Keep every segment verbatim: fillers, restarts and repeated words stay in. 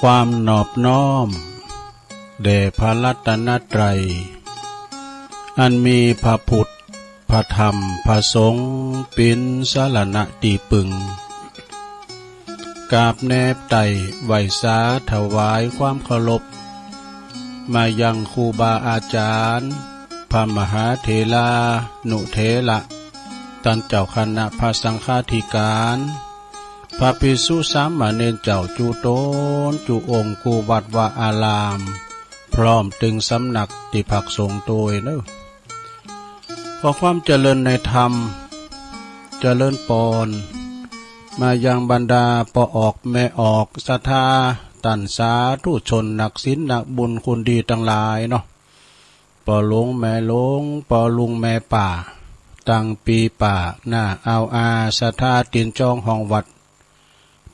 ความนอบน้อมแด่พระรัตนตรัย อันมีพระพุทธ พระธรรม พระสงฆ์ เป๋นสรณะตี้ปึง กราบแนบไต่ไหว้สาถวายความเคารพ มายังครูบาอาจารย์ พระมหาเถรานุเถระ ต้านเจ้าคณะพระสังฆาธิการ พระภิกษุสามเณรเจ้ากู้ต๋นกู้องค์ กู้วัดวาอาราม พร้อมตึงสำนักตี้พักสงฆ์ตวยเนาะ ขอความเจริญในธรรม เจริญปอน มายังบรรดาป้อออกแม่ออกศรัทธา ต้านสาธุชนนักศีลนักบุญคนดีตังหลายเนาะ ป้อหลวงแม่หลวง ป้อลุงแม่ป้า ตังปี๋ป้า น้าอาวอา ศรัทธาตี๋นจองห้องวัด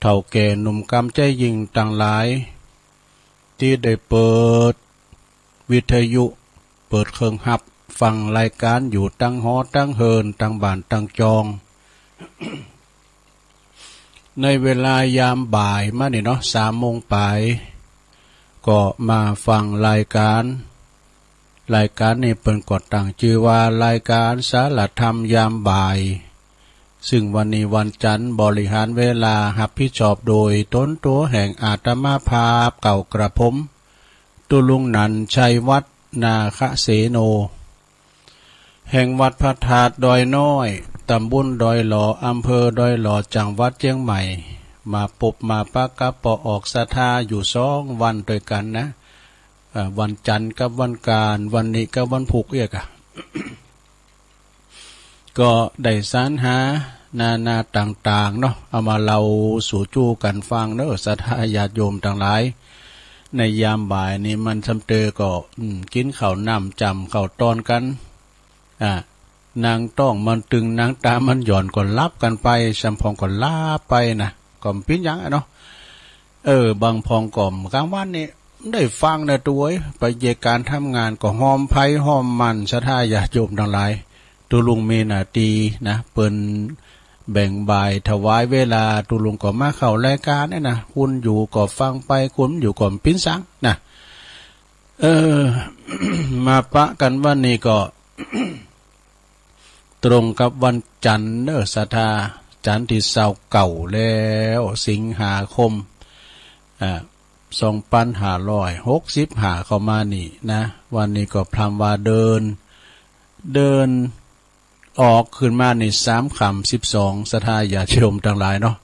เฒ่าแก่หนุ่มกำใจ๋ยิ่งตังหลาย ตี้ได้เปิดวิทยุ เปิดเครื่องฮับฟังรายก๋านอยู่ตังหอตังเฮือน ตังบ้านตังจอง ในเวลายามบ่ายมานี่เนาะ สามโมงป๋าย ก็มาฟังรายก๋าน รายก๋านนี้เปิ้นก็ตั้งจื้อว่ารายก๋านสารธรรมยามบ่าย ซึ่งวันนี้วันจันทร์ บริหารเวลาฮับผิดชอบโดยต๋นตั๋วแห่งอาตมาภาพเก่ากระผม ตุ๊ลุงหนัน ชัยวัฒน์ นาคเสโน แห่งวัดพระธาตุดอยน้อย ตำบลดอยหล่อ อำเภอดอยหล่อ จังหวัดเจียงใหม่ มาปบมาปะกับป้อออกศรัทธาอยู่สองวันตวยกั๋นนะ เอ่อ วันจันทร์กับวันก๋าน วันนี้กับวันพูกเอี้ยก่ะ ก็ได้สรรหานานาต่างๆ เนาะ เอามาเล่าสู่จู้กั๋นฟังเนาะ ศรัทธาญาติโยมตังหลาย ในยามบ่ายนี้มันซำเตอก็ อืม กิ๋นข้าวน้ำจ๋ำข้าวตอนกั๋น อ่า หนังต๊องมันตึง หนังต๋ามันหย่อนก็หลับกั๋นไป ซำพ่องก็หลับไปนะ ก็บ่เป๋นหยังอะเนาะ เออ บางพ่องก็ก๋างวันนี้ได้ฟังนะตวย ไปเยียะก๋านทำงานก็หอมใผหอมมัน ศรัทธาญาติโยมตังหลาย ตุ๊ลุงมีหน้าตี้นะ เปิ้นแบ่งบ่ายถวายเวลา ตุ๊ลุงก็มาเข้ารายก๋านเนี่ยนะ คุณอยู่ก็ฟังไป คุณบ่อยู่ก็บ่เป๋นสังนะ เออ มาปะกั๋นวันนี้ก็ ตรงกับวันจันทร์เนาะ ศรัทธา จันทร์ตี้ซาวเก้าแล้ว สิงหาคม อ่า สองปันห้าร้อยหกสิบห้า เข้ามานี่นะ วันนี้ก็พร่ำว่าเดิน เดินออกขึ้นมานี่สามค่ำสิบสอง ศรัทธาญาติโยมตังหลายเนาะ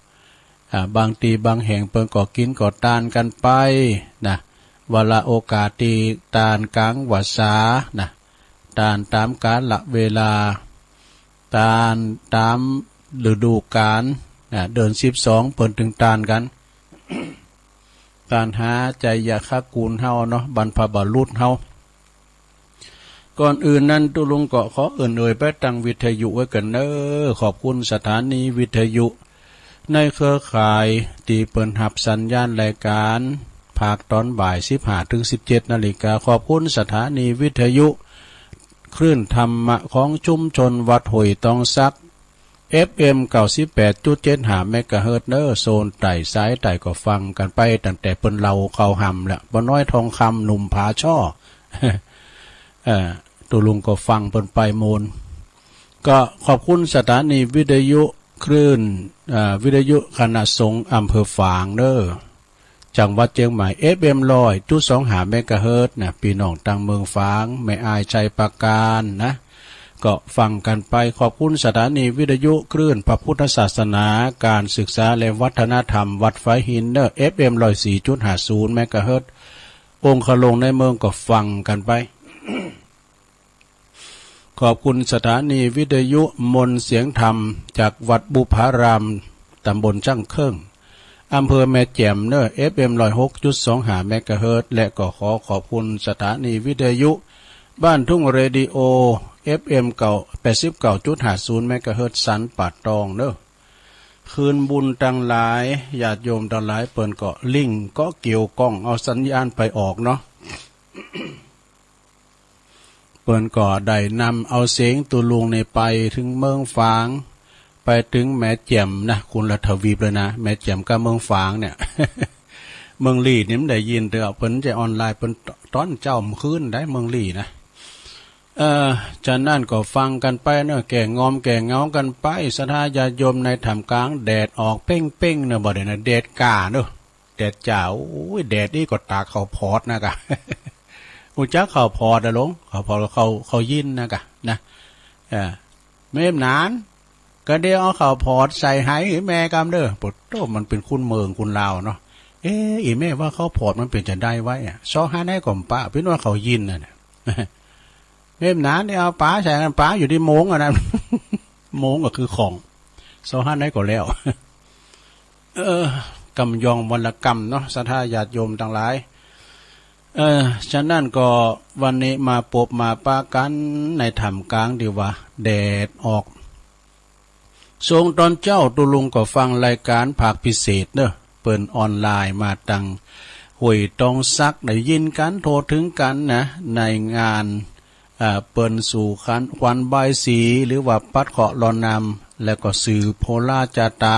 อ่า บางตี้บางแห่งเปิ้นก็กิ๋นก็ตานกั๋นไปนะ วาระโอกาสตี้ตานก๋างพรรษานะ ตานต๋ามกาละเวลา ตานต๋ามฤดูก๋าลนะ เดือนสิบสองเปิ้นตึงตานกั๋น ตานหาไชยคกูลเฮาเนาะ บรรพบุรุษเฮา ก่อนอื่นนั้นตุ๊ลุงก็ขอเอิ้นเอ่ยไปตังวิทยุไว้ก่อนเนาะ ขอบคุณสถานีวิทยุในเครือข่ายตี้เปิ้นฮับสัญญาณรายก๋านภาคต๋อนบ่าย สิบห้า เถิง สิบเจ็ด นาฬิกา ขอบคุณสถานีวิทยุคลื่นธรรมะของชุมชนวัดห้วยตองสัก เอฟเอ็ม เก้าสิบแปดจุดเจ็ดห้า เมกะเฮิรตซ์เนาะ โซนใต้ สายใต้ก็ฟังกั๋นไปตั้งแต่เปิ้นเล่าข่าวหำแล้ว ป้อน้อยทองคำ หนุ่มผาช่อ เอ่อ ตุ๊ลุงก็ฟังเปิ้นไปโมน ก็ขอบคุณสถานีวิทยุคลื่น เอ่อ วิทยุคณะสงฆ์อำเภอฝางเนาะ จังหวัดเจียงใหม่ เอฟเอ็ม ร้อยจุดสองห้า เมกะเฮิรตซ์นะ ปี้น้องตังเมืองฝาง แม่อาย ชัยปราการนะ ก็ฟังกั๋นไป ขอบคุณสถานีวิทยุคลื่นพระพุทธศาสนา การศึกษาและวัฒนธรรมวัดฝายหินเนาะ เอฟเอ็ม ร้อยสี่จุดห้าศูนย์ เมกะเฮิรตซ์ องค์คลงในเมืองก็ฟังกั๋นไป ขอบคุณสถานีวิทยุมนต์เสียงธรรมจากวัดบุพาราม ตำบลจ้างเคิ่ง อำเภอแม่แจ่มเนาะ เอฟเอ็ม ร้อยหกจุดสองห้า เมกะเฮิรตซ์ และก็ขอขอบคุณสถานีวิทยุบ้านทุ่งเรดิโอ เอฟเอ็ม เก้า แปดสิบเก้าจุดห้าศูนย์ เมกะเฮิรตซ์ สันป่าตองเนาะ คืนบุญตังหลาย ญาติโยมตังหลายเปิ้นก็ลิงก์ก็เกี่ยวก้องเอาสัญญาณไปออกเนาะ เปิ้นก็ได้นำเอาเสียงตุ๊ลุงนี่ไปเถิงเมืองฝาง ไปเถิงแม่แจ่มนะ คนละทวีปเลยนะ แม่แจ่มกับเมืองฝางเนี่ย เมืองลี้นี่มันได้ยินเตื้อ เปิ้นจะออนไลน์ เปิ้นตอนเจ๊าเมื่อคืนได้ เมืองลี้นะ เออ ฉะนั้นก็ฟังกั๋นไปเนาะ แก้งอมแก้เหงากั๋นไป ศรัทธาญาติโยมในถ้ำกลาง แดดออกเป๊งๆ เนาะ บ่าเดี่ยวนี้ แดดก้าเนาะ แดดจ้า โอ้ย แดดอี้ก็ตากข้าวผอดนะกะ ฮู้จักข้าวผอดอะหลวง ข้าวผอดก็ข้าว ข้าวหยินนะกะ นะ เออ แม่หนาน ก็เดี๋ยวเอาข้าวผอดใส่ไหหื้อแม่กำเด้อ โผดโธ่ มันเป๋นคนเมืองคนลาวเนาะ เอ๊ะ อี่แม่ว่าข้าวผอดมันเป๋นจาใดวะอะ เซาะหาไหนก็บ่ปะ เปิ้นว่าข้าวหยินน่ะนะ แม่หนาน เดี๋ยวเอาป๋าใส่ ป๋าอยู่ตี้โมงอะนะ โมงก็คือของ เซาะหาไหนก็แล้ว เออ กำยองวรรณกรรมเนาะ ศรัทธาญาติโยมตังหลาย เออ ฉะนั้นก็วันนี้มาปบมาปะกั๋นในถ้ำกลางตี้ว่าแดดออก ส่งต๋อนเจ๊า ตุ๊ลุงก็ฟังรายก๋านภาคพิเศษเนาะ เปิ้นออนไลน์มาตังห้วยตองสัก ได้ยินกั๋น โทรเถิงกั๋นนะ ในงาน อ่า เปิ้นสู่ขวัญ ขวัญบายศรี หรือว่าปัดเคราะห์หล่อนนาม แล้วก็สืบโหราจาต๋า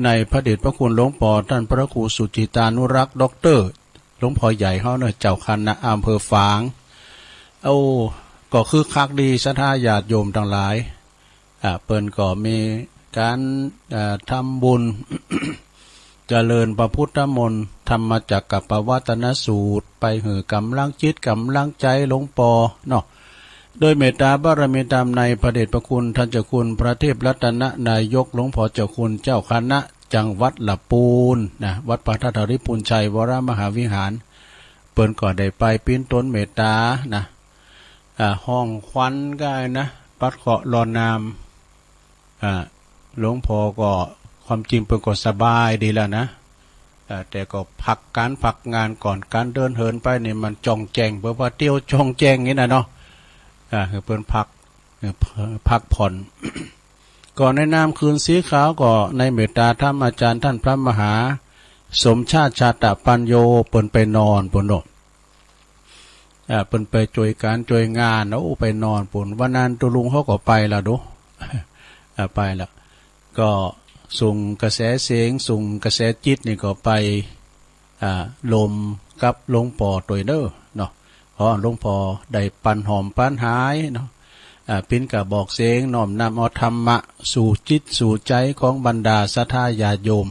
ในพระเดชพระคุณหลวงป้อต้านพระครูสุจิตานุรักษ์ ด็อกเตอร์ หลวงป้อใหญ่เฮาเนาะ เจ้าคณะอำเภอฝาง โอ้ ก็คึกคักดี ศรัทธาญาติโยมตังหลาย อ่า เปิ้นก็มีก๋าน อ่า ทำบุญ เจริญพระพุทธมนต์ ธรรมจักกัปปวัตตนสูตร ไปหื้อก๋ำลังจิตก๋ำลังใจ๋หลวงป้อเนาะ โดยเมตตาบารมีธรรมในพระเดชพระคุณต้านเจ้าคุณพระเทพรัตนนายก หลวงป้อเจ้าคุณเจ้าคณะจังหวัดละปูนนะ วัดพระธาตุธริภุญชัยวรมหาวิหาร เปิ้นก็ได้ไปปิ๊นต๋นเมตตานะ อ่า ห้องขวัญก็นะ ปัดเคราะห์หล่อนนาม อ่า หลวงป้อก็ความจริงเปิ้นก็สบายดีแล้วนะ อ่า แต่ก็พักก๋านพักงานก่อน ก๋านเดินเหินไปนี่มันจ่องแจ้ง เปิ้นว่าเตี้ยวจ่องแจ้งนี่นะเนาะ อ่า หื้อเปิ้นพัก หื้อ พักผ่อน ก็ในนามคืนสีขาวก็ในเมตตาธรรมอาจารย์ต้านพระมหาสมชาติชาตปัญโญ เปิ้นไปนอนปู้นเนาะ อ่า เปิ้นไปจ้วยก๋านจ้วยงาน โอ้ ไปนอนปู้น วันนั้นตุ๊ลุงเขาก็ไปละโด อ่า ไปละ ก็ส่งกระแสเสียง ส่งกระแสจิตนี่ก็ไป อ่า ลมกับหลวงป้อตวยเน่อเนาะ ขอหลวงป้อได้ปันหอมปันหายเนาะ อ่า ปิ๊นกระบอกเสียงน้อมนำเอาธรรมะสู่จิตสู่ใจ๋ของบรรดาศรัทธาญาติโยม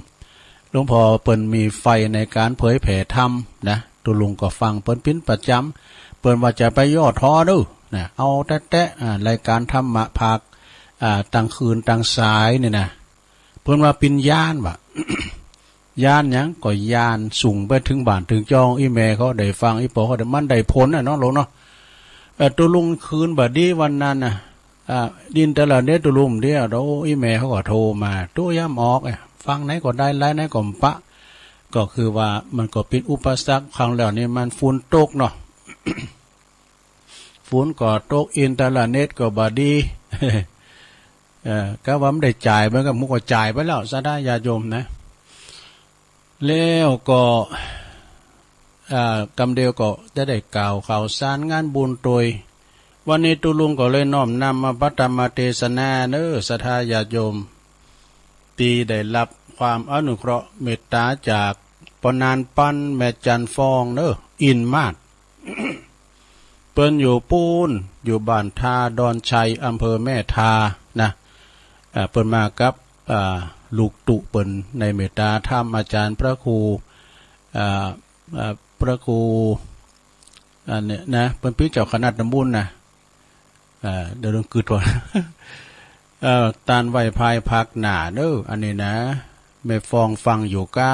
หลวงป้อเปิ้นมีไฟในก๋านเผยแผ่ธรรมนะ ตุ๊ลุงก็ฟังเปิ้นปิ๊นประจ๋ำ เปิ้นว่าจะไปย่อท้อเน่อนะ เอาแต๊ๆ อ่า รายก๋านธรรมะภาค อ่า ตังคืนตังสายนี่นะ เปิ้นว่าเป๋นญาณวะ ญาณหยัง ก็ญาณสูงไปเถิงบ้านเถิงจ้อง อี่แม่เขาได้ฟัง อี่ป้อเขาได้ มันได้ผลน่ะเนาะหลวงเนาะ เออ ตุ๊ลุงคืนบ่ดีวันนั้นน่ะ อ่า อินเทอร์เน็ตตุ๊ลุงเดียว โอ้ อี่แม่เขาก็โทรมา ตุ๊ยามออกอะ ฟังไหนก็ได้ ไลน์ไหนก็บ่ปะ ก็คือว่ามันก็เป๋นอุปสรรค ครั้งแล้วนี่มันฝนตกเนาะ ฝนก็ตก อินเทอร์เน็ตก็บ่ดี เอ่อ กะว่ามันได้จ่าย มันก็ มันก็จ่ายไปแล้ว ศรัทธาญาติโยมนะ แล้วก็ อ่า กำเดียวก็จะได้กล่าวข่าวสารงานบุญตวย วันนี้ตุ๊ลุงก็เลยน้อมนำมาพระธรรมเทศนาเน่อ ศรัทธาญาติโยม ตี้ได้ฮับความอนุเคราะห์เมตตาจากป้อนานปัน แม่จันทร์ฟองเน่อ อินมาศ เปิ้นอยู่ปู๊น อยู่บ้านท่าดอนชัย อำเภอแม่ทานะ อ่า เปิ้นมากับ อ่า ลูกตุ๊เปิ้นในเมตตาธรรม อาจารย์พระครู อ่า อ่า พระครู อันนี้นะ เปิ้นปิ๊นเจ้าคณะตำบลนะ อ่า เดี๋ยวลืมกึ๊ดว่า เอ่อ ต้านไหว้ภายภาคหน้าเน่อ อันนี้นะ แม่ฟองฟังอยู่ก้า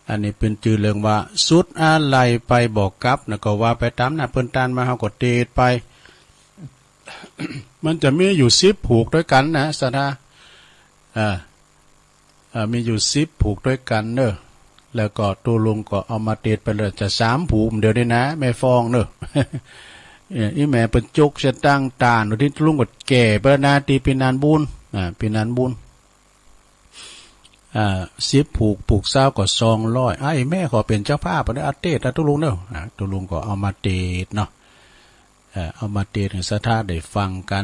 อันนี้เป๋นจื้อเรื่องว่า สุดอาลัยไปบ่กลับนะ ก็ว่าไปต๋ามนั้น เปิ้นต้านมา เฮาก็เตดไป มันจะมีอยู่สิบผูกตวยกั๋นนะ ศรัทธา อ่า อ่า มีอยู่สิบผูกตวยกั๋นเน่อ แล้วก็ตุ๊ลุงก็เอามาเตดไปแล้วจะสามผูก เดี๋ยวนี้นะ แม่ฟองเน่อ เอ่อ อี่แม่เปิ้นจุกเสียตั้งต้าน ตี้ตุ๊ลุงก็แก่ไปแล้วนะ ตี้ปี๋นานบุญ อ่า ปี๋นานบุญ อ่า สิบผูก ผูกซาวก็สองร้อย อ้ายแม่ขอเป๋นเจ้าภาพไปเน่อ อาเตดนะตุ๊ลุงเน่อ อ่า ตุ๊ลุงก็เอามาเตดเนาะ เอ่อ เอามาเตดหื้อศรัทธาได้ฟังกั๋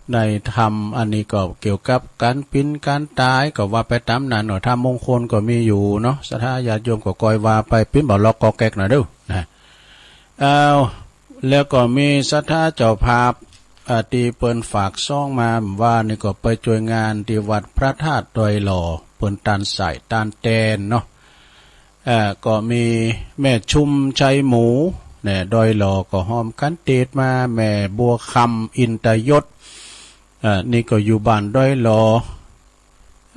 น ในธรรมอันนี้ก็เกี่ยวกับก๋านปิ๊นก๋านต๋าย ก็ว่าไปต๋ามนั้นเนาะ ธรรมมงคลก็มีอยู่เนาะ ศรัทธาญาติโยมก็กอยว่าไป ปิ๊นบ่าล็อกก็แก๊กหน่อยเด้อนะ อ้าว แล้วก็มีศรัทธาเจ้าภาพ อ่า ตี้เปิ้นฝากซองมาว่านี่ก็ไปจ้วยงานตี้วัดพระธาตุดอยหล่อ เปิ้นตานสายตานแตนเนาะ อ่า ก็มีแม่ชุมชัยหมู่เนี่ย ดอยหล่อก็ฮอมคันเตดมา แม่บัวคำอินตยศ อ่า นี่ก็อยู่บ้านดอยหล่อ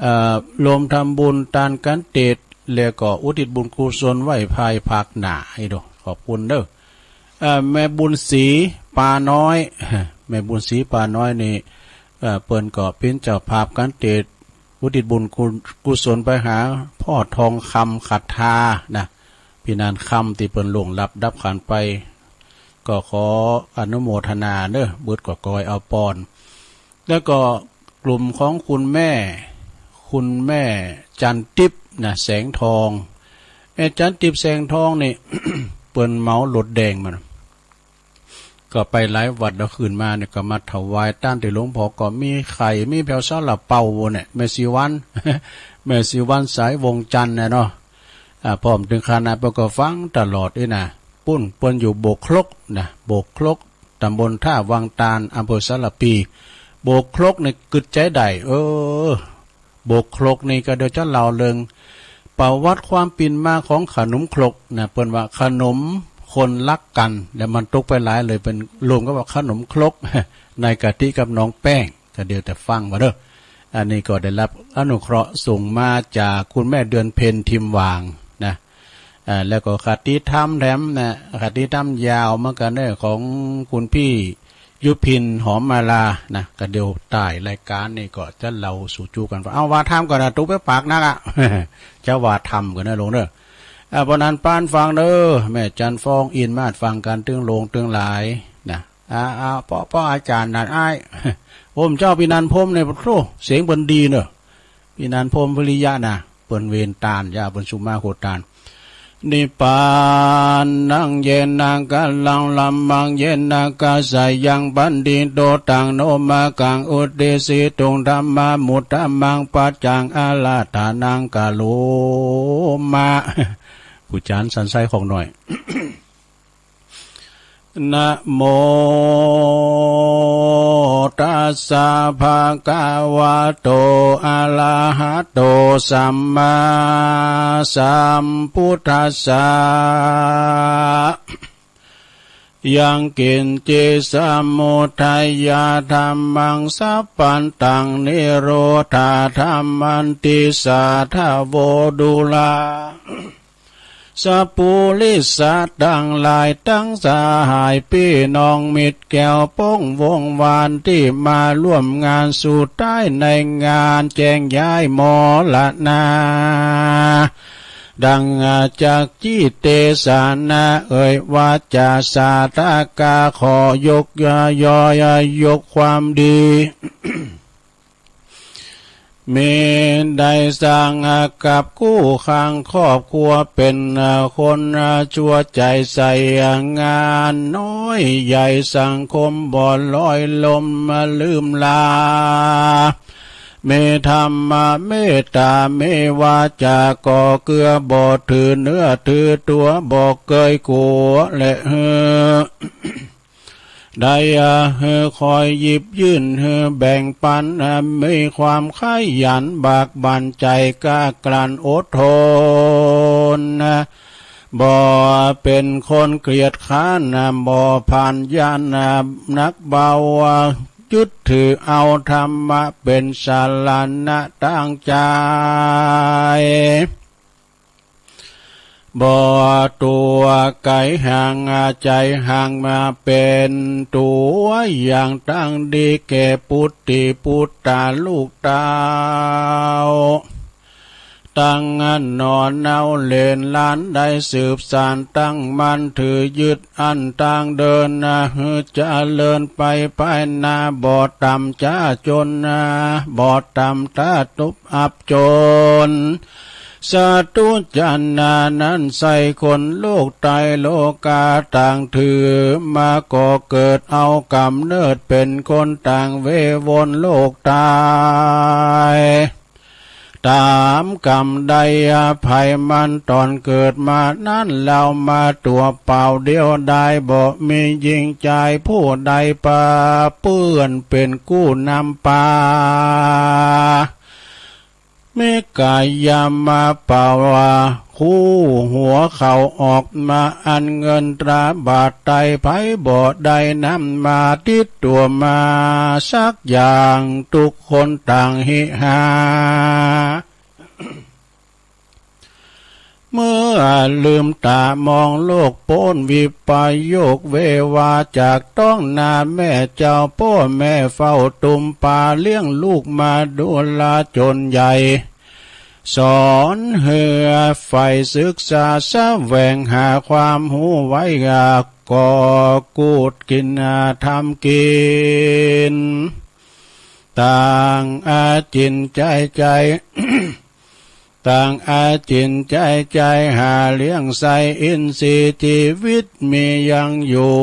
อ่า รวมทำบุญตานคันเตด แล้วก็อุทิศบุญกุศลไหว้ภายภาคหน้าให้ด้วย ขอบคุณเด้อ อ่า แม่บุญศรีปาน้อย แม่บุญศรีปาน้อยนี่ อ่า เปิ้นก็เป๋นเจ้าภาพคันเตด อุทิศบุญกุศลไปหาพ่อทองคำขัตทานะ ปี้นานคำตี้เปิ้นล่วงลับดับขันธ์ไป ก็ขออนุโมทนาเน้อ เบิดก็กอยเอาปอน แล้วก็กลุ่มของคุณแม่ คุณแม่จันทร์ติ๊บนะ แสงทอง แม่จันทร์ติ๊บแสงทองนี่ เปิ้นเหมารถแดงมา ก็ไปหลายวัด แล้วคืนมาเนี่ยก็มาถวายตานตี้หลวงพ่อ ก็มีไข่ มีแผวซาลาเปาเนี่ย แม่ศรีวรรณ แม่ศรีวรรณสายวงจันทน์น่ะเนาะ อ่า พร้อมตึงคณะเปิ้นก็ฟังตลอดนี่นะ ปุ้นเปิ้นอยู่โบกครกนะ โบกครก ตำบลท่าวังตาล อำเภอสารพี โบกครกนี่กึ๊ดใจ๋ได้ เออ โบกครกนี่ก็เดี๋ยวจะเล่าเรื่องประวัติความเป๋นมาของขนมครกนะ เปิ้นว่าขนมคนฮักกั๋น แล้วมันตกไปหลายเลย เปิ้นรวมกั๋นว่าขนมครก ในกะทิกับน้องแป้ง ก็เดี๋ยวจะฟังว่าเด้อ อันนี้ก็ได้รับอนุเคราะห์ส่งมาจากคุณแม่เดือนเพ็ญ ทิมหว่างนะ อ่า แล้วก็คติธรรมแถมนะ คติธรรมยาวเหมือนกั๋นเน้อ ของคุณพี่ยุพิน หอมมาลานะ ก็เดี๋ยวต้านรายก๋านนี่ก็จะเล่าสู่จู๊กั๋นฟัง เอาว่าธรรมก่อนนะ ตุ๊ไปปากนักอะ จะว่าธรรมก่อนนะโยมเน้อ อ่า เพราะนั้นปานฟังเน้อ แม่จันทร์ฟองอินทร์มาศฟังกั๋นตึงโลงตึงหลายนะ อ่า อ่า ป้อ ป้ออาจ๋ารย์นั่นอ้าย โอ้ เจ้าปี้นันพรหมเนี่ย โธ่ เสียงเปิ้นดีเน้อ ปี้นันพรหมวิริยะนะ เปิ้นเวนตาน ยาเปิ้นสุมาโคตาน นิพพานังเยนะ กะลัง ละมังเยนะ กะสะยัง ปันทิโต ตัง โน มะกัง อุตติสสิตุง ธัมมา มุตตะมัง ปัจจัง อาราธนัง กะโรมะ ผู้จ๋ารย์สันไส้ของหน่อย นะโมตัสสะ ภะคะวะโต อะระหะโต สัมมาสัมพุทธัสสะ ยังกิญจิ สมุททะยะธัมมัง สัพพันตัง นิโรธาธัมมันติ สาธะโว ดูรา สะปุริสะตังหลาย ตังสหายปี้น้องมิตรแก้วป้องวงวาน ตี้มาร่วมงานสุดท้ายในงานแจ้งย้ายมรณะ ดังจักจีเตสนาเอ่ยวาจาสาธกา ขอยกยอยยกความดี มีได้สร้างกับกู้ข้างครอบครัว เป๋นคนชั่วใจ๋ใส่งานน้อยใหญ่ สังคมบ่ลอยลมลืมลา มีธรรมะเมตตา มีวาจาก่อเกื้อ บ่ถือเนื้อถือตั๋ว บ่เกยกั๋วและหื้อ ได้หื้อคอยหยิบยื่น หื้อแบ่งปัน มีความขยันบากบั่น ใจ๋กล้ากลั่นอดทน บ่เป๋นคนเกียจคร้าน บ่ผ่านย่านหนักเบา ยึดถือเอาธรรมะเป๋นสรณะตางใจ๋ บ่ตั๋วไก๋ห่าง ใจ๋ห่างมา เป๋นตั๋วอย่างตางดี แก่ปุตติปุตตาลูกเต้า ตังหน่อเนาเหลนหลาน ได้สืบสานตั้งมั่นถือยึดอั้นตางเดิน หื้อเจริญไปภายหน้า บ่ต่ำจ๊าจน บ่ต่ำต้าตุ๊บอับจน เ สัตว์ทุกชนนั้นใช่คนโลกไตรโลกา ต่างถือมาก่อเกิดเอาก๋ำเนิดเป๋นคน ต่างเววนโลกต๋าย ต๋ามก๋ำได้อภัยมัน ต๋อนเกิดมานั้นเฮามาตั๋วเปล่าเดียวดาย บ่มีญิงจายผู้ใดปะเปื้อนเป๋นกู้นำปา มีก๋ายามาเป๋า คู่หัวเขาออกมา อันเงินตราบาทไตร ใผบ่ได้นำมาติดตั๋วมาสักอย่าง ทุกคนต่างหิหา เมื่อลืมต๋ามองโลกป๊นวิปโยค เววาจากต๊องนาแม่เจ้า ป้อแม่เฝ้าตุ้มปา เลี้ยงลูกมาดูราจ๋นใหญ่ สอนหื้อใฝ่ศึกษา แสวงหาความฮู้ไว้ ก่อกู้กิ๋นทำกิ๋น ต่างอาจินใจ๊ใจ๊ ต่างอาจินใจ๊ใจ๊ หาเลี้ยงใส่อินทรีย์ จีวิตมียังอยู่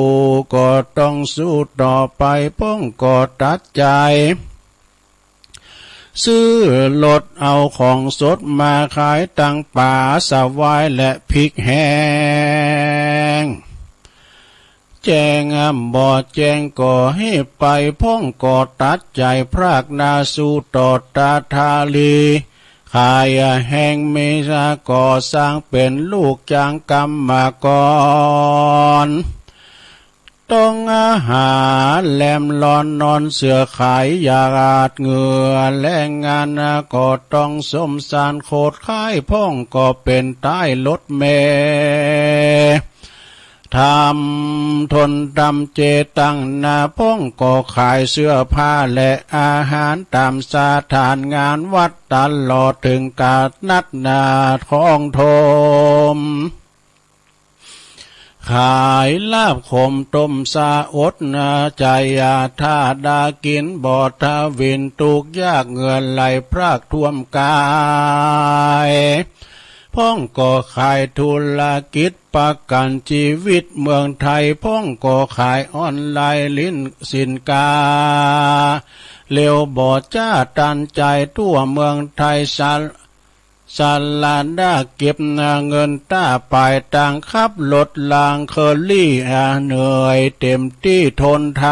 ก็ต้องสู้ต่อไป พ่องก็ตัดใจ๋ ซื้อรถเอาของสดมาขาย ตังป๋าสวายและพริกแห้ง แจ้งบ่แจ้งก็หื้อไป พ่องก็ตัดใจ๋พรากนา สู้ต่อตาทาลี ขายแฮงมีสา ก่อสร้างเป๋นลูกจ้างกรรมกร ต้องหาแลมลอนนอนเสื่อ ขายหยาดเหงื่อแรงงาน ก็ต้องสมสารโคตรขาย พ่องก็เป๋นใต้รถเมล์ ทำทนทำเจตังนา พ่องก็ขายเสื้อผ้าและอาหาร ต๋ามสถานงานวัด ตลอดเถิงก๋านนัดนาของโทม ขายลาบขมต้มสา อดใจ๋ ถ้าดากิ๋นบ่ทวิน ตุ๊กยากเหงื่อไหลพรากท่วมก๋าย พ่องก็ขายธุรกิจประกั๋นจีวิตเมืองไทย พ่องก็ขายออนไลน์ลิ้นสินก๊า เร็วบ่จ๊าตันใจ๋ ทั่วเมืองไทย สะ สะหละเก็บเงินต้าป๋ายตาง ขับรถลางเคอรี่ เหนื่อยเต็มตี้ทนท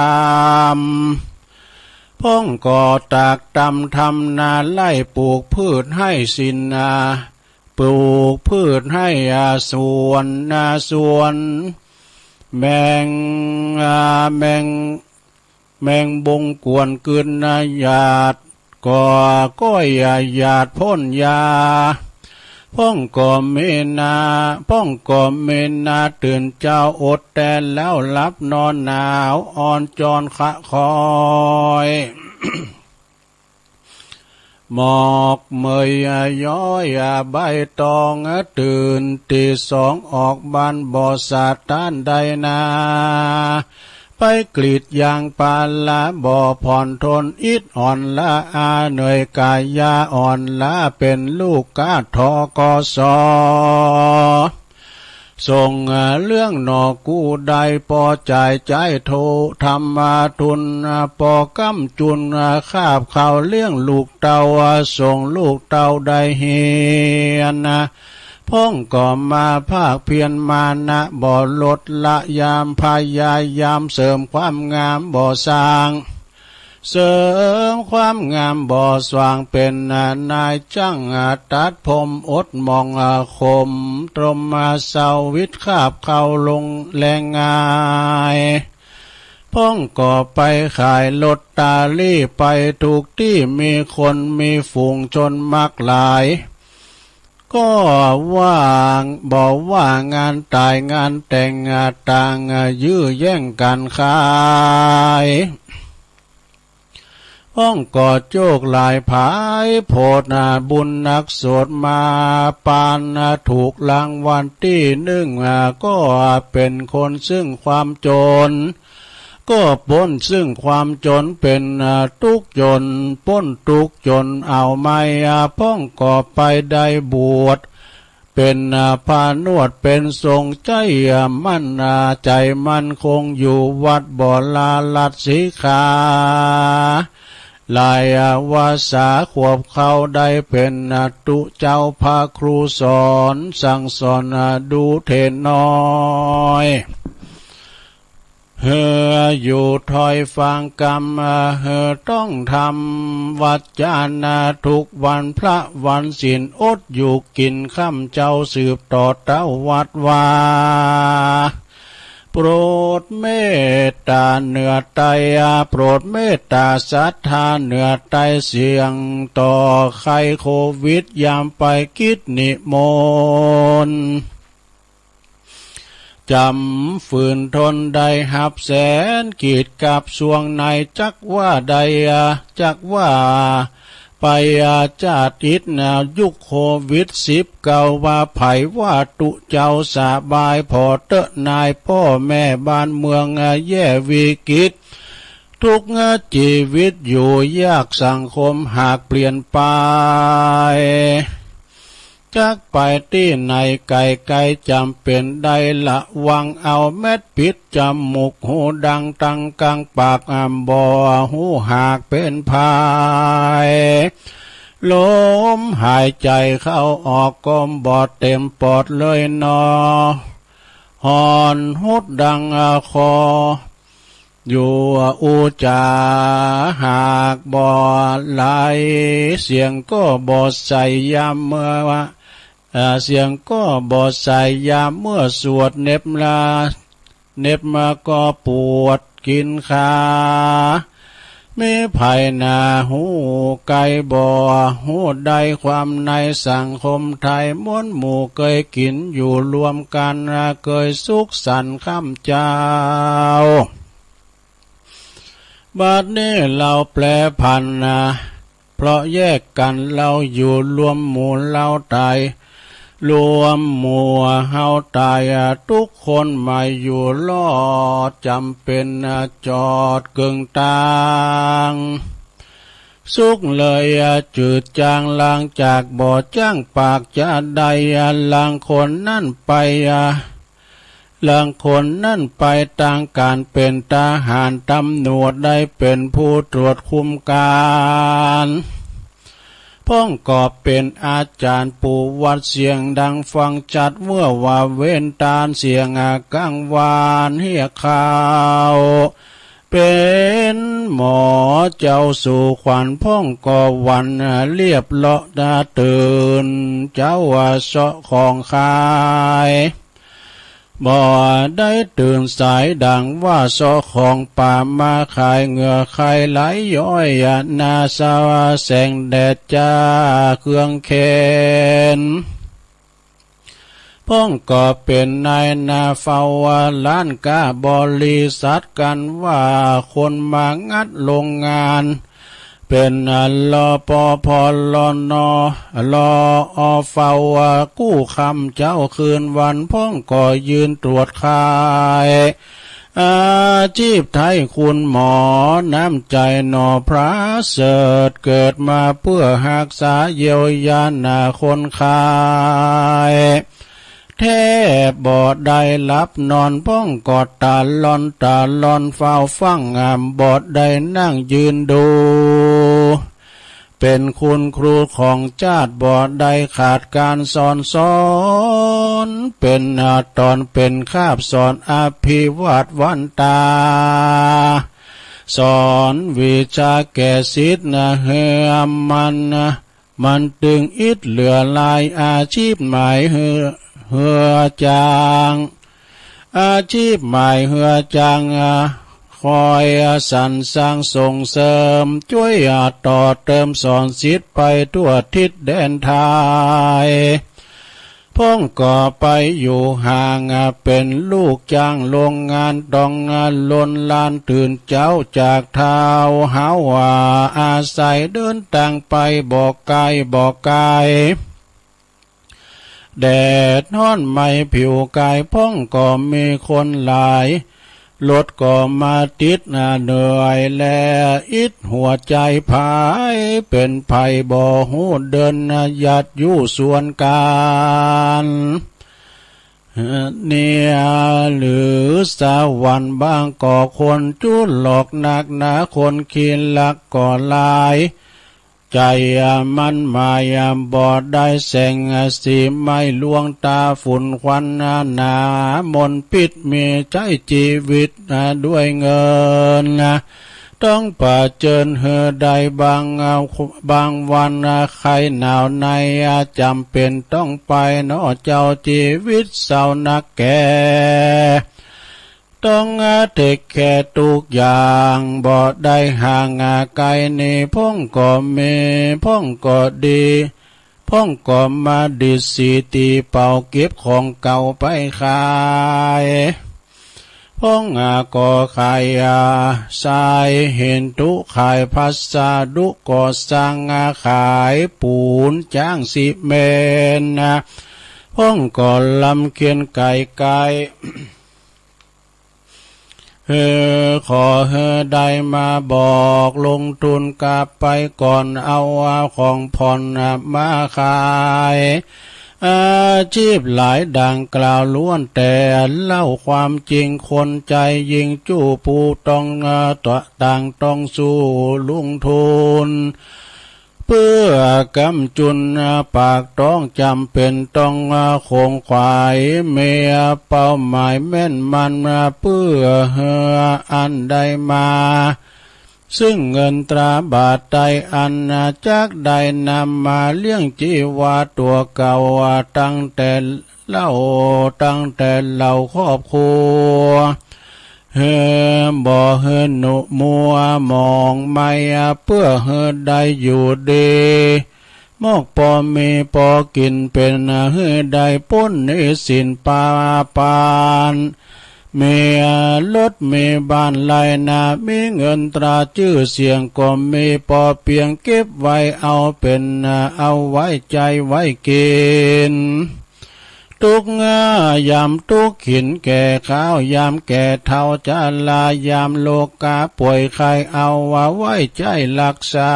ำ พ่องก็ตากตำทำนาไร่ ปลูกพืชไฮ่สินนา ปลูกพืชไฮ่สวนนาสวน แมง แมง แมงบงกวนกืนนาหยาด ก็ก้อยหยาดพ่นยา พ่องก็มีนา พ่องก็มีนาตื่นเจ๊า อดแต่แล้วหลับนอน หนาวอ่อนจอนขะคอย หมอกเมยย้อยใบตอง ตื่นตี้สองออกบาน บ่สะต้านได้นา ไปกรีดยางพารา บ่ผ่อนทนอิดอ่อนล้า เหนื่อยก๋ายอ่อนล้า เป๋นลูกก๊า ธ.ก.ส. ส่งเรื่องหน่อกู้ได้ ปอจ่ายใจ๊โท ทำทุน ปอก้ำจุน คาบข้าวเลี้ยงลูกเต้า ส่งลูกเต้าได้เฮียน พ่องก็มาภาคเพียรมานะ บ่ลดละยาม พยายามเสริมความงาม บ่สร้าง เสริมความงามบ่สว่าง เป๋นนายจ้างตัดผม อดหม่องขมตรม เซาวิตคาบข้าวลงแรงงาย พ่องก็ไปขายลอตเตอรี่ ไปทุกตี้มีคนมีฝูงชนมากหลาย ก็ว่า บ่ว่างานต๋ายงานแต่ง ต่างยื้อแย่งกั๋นขาย พ่องก็โจคหลายผายโผด บุญนักโสดมาปาน ถูกรางวัลตี้นึ่ง ก็เป๋นคนซึ่งความจน ก็ป๊นซึ่งความจ๋น เป๋น อ่า ตุ๊กข์จ๋น ป๊นตุ๊กข์จ๋นเอาไม้ อ่า พ่องก็ไปได้บวช เป๋น อ่า พระนวด เป๋นสงฆ์ใจ๋ อ่า มั่น อ่า ใจ๋มั่นคงอยู่วัดบ่ลาลัดสิกขา หลาย อ่า วาสา ขวบเข้าได้เป๋น อ่า ตุ๊เจ้าพระครูสอน สั่งสอน อ่า ดูเถนน้อย หื้ออยู่ถ้อยฟังกำ หื้อต้องธรรมวัจจะนา ทุกวันพระวันศีล อดอยู่กิ๋นค่ำเจ้า สืบต่อเต๊าวัดวา โปรดเมตต๋าเหนือไต้ โปรดเมตต๋าศรัทธาเหนือไต้ เสี้ยงต่อไข้โควิด ยามไปกิจนิมนต์ จ๋ำฝืนทนได้ฮับแสนกิจกับส่วงใน จักว่าได้ จักว่าไป จาติดนายุคโควิดสิบเก้า ว่าใผว่าตุ๊เจ้าสบายผ่อเต๊อะนาย ป้อแม่บ้านเมืองแย่วิกฤต ทุกข์ชีวิตอยู่ยาก สังคมหากเปลี่ยนไป จักไปตี้ไหนไก๋ๆ จ๋ำเป๋นได้ระวังเอา แมสปิดจ๋มูกหูดัง ตังกังปาก อ่ำบ่หูหากเป๋นภัย ลมหายใจ๋เข้าออกก็บ่เต๋มปอดเลยหนอ ฮ้อนฮดดังคอ อยู่อู้จ๋าหากบ่ไหล เสียงก็บ่ใสยามเมื่อ เอ่อ เสียงก็บ่ใสยามเมื่อสวด เหน็บละ เหน็บมาก็ปวดกิ๋นขา มีใผหนาฮู้ไกลบ่ฮู้ได้ ความในสังคมไทย มวลหมู่เกยกิ๋นอยู่รวมกั๋น เกยสุขสันต์ค่ำเจ้า บัดนี้เฮาแปรผันนา เพราะแยกกั๋นเฮาอยู่ รวมหมู่เฮาต๋าย รวมหมู่เฮาต๋าย ทุกคนหมายอยู่รอด จ๋ำเป๋นจอดเกิ่งตาง สุขเลยจืดจาง ลางจากบ่จ้างปากจะได้ ลางคนนั้นไป ลางคนนั้นไปตางก๋านเป๋นทหารต๋ำรวจ ได้เป๋นผู้ตรวจคุมก๋าน พ่องก็เป๋นอาจ๋ารย์ปู่วัด เสียงดังฟังจัด เมื่อว่าเว้นตานเสียงก๋างวานเฮียกข่าว เป๋นหมอเจ้าสู่ขวัญ พ่องก็หวั่นเรียบเลาะตื่น เจ้าเซาะของขาย บ่ได้ตื่นสายดังว่าเซาะของป่ามาขาย เหงื่อใคร่ไหลย้อยหน้าเศร้า แสงแดดจ้าเคืองเข็ญ พ่องก็เป๋นนายหน้าเฝ้าร้านก๊าบริษัท กั๋นว่าคนมางัดโรงงาน เป๋น รปภ รน รอ เฝ้ากู้ค่ำเจ๊าคืนวัน พ่องก็ยืนตรวจขาย อาชีพไทยคุณหมอ น้ำใจ๋หน่อประเสริฐ เกิดมาเปื้อฮักษาเยียวยาหน้าคนไข้ แทบบ่ได้หลับนอน พ่องก็ตะล่อนตะล่อนเฝ้าฟัง อ่ำบ่ได้นั่งยืนดู เป๋นคุณครูของจาติ บ่ได้ขาดก๋านสอน สอน เป๋นต๋อนเป๋นคาบ สอนอภิวาทวันตา สอนวิชาแก่ศิษย์นะ หื้อมั่นนะ มั่นตึงอิดเหลือหลาย อาชีพหมายหื้อ หื้อจาง อาชีพหมายหื้อจาง คอยสรรสร้างส่งเสริม จ้วยต่อเติมสอนศิษย์ไปทั่วทิศแดนไทย พ่องก็ไปอยู่ห่าง เป๋นลูกจ้างโรงงาน ต้องลนลานตื่นเจ๊าจากเท้า เฮาอาศัยเดินตางไป บ่ไก๋บ่ไก๋ แดดฮ้อนไหม้ผิวก๋าย พ่องก็มีคนหลาย รถก็มาติด เหนื่อยแลอิดหัวใจ๋ผาย เป๋นใผบ่ฮู้เดิน หยัดอยู่สวนก๋าน เนี่ยหรือสวรรค์ บางก็คนจุหลอกนักหนา คนขี้ลักก็หลาย ใจ๋มันหมายบ่ได้แสง สีไม้ลวงตาฝุ่นควันหนา มลพิษมีใจ๊จีวิตด้วยเงิน ต้องเผจิญหื้อได้บาง บางวัน ไข้หนาวในจ๋ำเป๋นต้องไป เนาะเจ้า จีวิตเศร้านักแก่ ต้องเทคแคร์ทุกอย่าง บ่ได้ห่างไก๋ หนีพ่องก็มี พ่องก็ดี พ่องก็มาดีดสีตีเป่า เก็บของเก่าไปขาย พ่องก็ขายทราย หินตุ ขายพัสดุ ก่อสร้างขายปูน จ๊าง ซีเมนต์ พ่องก็ลำเคียนก๋ายไก๋ เออ ขอหื้อได้มาบอก ลงทุนก๋าไปก่อน เอาของผ่อนมาขาย อาชีพหลายดังกล่าวล้วนแต่เล่าความจริง คนใจ๋ยิ่งจู้ ผู้ต้องต่างต้องสู้ลงทุน เปื้อก๋ำจุนปากต๊อง จ๋ำเป๋นต้องขงขวาย มีเป้าหมายแม่นมั่น เปื้อหื้ออั้นได้มา ซึ่งเงินตราบาทไตรอัน จักได้นำมาเลี้ยงจีวาตั๋วเก่า ตั้งแต่เล่า ตั้งแต่เหล่าครอบครัว หื้อบ่หื้อหนุมัวหมองไหม้ เปื้อหื้อได้อยู่ดี มอกปอมีปอกิ๋น เป๋นหื้อได้ป๊นหนี้สินปาปาน มีรถมีบ้านไล่นา มีเงินตราจื้อเสียงก็มี ปอเปียงเก็บไว้เอาเป๋น เอาไว้ใจ๊ไว้กิ๋น ตุ๊กข์ยามตุ๊กข์ ขินแก่ข้าว ยามแก่เฒ่า จรา ยามโรคาป่วยไข้ เอาไว้ใจ๊รักษา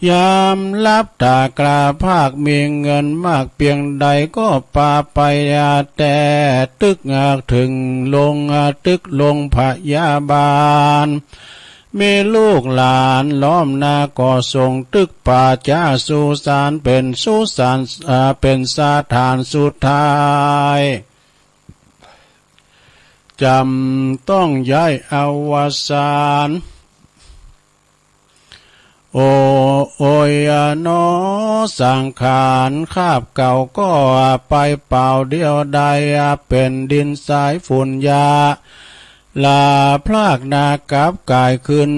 ยามลับต๋าคราพาก มีเงินมากเปียงใด ก็ปาไปแต่ตึก เถิงโรงตึกโรงพยาบาล มีลูกหลานล้อมนา ก็ส่งตึกป่าจ๊าสุสาน เป๋นสุสาน เอ่อ เป๋นสถานสุดท้าย จ๋ำต้องย้ายอวสาน โอ โอยหนอ สังขารคาบเก่า ก็ไปเปล่าเดียวดาย เป๋นดินทรายฝุ่นหญ้า ลาพรากนา กลับก๋ายคืน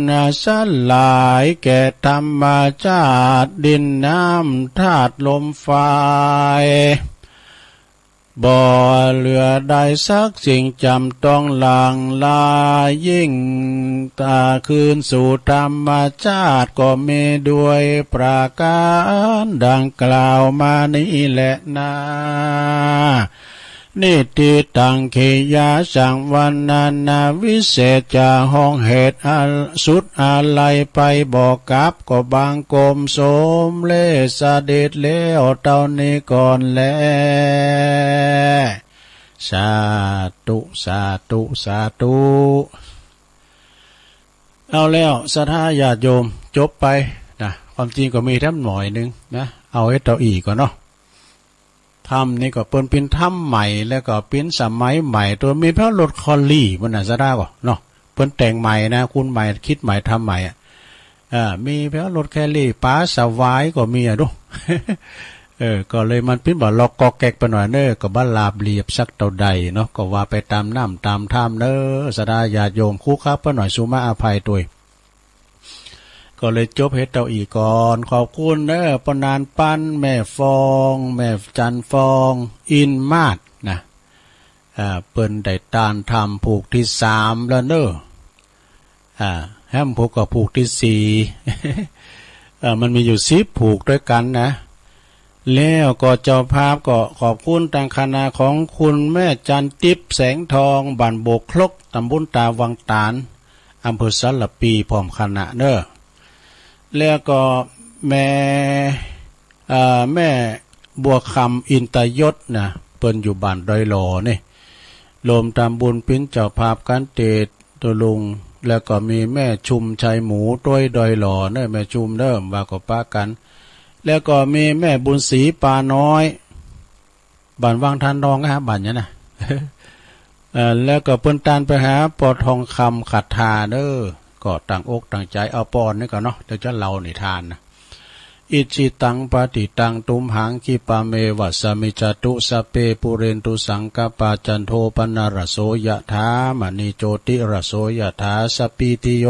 สลายแก่ธรรมชาติ ดินน้ำธาตุลมไฟ บ่เหลือได้สักสิ่ง จ๋ำต้องหลั่งไหลยิ่ง ตาคืนสู่ธรรมชาติ ก็มีด้วยประก๋านดังกล่าวมานี้แหละนา นิฏฐิตัง ขียะสัง วรรณนาวิเศษจะ ห้องเหตุสุดอาลัยไปบ่กลับ ก็บังคมสมเร็จเสด็จแล้วเต้านี้ก่อนแล สาธุ สาธุ สาธุ เอาแล้วศรัทธาญาติโยม จบไปนะ ความจริงก็มีแถมหน่อยนึ่งนะ เอาเฮ็ดเต้าอี้ก่อนเนาะ ธรรมนี่ก็เปิ้นเป๋นธรรมใหม่ แล้วก็เป๋นสมัยใหม่ ตั๋วมีแผวรถแคลรี่ มันน่ะ ศรัทธาก่อเนาะ เปิ้นแต่งใหม่นะ คุณใหม่ คิดใหม่ ทำใหม่อะ อ่า มีแผวรถแคลรี่ ป๋าสวายก็มีอะดู เออ ก็เลยมันเป๋นบ่าล็อกก๊อกแก๊กไปหน่อยเน้อ ก็บ่ราบเรียบสักเต้าใดเนาะ ก็ว่าไปต๋ามน้ำต๋ามธรรมเน้อ ศรัทธาญาติโยม คุกคักไปหน่อย สุมาอภัยตวย ก็เลยจบเฮ็ดเต้าอี้ก่อน ขอบคุณเน้อ ป้อนานปัน แม่ฟอง แม่จันฟอง อินมาศนะ อ่า เปิ้นได้ตานธรรมผูกตี้สามแล้วเน้อ อ่า แหมผูกก็ผูกตี้สี่ เอ่อ มันมีอยู่สิบผูกตวยกั๋นนะ แล้วก็เจ้าภาพก็ขอบคุณตางคณะของคุณแม่จันทร์ติ๊บ แสงทอง บ้านโบกครก ตำบลตาวังตาล อำเภอสารภี พร้อมคณะเน้อ แล้วก็แม่ เอ่อ แม่บัวคำ อินตยศนะ เปิ้นอยู่บ้านดอยหล่อนี่ รวมตำบุญเปิ้นเจ้าภาพกั๋นเต๊อะตุ๊ลุง แล้วก็มีแม่ชุม ชัยหมู ตวยดอยหล่อเน้อ แม่ชุมเน้อ บ่าก็ปะกั๋น แล้วก็มีแม่บุญศรี ปาน้อย บ้านวังทานทองนะ บ้านหยังนะ เอ่อ แล้วก็เปิ้นตานไปหาป้อทองคำ ขัดทาเน้อ ก็ตั้งอกตั้งใจ๋ เอาป้อนี้ก่อเนาะ เดี๋ยวจะเล่านิทานนะ อิจฉิตัง ปัตถิตัง ตุมหัง คิปะเมวะ สะมิจฉตุ สัพเพ ปูเรนตุ สังกัปปา จันโท ปะนะระโส ยะถา มะณิ โจติระโส ยะถา สัพพีติโย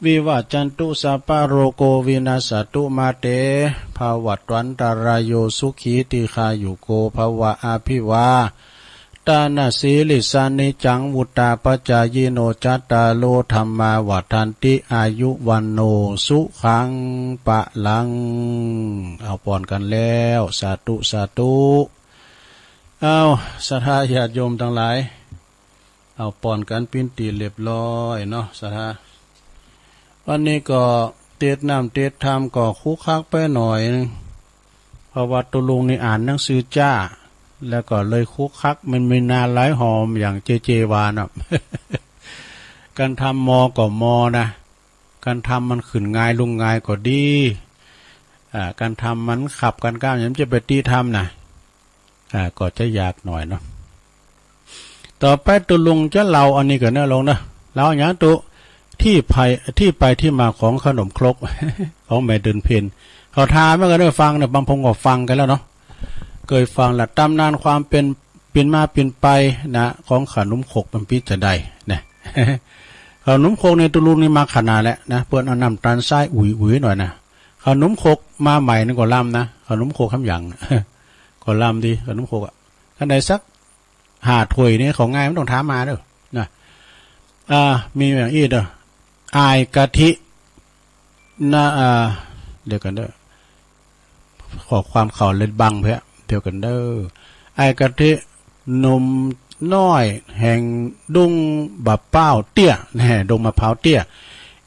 วิวัจจันตุ สัพพะโรโค วินัสสะตุ มาเต ภะวัตวันตะราโย สุขี ทีฆายุโก ภะวะ อะภิวา ตะนะสีลิสสะ นิจจัง วุฑฒาปะจายิโน จัตตาโร ธัมมา วัฑฒันติ อายุ วัณโณ สุขัง พะลัง เอาป้อนกั๋นแล้ว สาธุ สาธุ เอา ศรัทธาญาติโยมตังหลาย เอาป้อนกั๋นเป๋นตี้เรียบร้อยเนาะ ศรัทธา วันนี้ก็เตสน์น้ำเตสน์ธรรมก็คุกคักไปหน่อยนึ่ง เพราะว่าตุ๊ลุงนี่อ่านหนังสือจ๊า แล้วก็เลยคุกคัก มันมีนาหลายหอมอย่างเจเจวานะ กั๋นทำมอก็มอนะ กั๋นทำมันขึ้นงายลงงายก็ดี อ่า กั๋นทำมันขับกั๋นก้าว ยังจะไปตี้ทำนะ อ่า ก็จะยากหน่อยเนาะ ต่อไปตุ๊ลุงจะเล่าอันนี้ก่อนเน้อลุงเน้อ เล่าหยังตุ๊ ตี้ไป ตี้ไปตี้มาของขนมครก ของแม่เดือนเพ็ญ เขาถามมาก่อนเน้อ ฟังเน้อ บางคนก็ฟังกั๋นแล้วเนาะ เกยฟังละ ต๋ำนานความเป๋น เป๋นมาเป๋นไปนะ ของขนมครกมันเป๋นจาใดนะ ขนมครกนี่ตุ๊ลุงนี่มักขนาดแหละนะ เปิ้นเอาน้ำต๋าลทรายอุ๋ยๆ หน่อยนะ ขนมครกมาใหม่นี่ก็ล้ำนะ ขนมครกคำหยัง ก็ล้ำดี ขนมครกอะ อันใดสัก ห้าถ้วยนี่ของ่าย บ่ต้องถามมาเน้อ นะ อ่า มีอย่างอี้เน้อ อ้ายกะทิ นะ อ่า เดี๋ยวก่อนเน้อ ข้อความเขาเล็ดบังเพี้ย เดี๋ยวก่อนเน้อ อ้ายกะทิ หนุ่มน้อยแห่งดงมะพร้าวเตี้ย แน่ ดงมะพร้าวเตี้ย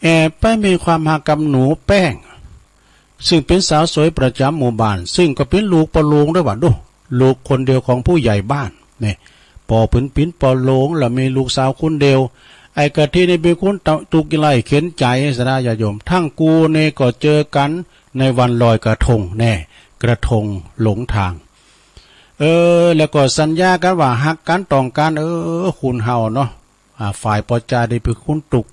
แอบไปมีความฮักกับหนูแป้ง ซึ่งเป๋นสาวสวยประจ๋ำหมู่บ้าน ซึ่งก็เป๋นลูกป้อโลงด้วยว่า ดู ลูกคนเดียวของผู้ใหญ่บ้าน นี่ ป้อเปิ้นเป๋นป้อโลง แล้วมีลูกสาวคนเดียว อ้ายกะทินี่เป๋นคนตุ๊กข์ไร้เข็ญใจ๋ ศรัทธาญาติโยม ตึงกู่นี่ก็เจอกั๋นในวันลอยกระทง แน่ กระทงหลงทาง เออ แล้วก็สัญญากั๋นว่าฮักกั๋นต้องกั๋น เออ คนเฮาเนาะ อ่า ฝ่ายป้อจายนี่เป๋นคนตุ๊กข์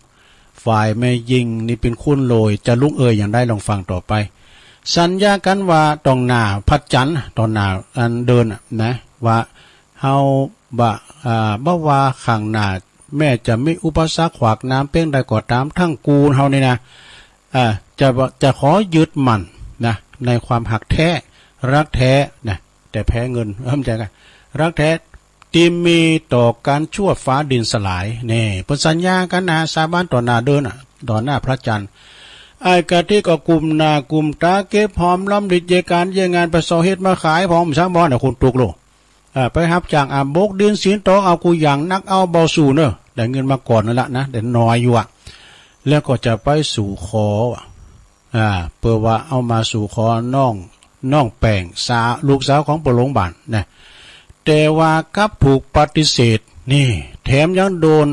ฝ่ายแม่ญิงนี่เป๋นคนรวย จะลงเอยอย่างใด ลองฟังต่อไป สัญญากั๋นว่าต่อหน้าพระจันทร์ ต่อหน้าอันเดินน่ะนะ ว่าเฮาบ่า อ่า บ่ว่าข้างหน้าแม้จะมีอุปสรรคขวางหนามเปียงใดก็ต๋าม ตึงกู่เฮานี่นะ อ่า จะ จะขอยึดมั่นนะ ในความฮักแท้ รักแท้นะ แต่แพ้เงิน เออ บ่ใจ้ รักแท้ตี้มีต่อกั๋นชั่วฟ้าดินสลาย แน่ เปิ้นสัญญากั๋นนะ สาบานต่อหน้าเดินน่ะ ต่อหน้าพระจันทร์ อ้ายกะทิก็กุมหน้ากุมต๋าเก็บหอมรำริดเยียะก๋านเยียะงาน ไปเซาะเฮ็ดมาขาย ผ่องสร้างบ่อนน่ะ คนตุ๊กข์โลก อ่า ไปฮับจ้างอาบกดินสินตอก เอากู้อย่างหนัก เอาเบาสู้เน้อ ได้เงินมาก่อนนั่นละนะ แต่น้อยอยู่อะ แล้วก็จะไปสู่ขอ อ่า เปื้อว่าเอามาสู่ขอน้อง น้องแป้งสาว ลูกสาวของป้อโลงบ้านนะ แต่ว่ากลับถูกปฏิเสธ นี่ แถมยังโดน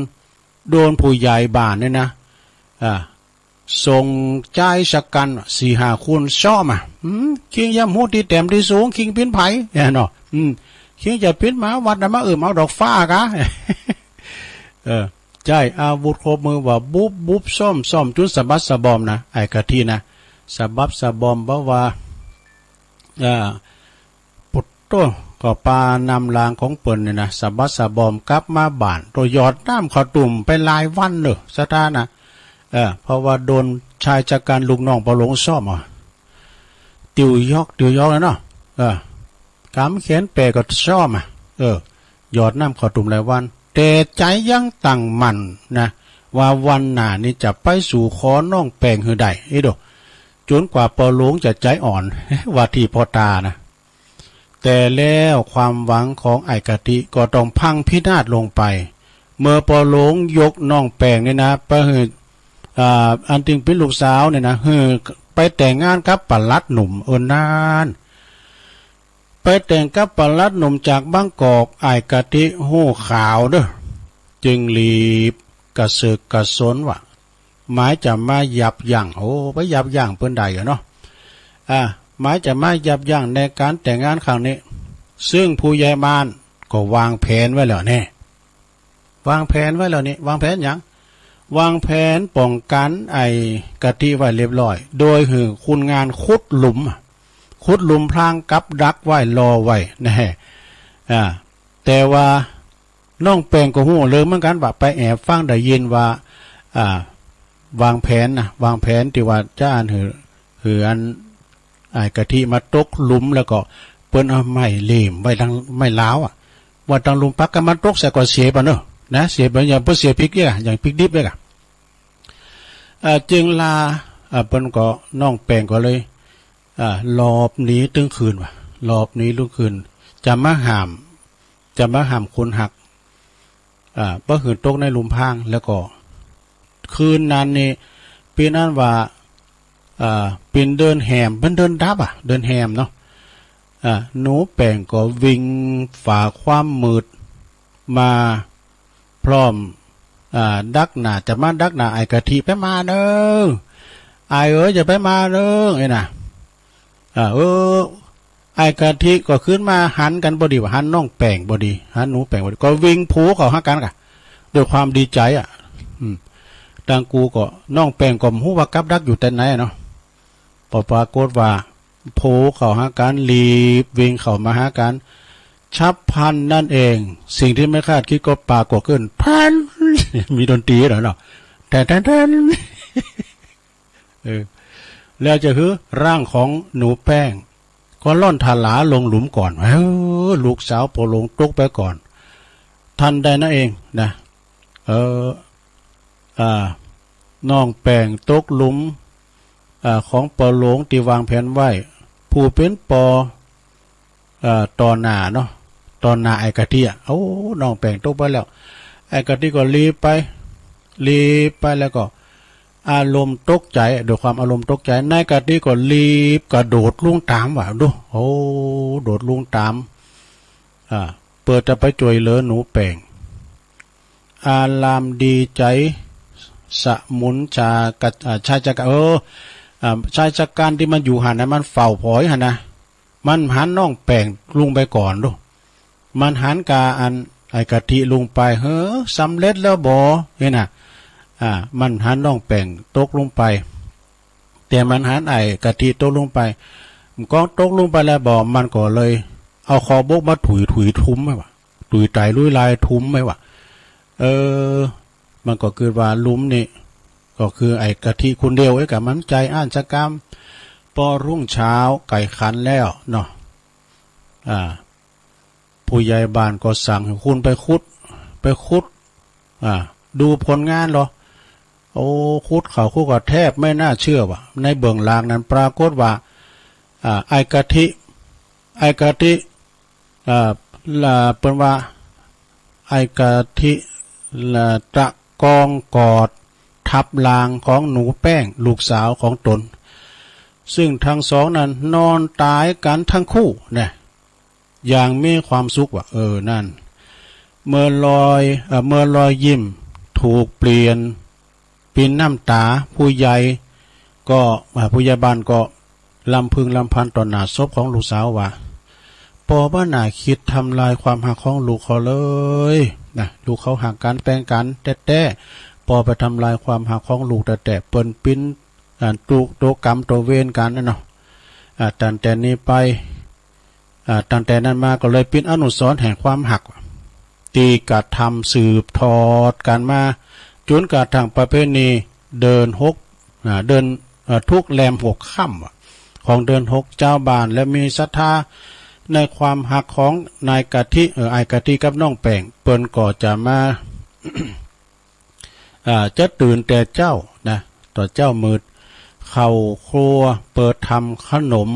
โดนผู้ใหญ่บ้านนี่นะ อ่า ส่งจายชะกั๋นสี่ห้าคนซ้อมอะ อืม คิงยำฮู้ตี้แต้มตี้สูง คิงเป๋นใผ แน่เนาะ อืม คิงจะเป๋นหมาวัดน่ะ มาเอิ้มเอาดอกฟ้ากะ เออ ใจ๊อาวุธครบมือว่าบุบบุบซ้อมซ้อมจุดสะบัดสะบอมนะ อ้ายกะทินะ สะบัดสะบอม บ่าว่า เอ่อ ปุตโต ก็ปานำหลังของเปิ้นนี่นะ สะบัดสะบอมกลับมาบ้าน โตหยอดน้ำเข้าตุ้มไปหลายวันเน้อ ศรัทธานะ เออ เพราะว่าโดนชายชะกั๋นลูกน้องป้อโลงซ้อมอะ ติวยอก ติวยอกนะเนาะ เออ ก๋ำแขนแป๋ก็ซ้อมอะ เออ หยอดน้ำเข้าตุ้มหลายวัน แต่ใจ๋ยังตั้งมั่นนะ ว่าวันหน้านี่จะไปสู่ขอน้องแป้งหื้อได้ เอ้ยโด จ๋นกว่าปอหลวงจะใจ๋อ่อน ว่าตี้ป้อต๋านะ แต่แล้วความหวังของอ้ายกะทิก็ต้องพังพินาศลงไป เมื่อปอหลวงยกน้องแป้งนี่นะ ไปหื้อ อ่า อันตึงเป๋นลูกสาวนี่นะ หื้อไปแต่งงานกับปลัดหนุ่ม เออ นั้น ไปแต่งกับปลัดหนุ่มจากบางกอก อ้ายกะทิฮู้ข่าวเน่อ จึงรีบกระเซิกกระซนว่า หมายจะมายับยั้ง โอ้ ไปยับยั้งเปิ้นได้อะเนาะ อ่า หมายจะมายับยั้งในก๋านแต่งงานครั้งนี้ ซึ่งผู้ใหญ่บ้านก็วางแผนไว้แล้วแน่ วางแผนไว้แล้วนี่ วางแผนหยัง วางแผนป้องกั๋นอ้ายกะทิไว้เรียบร้อย โดยหื้อคนงานขุดหลุม ขุดหลุมพรางกับดักไว้ รอไว้นะ อ่า แต่ว่าน้องแป้งก็ฮู้เรื่องเหมือนกั๋นว่า ไปแอบฟังได้ยินว่า อ่า วางแผนนะ วางแผนตี้ว่าจะอันหื้อ หื้ออัน อ้ายกะทิมาตกหลุม แล้วก็เปิ้นเอาไม้เหล็มไว้ตัง ไม้ลาวอะ ไว้ตังหลุม ปักก้ามันตกใส่ก็เสียไปเนาะ นะ เสียไป อย่างเปิ้นเสียพริกเนี่ย อย่างพริกดิบเนี่ยอะ อ่า จึงลา อ่า เปิ้นก็ น้องแป้งก็เลย อ่า หลบหนีตึงคืนว่ะ หลบหนีตึงคืน จะมาห้าม จะมาห้ามคนฮัก อ่า บ่หื้อตกในหลุมพราง แล้วก็ คืนนั้นนี่ เป๋นอันว่า อ่า เป๋นเดือนแหม เป๋นเดือนดับอะ เดือนแหมเนาะ อ่า หนูแป้งก็วิ่งฝ่าความมืดมาพร้อม อ่า ดักหน้า จะมาดักหน้าอ้ายกะทิ ไปมาเน่อ อ้ายเอ๋ย จะไปมาเน่อ ไอ้น่ะ อ่า เออ อ้ายกะทิก็ขึ้นมา หันกั๋นพอดีว่ะ หันน้องแป้งพอดี หันหนูแป้งพอดี ก็วิ่งโผเข้าหากั๋นก่ะ ด้วยความดีใจ๋อะ อืม ตังกูก็ น้องแป้งก็บ่ฮู้ว่ากับดักอยู่แต่ไหนอะเนาะ ปอปรากฏว่า โผเข้าหากั๋น รีบวิ่งเข้ามาหากั๋น ฉับพลันนั้นเอง สิ่งตี้ไม่คาดคิดก็ปรากฏขึ้น พัน มีดนตรีแล้วเนาะ แทนแทนแทน เออ แล้วจะหื้อร่างของหนูแป้ง ก็ล่อนถลาลงหลุมก่อน เออ ลูกสาวปอหลวงตกไปก่อน ทันใดนั้นเองนะ เออ อ่า น้องแป้งตกหลุม อ่า ของปอหลวงตี้วางแผนไว้ ผู้เป๋นปอ เอ่อ ต่อหน้าเนาะ ต่อหน้าอ้ายกะทิอะ โอ้ น้องแป้งตกไปแล้ว อ้ายกะทิก็ลีบไป ลีบไปแล้วก็ อารมณ์ตกใจ๋ ด้วยความอารมณ์ตกใจ๋ นายกะทิก็ลีบกระโดดลงต๋ามว่ะ ดู โอ้ โดดลงต๋าม อ่า เปื้อจะไปจ้วยเหลือหนูแป้ง อารามดีใจ๋ สมุนชากะ อ่า ชายชะกัน เออ อ่า ชายชะกันตี้มันอยู่หั้นนะ มันเฝ้าผอยหั้นนะ มันหันน้องแป้งลงไปก่อนดู มันหันกาอันอ้ายกะทิลงไป เฮ้อ สำเร็จแล้วบ่ นี่นะ อ่า มันหันน้องแป้งตกลงไป แต่มันหันอ้ายกะทิตกลงไป มันก็ตกลงไปแล้วบ่ มันก็เลยเอาคอบกมาถุยๆ ทุ้มไว้ว่ะ ถุยไตลุยลายทุ้มไว้ว่ะ เออ มันก็กึ๊ดว่าหลุมนี่ ก็คืออ้ายกะทิคนเดียวเอ้ย กะมันใจ๋อั้นสักกำ ปอรุ่งเช้าไก่ขันแล้วเนาะ อ่า ผู้ใหญ่บ้านก็สั่งหื้อคนไปขุด ไปขุด อ่า ดูผลงานเหรอ โอ้ ขุดเข้าขุดก็แทบไม่น่าเชื่อว่ะ ในเบื้องหลังนั้นปรากฏว่า อ่า อ้ายกะทิ อ้ายกะทิ อ่า ละ เปิ้นว่า อ้ายกะทิ ละ ตะกองกอดทับร่างของหนูแป้ง ลูกสาวของตน ซึ่งทั้งสองนั้นนอนต๋ายกั๋นทั้งคู่นะ อย่างมีความสุขว่ะ เออ นั่น เมื่อรอย เอ่อ เมื่อรอยยิ้มถูกเปลี่ยนเป๋นน้ำต๋า ผู้ใหญ่ก็ อ่า ผู้ใหญ่บ้านก็รำพึงรำพันต่อหน้าศพของลูกสาวว่า ปอบ่น่าคิดทำลายความฮักของลูกเขาเลยนะ ลูกเขาฮักกั๋นแป๋งกั๋นแต๊ๆ ปอไปทำลายความฮักของลูกแต๊ๆ เปิ้นเป๋น อ่า ตุ ตั๋วกรรมตั๋วเวรกั๋นนะเนาะ อ่า ตั้งแต่นี้ไป อ่า ตั้งแต่นั้นมาก็เลยเป๋นอนุสรณ์แห่งความฮัก ตี้กระทำสืบทอดกั๋นมา จ๋นกระทั่งประเพณีเดือนหก อ่า เดือน อ่า ทุกแรมหกค่ำว่ะ ของเดือนหก จาวบ้านและมีศรัทธาในความฮักของนายกะทิ เอ่อ อ้ายกะทิกับน้องแป้ง เปิ้นก็จะมา อ่า จะตื่นแต่เจ๊านะ ต๋อนเจ๊ามืด ข เข้าครัว เปิดทำขนม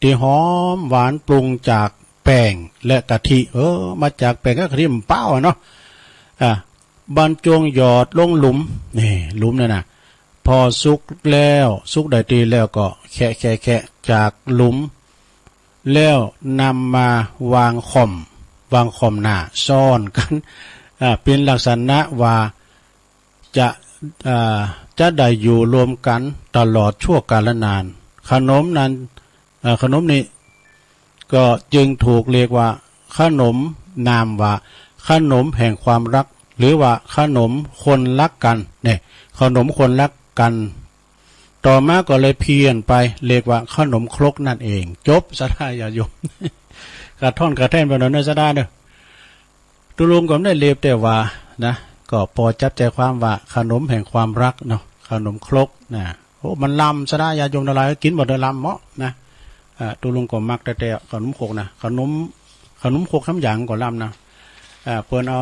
ตี้หอมหวาน ปรุงจากแป้งและกะทิ เออ มาจากแป้งกับกะทิมันเป๊าอะเนาะ อ่ะ บรรจงหยอดลงหลุม นี่ หลุมนั่นน่ะ พอสุกแล้ว สุกได้ตี้แล้วก็แคะ แคะ แคะ จากหลุม แล้วนำมาวางค่อม วางค่อมหน้าซ้อนกั๋น อ่า เป๋นลักษณะว่าจะ อ่า จะได้อยู่รวมกั๋นตลอดชั่วกาลนาน ขนมนั้น อ่า ขนมนี้ก็จึงถูกเรียกว่าขนม นามว่าขนมแห่งความรัก หรือว่าขนมคนฮักกั๋น เนี่ย ขนมคนฮักกั๋น ต่อมาก็เลยเพี้ยนไป เรียกว่าขนมครกนั่นเอง จบ ศรัทธาญาติโยม กระท่อนกระแท่นไปหน่อยเน่อ ศรัทธาเน่อ ตุ๊ลุงก็บ่ได้เล็บแต่ว่านะ ก็ปอจับใจ๋ความว่าขนมแห่งความฮักเนาะ ขนมครกนะ โอ้ มันลำ ศรัทธาญาติโยมตังหลาย กิ๋นบ่ได้ลำเมาะนะ อ่า ตุ๊ลุงก็มักแต๊ๆ ขนมครกนะ ขนม ขนมครกสามอย่างก็ลำนะ อ่า เปิ้นเอา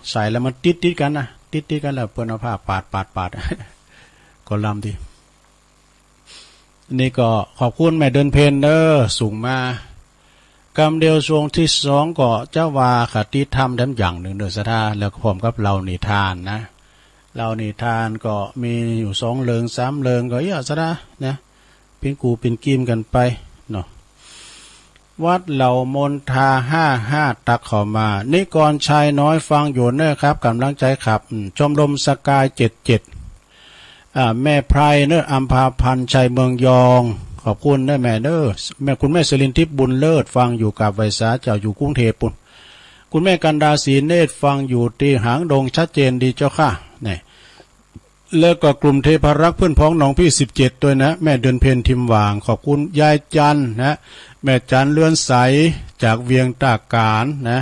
ใส่แล้วมันติดๆ กั๋นนะ ติดๆ กั๋นแล้วเปิ้นเอาผ้าปาด ปาด ปาด ก็ลำดี นี่ก็ขอบคุณแม่เดือนเพ็ญเน่อ ส่งมา กำเดียวช่วงตี้สองก็จะว่าคติธรรมแถมอย่างนึ่งเน่อ ศรัทธา แล้วก็พร้อมกับเล่านิทานนะ เล่านิทานก็มีอยู่สองเรื่องสามเรื่องก็เยียะ ศรัทธา นะ เป๋นกู่เป๋นกีมกั๋นไปเนาะ วัดเหล่ามนทา ห้าห้า ตั๊กเข้ามา นิกรชัยน้อยฟังอยู่เน่อครับ ก๋ำลังใจ๋ครับ อืม ชมรมสกาย เจ็ดเจ็ด อ่า แม่ไพรเน่อ อัมพาพันธ์ ชัยเมืองยอง ขอบคุณเน่อแม่เน่อ แม่ คุณแม่สิรินทิพย์บุญเลิศ ฟังอยู่ กราบไหว้สาเจ้า อยู่กรุงเทพฯ ปู๊น คุณแม่กันดา ศรีเนตร ฟังอยู่ตี้หางดง ชัดเจนดีเจ้าค่ะ นี่ แล้วก็กลุ่มเทพารักษ์เพื่อนพ้องหนองพี่ สิบเจ็ด ด้วยนะ แม่เดือนเพ็ญ ทิมหว่าง ขอบคุณยายจันนะ แม่จันเรือนใส จากเวียงต้าก๋านนะ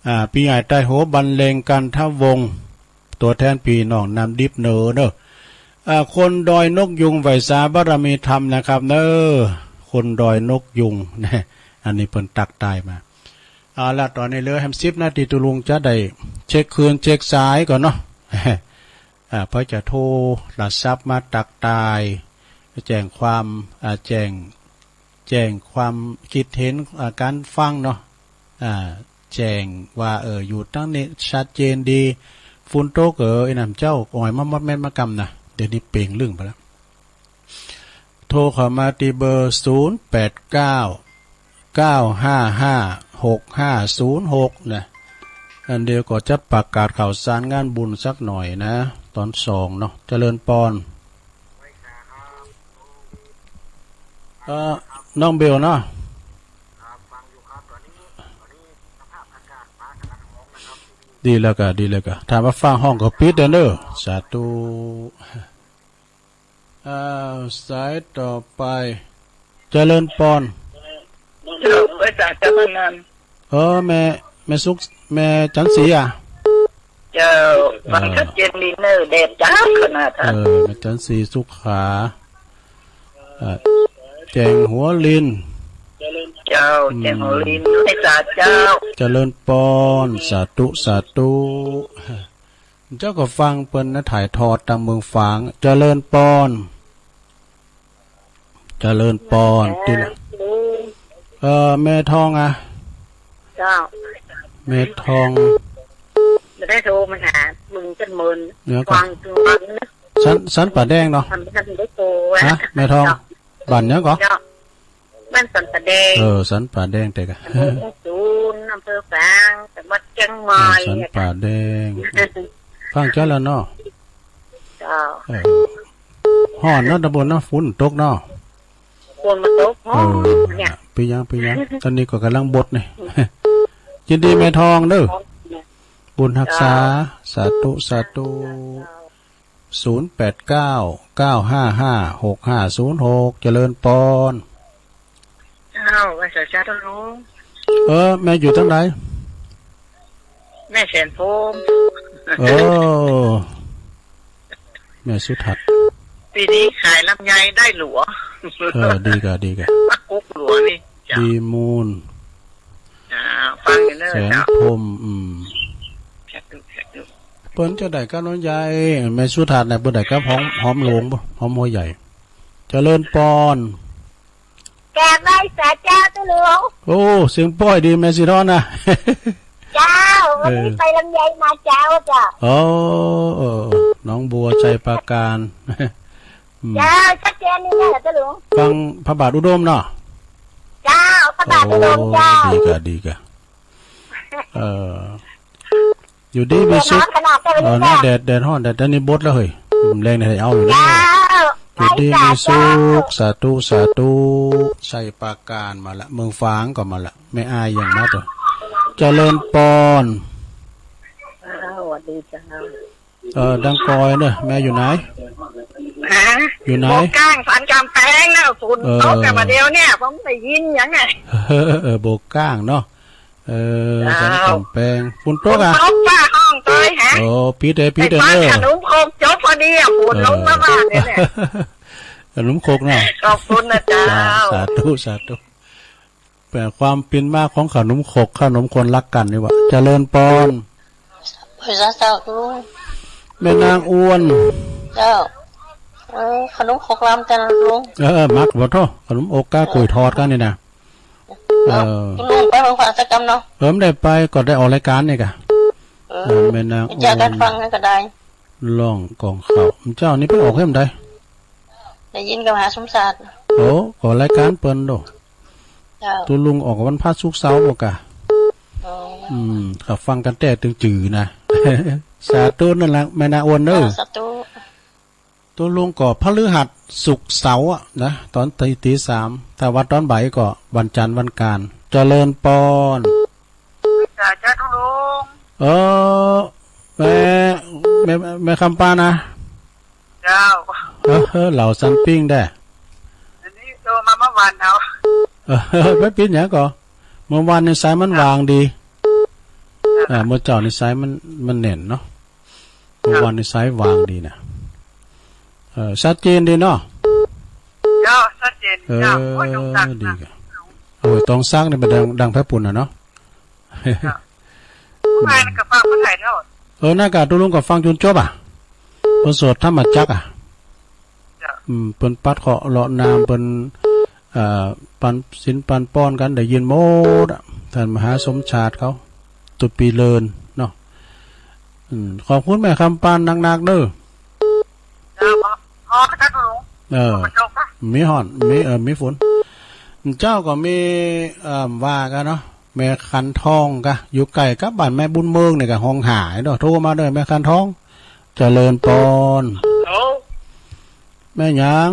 อ่า ปี้ใหญ่ใต้โห บรรเลง กันทวงศ์ ตั๋วแทนปี้น้องน้ำดิบเน่อเน่อ อ่า คนดอยนกยูง ไหว้สาบารมีธรรมนะครับเน่อ คนดอยนกยูงนะ อันนี้เปิ้นตั๊กตายมา เอาละ ต๋อนนี้เหลือแหมสิบนาที ตุ๊ลุงจะได้เช็คคลื่นเช็คสายก่อนเนาะ อ่า เปื้อจะโทรศัพท์มาตั๊กตาย แจ้งความ อ่า แจ้ง แจ้งความคิดเห็น อ่า ก๋านฟังเนาะ อ่า แจ้งว่า เออ อยู่ตังนี้ชัดเจนดี ฝนตก เออ ไอ้น้ำเจ้าอ่อยมามอดแมดมากำนะ เดี๋ยวนี้เป๋งลึ่งไปแล้ว โทรเข้ามาตี้เบอร์ ศูนย์แปดเก้า เก้าห้าห้า หกห้าศูนย์หก นะ อันเดียวก็จะประกาศข่าวสารงานบุญสักหน่อยนะ ต๋อนสองเนาะ เจริญปอน เอ่อ น้องเบลเนาะ ดีแล้วก่ะ ดีแล้วก่ะ ถามว่าฟ้าฮ้องก็ปิดเน่อ สาธุ อ้าว สายต่อไป เจริญปอน เจ้า ไหว้สาเจ้าพระนาม เออ แม่ แม่สุข แม่จันทร์ศรีอะ เจ้า เออ ฟังชัดเจนดีเน่อ แดดจ้าขนาดนั้น เออ แม่จันทร์ศรีสุขา อ่ะ แจ้งหัวลิน เจ้า อืม แจ้งหัวลิน ไหว้สาเจ้า เจริญปอน สาธุ สาธุ เจ้าก็ฟังเปิ้นนะ ถ่ายทอดตางเมืองฝาง เจริญปอน เจริญปอน ตี้ละ เอ่อ แม่ทองอะ เจ้า แม่ทอง บ่ได้โทรมาหาลุงจันเมิน เดี๋ยวก่อน ฟังทุกวันนะ สัน สันป่าแดงเนาะ ทำไมท่านได้โทรอะ ฮะ แม่ทอง เจ้า บ้านหยังก่อ เจ้า บ้านสันป่าแดง เออ สันป่าแดง แต่กะ อำเภอโขงสูน อำเภอฝาง จังหวัดเจียงใหม่ อ่า สันป่าแดง ฟังเจ้าแล้วเนาะ เจ้า เออ ฮ้อนเนาะ ตำบลเนาะ ฝนตกเนาะ ฝนมาตก เออ ฮ้อนเนี่ย เปียก เปียก ต๋อนนี้ก็ก่ำลังบดนี่ ยินดีแม่ทองเน่อ บุญฮักษา เจ้า สาธุ สาธุ เจ้า ศูนย์แปดเก้า เก้าห้าห้า หกห้าศูนย์หก เจริญปอน เจ้า ไหว้สาเจ้าลุง เออ แม่อยู่ตางใด แม่แสนพรหม เออ แม่สุทัศน์ ปี๋นี้ขายลำไยได้หลัว เออ ดีก่ะ ดีก่ะ ปักกุ๊กหลัวนี่ เจ้า ดีมูล อ่า ฟังอยู่เน่อ แสน เจ้า พรหม อืม สาธุ สาธุ เปิ้นจะได้กับลำไย แม่สุทัศน์เนี่ย เปิ้นได้กับหอม หอมหลวงบ่ หอมหัวใหญ่ เจริญปอน กราบไหว้สาเจ้าตุ๊ลุง โอ้ เสียงป้อยดีแม่สีทอนนะ เจ้า วันนี้ เออ ไปลำไยมาเจ้าเจ้า อ๋อ เออ เออ หนองบัวไชยปราการ อืม เจ้า ชัดเจนดีนะตุ๊ลุง ฟังพระบาทอุดมเนาะ เจ้า พระบาทอุดมเจ้า โอ้ ดีกะ ดีกะ เออ อยู่ดีมีสุข แดดฮ้อนขนาดนั้นเลย เออ นะ แดด แดดฮ้อน แดด แดดนี่บดแล้วเฮ้ย แฮงได้เอาอยู่นะ เจ้า อยู่ดีมีสุข สาธุ สาธุ ไชยปราการมาละ เมืองฝางก็มาละ แม่อายยังมาตัว เจริญปอน อ้าว สวัสดีเจ้า เออ ดังกอยเนอะ แม่อยู่ไหน ฮะ อยู่ไหน บ่อก้างสันกำแพงนะ ฝนตก เออ แต่บ่าเดี่ยวเนี่ย ผมได้ยินอย่างไง เออ เออ บ่อก้างเนาะ เออ เจ้า สันกำแพง ฝนตกอะ ฝนตกฟ้าฮ้องตอยฮะ โอ้ ปิดเด้อ ปิดเด้อ ไอ้ฟ้า เนอะ ขนมครกจบพอดีอะ ฝนลงมาบ้านเนี่ย เออ ขนมครกเนาะ ขอบคุณนะเจ้า สาธุ สาธุ แต่ความเป๋นมาของขนมครก ขนมคนฮักกั๋นนี่หว่า เจริญปอน พระเจ้าลุง แม่นางอ้วน เจ้า เออ ขนมครกลำจ้ะลุง เออ มักบ่โธ่ ขนมอกก้าก๋วยทอดกั๋นนี่นะ เออ ลุงไปเมืองฝางสักกำเนาะ เออ บ่ได้ไป ก็ได้ออกรายการนี่กะ เออ เออ แม่นางอ้วน เจอกั๋นฟังนั่นก็ได้ ร้องกองข้าว เจ้านี่ไปออกเมื่อใด ได้ยินกับมหาสมชาติ โอ้ ก็รายการเปิ้นโด เจ้า ตุ๊ลุงออกวันพฤหัสศุกร์เสาร์บ่กะ อ๋อ อืม ก็ฟังกั๋นแต่ตึงจื้อนะ สาธุนั่นละ แม่นางอ้วนเอ้อ เออ สาธุ ตุ๊ลุงก็พฤหัสศุกร์เสาร์อะนะ ต๋อนตี ตีสาม ถ้าว่าต๋อนบ่ายก็วันจันทร์วันอังคาร เจริญปอน จ้า เจ้าตุ๊ลุง เออ แม่ แม่ แม่คำปานนะ เจ้า เออ เออ เหล่าสันปิ้งแด้ อันนี้โทรมาเมื่อวานเอา เออ บ่เป๋นหยังก่อ เมื่อวานนี่สายมันว่างดี อ่า เมื่อเจ๊านี่สายมัน มันแน่นเนาะ เมื่อวานนี่สายว่างดีนะ เออ ชัดเจนดีเนาะ เจ้า ชัดเจน เออ เจ้า โอ้ย ตองสักนะ ดีกะ โอ้ย ตองสักนี่มันดัง ดังแผดปู๋นน่ะเนาะ เจ้า เมื่อวานก็ฟังเปิ้นถ่ายทอด เออ นั่นกะ ตุ๊ลุงก็ฟังจ๋นจบอะ เปิ้นสวดธรรมจักรอะ เจ้า อืม เปิ้นปัดเคราะห์เลาะนาม เปิ้น เอ่อ ปันศีลปันปอนกั๋น ได้ยินหมดอะ ต้านมหาสมชาติเขา ตุ๊ปีเลินเนาะ อืม ขอบคุณแม่คำปานนักๆ เน้อ เจ้า ฮ้อนกะตุ๊ลุง เออ ฝนตกปะ มีฮ้อน มี เออ มีฝน เจ้าก็มี เอ่อ ว่ากั๋นเนาะ แม่ขันทองกะ อยู่ใก้กับบ้านแม่บุญเมืองนี่กะ ฮ้องหาเนาะ โทรมาเน้อ แม่ขันทอง เจริญปอน ฮัลโหล แม่หยัง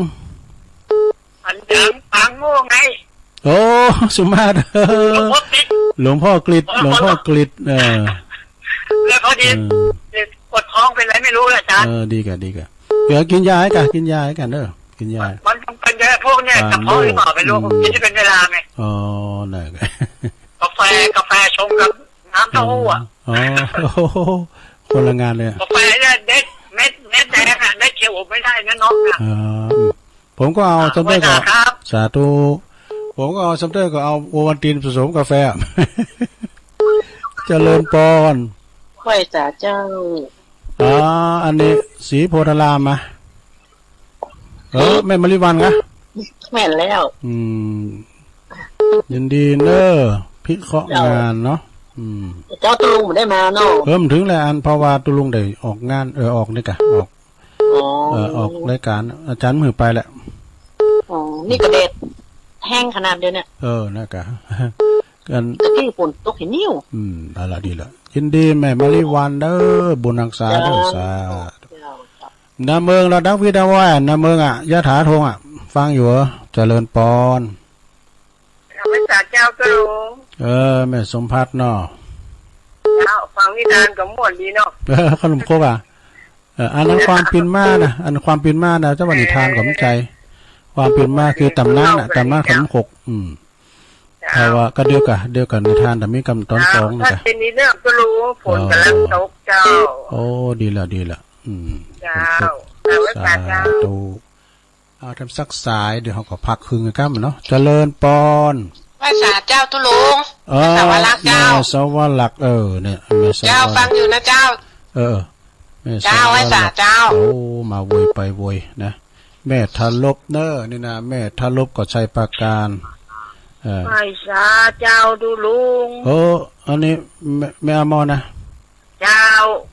อันหยัง ปางโง่ไง โอ้ สุมาตร หลวงพ่อกฤษ หลวงพ่อกฤษ หลวงพ่อกฤษ เออ แล้วพอดี เออ ปวดท้องเป็นไรไม่รู้เลยอาจารย์ เออ ดีกะ ดีกะ เดี๋ยวกิ๋นยาหื้อกะ กิ๋นยาหื้อกะเน้อ กิ๋นยา มันเป็นเยอะพวกเนี่ย ปางโง่ กระเพาะหรือเปล่าไม่รู้ อืม ผมกินไม่เป็นเวลาไง อ๋อ นั่นกะ กาแฟ กาแฟชงกับน้ำเต้าหู้อะ อ๋อ โอ้โห คนละงานเลยอะ กาแฟเนี่ยเม็ด เม็ด เม็ดแดงอะ เม็ดเขียวผมไม่ได้นะน้องอะ อ่า อืม ผมก็เอา อ่า ซ้ำเต้ยก็ ไหว้สาครับ สาธุ ผมก็เอาซ้ำเต้ยก็เอาโอวัลตินผสมกาแฟ เจริญปอน ไหว้สาเจ้า อ่า อันนี้ศรีโพธารามอะ เออ แม่มะลิวัลย์กะ แม่นแล้ว อืม ยินดีเน้อ พิเคราะห์งานเนาะ อืม เจ้าตุ๊ลุงบ่ได้มาเนาะ เออ มันเถิงแล้วอัน เพราะว่าตุ๊ลุงได้ออกงาน เออ ออกนี่กะ ออก อ๋อ เออ ออกรายการ อาจารย์บ่หื้อไปแล้ว อ๋อ นี่ก็แดดแฮงขนาดเดียวเนี่ย เออ นั่นกะ กั๋น ตะกี้ฝนตกเห็นนิ่ว อืม เอาละดีละ ยินดีแม่มะลิวัลย์เน้อ บุญฮักษาเน้อ เจ้า สาธุ เจ้า เจ้า นาเมืองละดังวิดาว่า นาเมืองอะ ยะถาทงอะ ฟังอยู่เหรอ เจริญปอน ไหว้สาเจ้าตุ๊ลุง เออ แม่สมภัทรเนาะ เจ้า ฟังนิทานก็ม่วนดีเนาะ เออ ขนมครกอะ เออ อันนั้นความเป๋นมานะ อันความเป๋นมานะ เจ้าว่านิทานก็บ่ใจ้ ความเป๋นมาคือต๋ำนานน่ะ ต๋ำนานขนมครก อืม เจ้า ถ้าว่าก็เดียวกะ เดียวกะนิทาน แต่มีกำต๋อนสองนะ เจ้า ถ้าเป๋นในเรื่องตุ๊ลุง ฝนก๋ำลังตกเจ้า โอ้ ดีละ ดีละ อืม เจ้า ฝนตก ไหว้สาเจ้า สาธุ เอา แถมสักสาย เดี๋ยวเฮาก็พักครึ่งกั๋นเนาะ เจริญปอน ไหว้สาเจ้าตุ๊ลุง เออ สวรรคเจ้า แม่สวรรค เออ เนี่ย แม่สวรรค เจ้า ฟังอยู่นะเจ้า เออ แม่สวรรค เจ้า ไหว้สาเจ้า โอ้ มาโวยไปโวยนะ แม่ทารบเน่อ นี่นะ แม่ทารบก็ชัยปราการ เออ ไหว้สาเจ้าตุ๊ลุง โอ้ อันนี้แม่ แม่อมรนะ เจ้า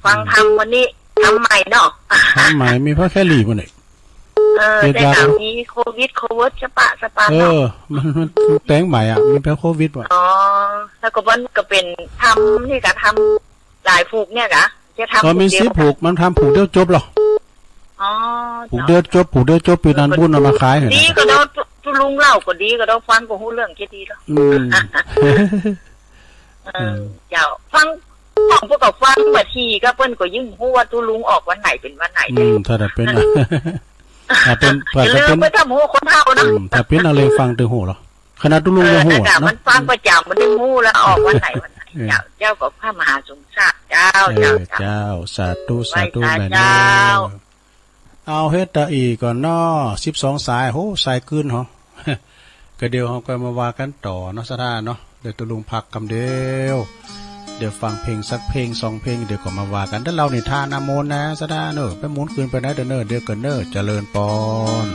ฟังธรรมวันนี้ ธรรมใหม่เนาะ ธรรมใหม่ มีพระแค่หลีบมันเอง เออ เฮ็ด แต่ ยา ก็มีโควิด โควิด สะปะ สะปะ เออ เนาะ มัน มัน มันแปลงใหม่อะ มีแปลงโควิดว่ะ อ๋อ แล้วก็มันก็เป๋นธรรมนี่กะ ธรรมหลายผูกเนี่ยกะ จะธรรม เออ ผูกเดียว มีสิบผูก มันธรรมผูกเดียวจบหรอ อ๋อ ผูกเดียวจบ ผูกเดียวจบ ปี๋นั้นบุญเอามาขายเหอะ ดีก็เนาะ ตุ๊ลุงเล่าก็ดีก็เนาะ ฟังก็ฮู้เรื่องจะดีเนาะ อืม เออ อืม เจ้า ฟัง ของพวกก็ฟังบางทีก็เปิ้นก็ยิ่งฮู้ว่าตุ๊ลุงออกวันไหนเป๋นวันไหน อืม ถ้าจะเป๋นอะ ถ้าเป๋น อย่าลืม ถ้าเป๋น ไปทำฮู้คนเฒ่านะ อืม ถ้าเป๋นอะเล่งฟังตึงฮู้หรอ ขนาดตุ๊ลุงยังฮู้ เออ แต่ เนาะ มันฟังประจ๋ำ มันตึงฮู้แล้วออกวันไหนวันไหน เออ เจ้า เจ้าก็พระมหาสมศักดิ์ เจ้า เออ เจ้า เจ้า เจ้า สาธุ สาธุ ไหว้สา แม่เน่อ เจ้า เอาเฮ็ดตะอี้ก่อนเนาะ สิบสองสาย โห สายกึ๊นเหรอ ก็เดี๋ยวเฮาก็มาว่ากั๋นต่อเนาะ ศรัทธาเนาะ เดี๋ยวตุ๊ลุงพักกำเดียว เดี๋ยวฟังเพลงสักเพลงสองเพลง เดี๋ยวก็มาว่ากั๋น เดี๋ยวเล่านิทานนะ โมนนะ ศรัทธาเน่อ ไปหมุนคืนไปไหนเด้อเน่อ เดี๋ยวก่อนเน่อ เจริญปอน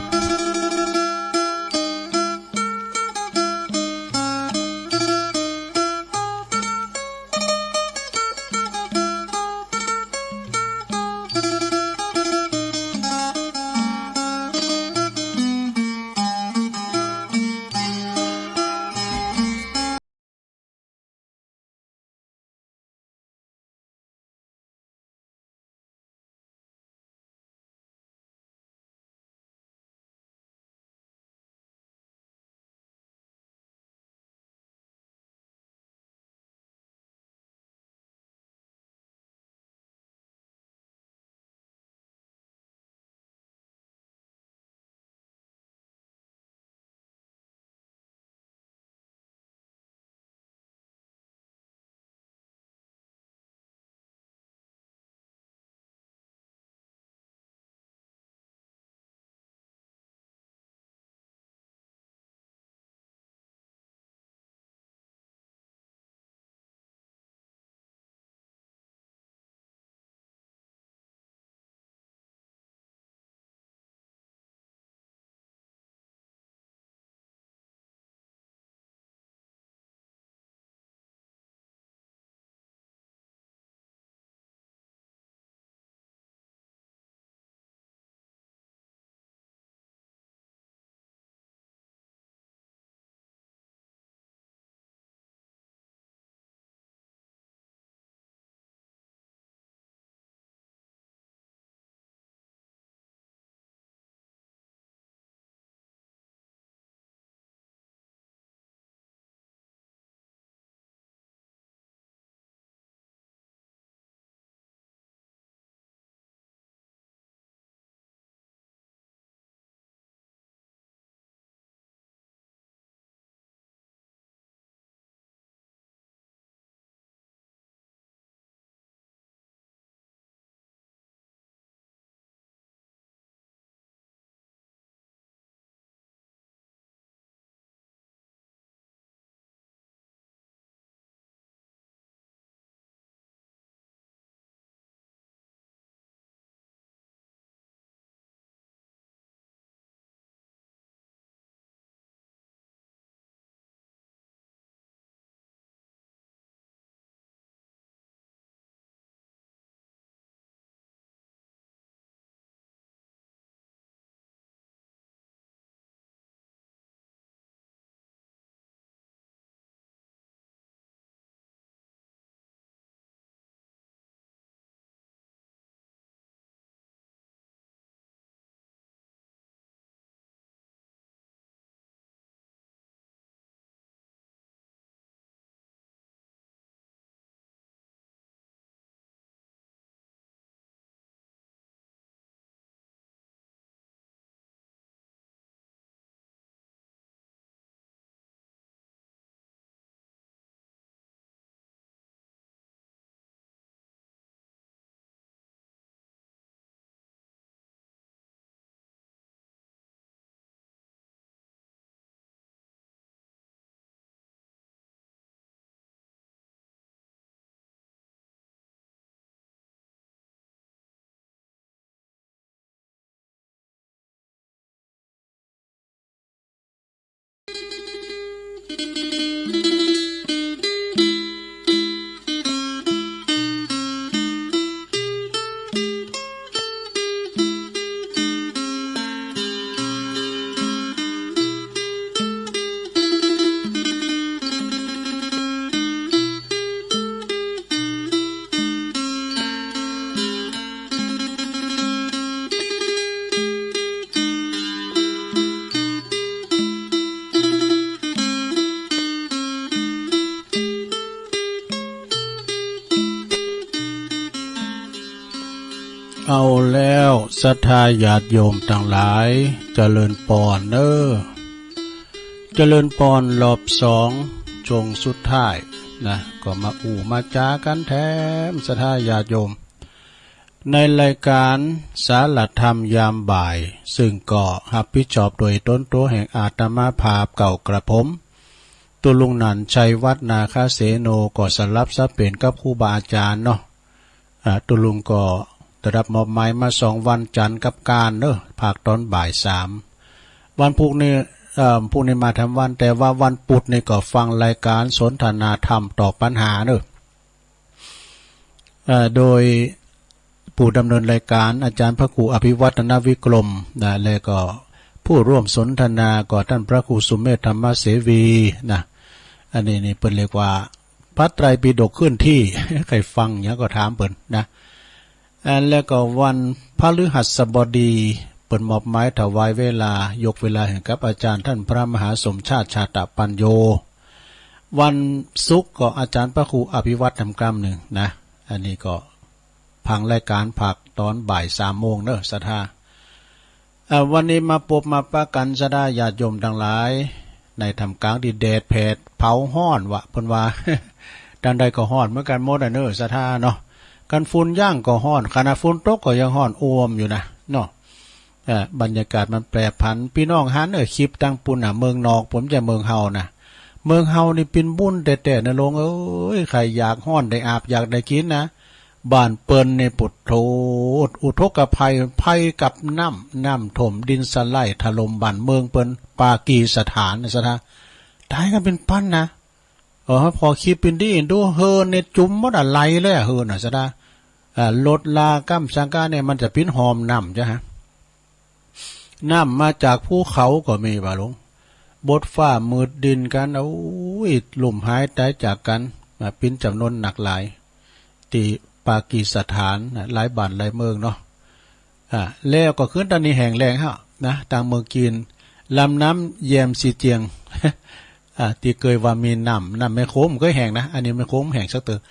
เอาแล้วศรัทธาญาติโยมตังหลาย เจริญปอนเน้อ เจริญปอนรอบสอง ช่วงสุดท้ายนะ ก็มาอู้มาจ๋ากั๋นแถมศรัทธาญาติโยม ในรายก๋านสารธรรมยามบ่าย ซึ่งก็ฮับผิดชอบโดยตนตั๋วแห่งอาตมาภาพเก่ากระผม ตุ๊ลุงหนันชัยวัฒน์นาคเสโน ก็สลับสับเปลี่ยนกับครูบาอาจ๋ารย์เนาะ อ่า ตุ๊ลุงก็ได้ฮับมอบหมายมาสองวัน จันทร์กับอังคารเนาะ ภาคตอนบ่ายสาม วันพุธนี่ เอ่อ พุธนี่มาแถมวัน แต่ว่าวันปุธนี่ก็ฟังรายก๋านสนทนาธรรมตอบปัญหาเนาะ เอ่อ โดยผู้ดำเนินรายก๋านอาจ๋ารย์พระครูอภิวัฒนวิกรมนะ และก็ผู้ร่วมสนทนาก็ต้านพระครูสุเมธธรรมเสวีนะ อันนี้นี่เปิ้นเรียกว่า พระไตรปิฎกเคลื่อนที่ ใค่ฟังหยังก็ถามเปิ้นนะ อันแล้วก็วันพฤหัสบดี เปิ้นมอบหมายถวายเวลา ยกเวลาให้กับอาจ๋ารย์ต้านพระมหาสมชาติ ชาตปัญโญ วันศุกร์ก็อาจ๋ารย์พระครูอภิวัฒน์นำกล้ำนึ่งนะ อันนี้ก็ฟังรายก๋านภาคตอนบ่ายสามโมงเนาะ ศรัทธา อ่า วันนี้มาปบมาปะกั๋นศรัทธาญาติโยมตังหลาย ในท่ามกลางตี้แดดแผดเผาฮ้อนวะ เปิ้นว่า ตางใดก็ฮ้อนเหมือนกั๋นหมดอะเนาะ ศรัทธาเนาะ คันฝุ่นยังก็ฮ้อน ขนาดฝนตกก็ยังฮ้อนอ่วมอยู่นะเนาะ เอ่อ บรรยากาศมันแปรผัน ปี้น้องหัน เออ คลิปตางปู้นน่ะ เมืองนอก บ่ใจ้เมืองเฮานะ เมืองเฮานี่เป๋นบุญแต๊ๆ นะหลวงเอ๋ย ใผอยากฮ้อนได้อาบ อยากได้กิ๋นนะ บ้านเปิ้นนี่ ปุดโธ อุทกภัย ภัยกับน้ำ น้ำท่วม ดินสไลด์ถล่มบ้านเมืองเปิ้น ปากีสถานน่ะ ศรัทธา ต๋ายกั๋นเป๋นปันนะ เออ พอคลิปเป๋นตี้ ดูเฮือนนี่จุ่มหมดอะ ไหลเลยอะ เฮือนน่ะ ศรัทธา อ่า รถราก้ำสังฆาเนี่ย มันจะเป๋นหอมน้ำจ้ะฮะ น้ำมาจากภูเขาก็มีวะหลวง บดฟ้ามืดดินกั๋น โอ้ย ลุ่มหายต๋ายจากกั๋น มาเป๋นจ๋ำนวนนักหลาย ตี้ปากีสถานน่ะ หลายบ้านหลายเมืองเนาะ อ่า แล้วก็ขึ้นต๋อนนี้แห้งแล้งฮะนะ ตางเมืองจีน ลำน้ำแยมซีเจียง อ่า ตี้เกยว่ามีน้ำ น้ำแม่โขงบ่เกยแห้งนะ อันนี้แม่โขงแห้งสักเตื้อ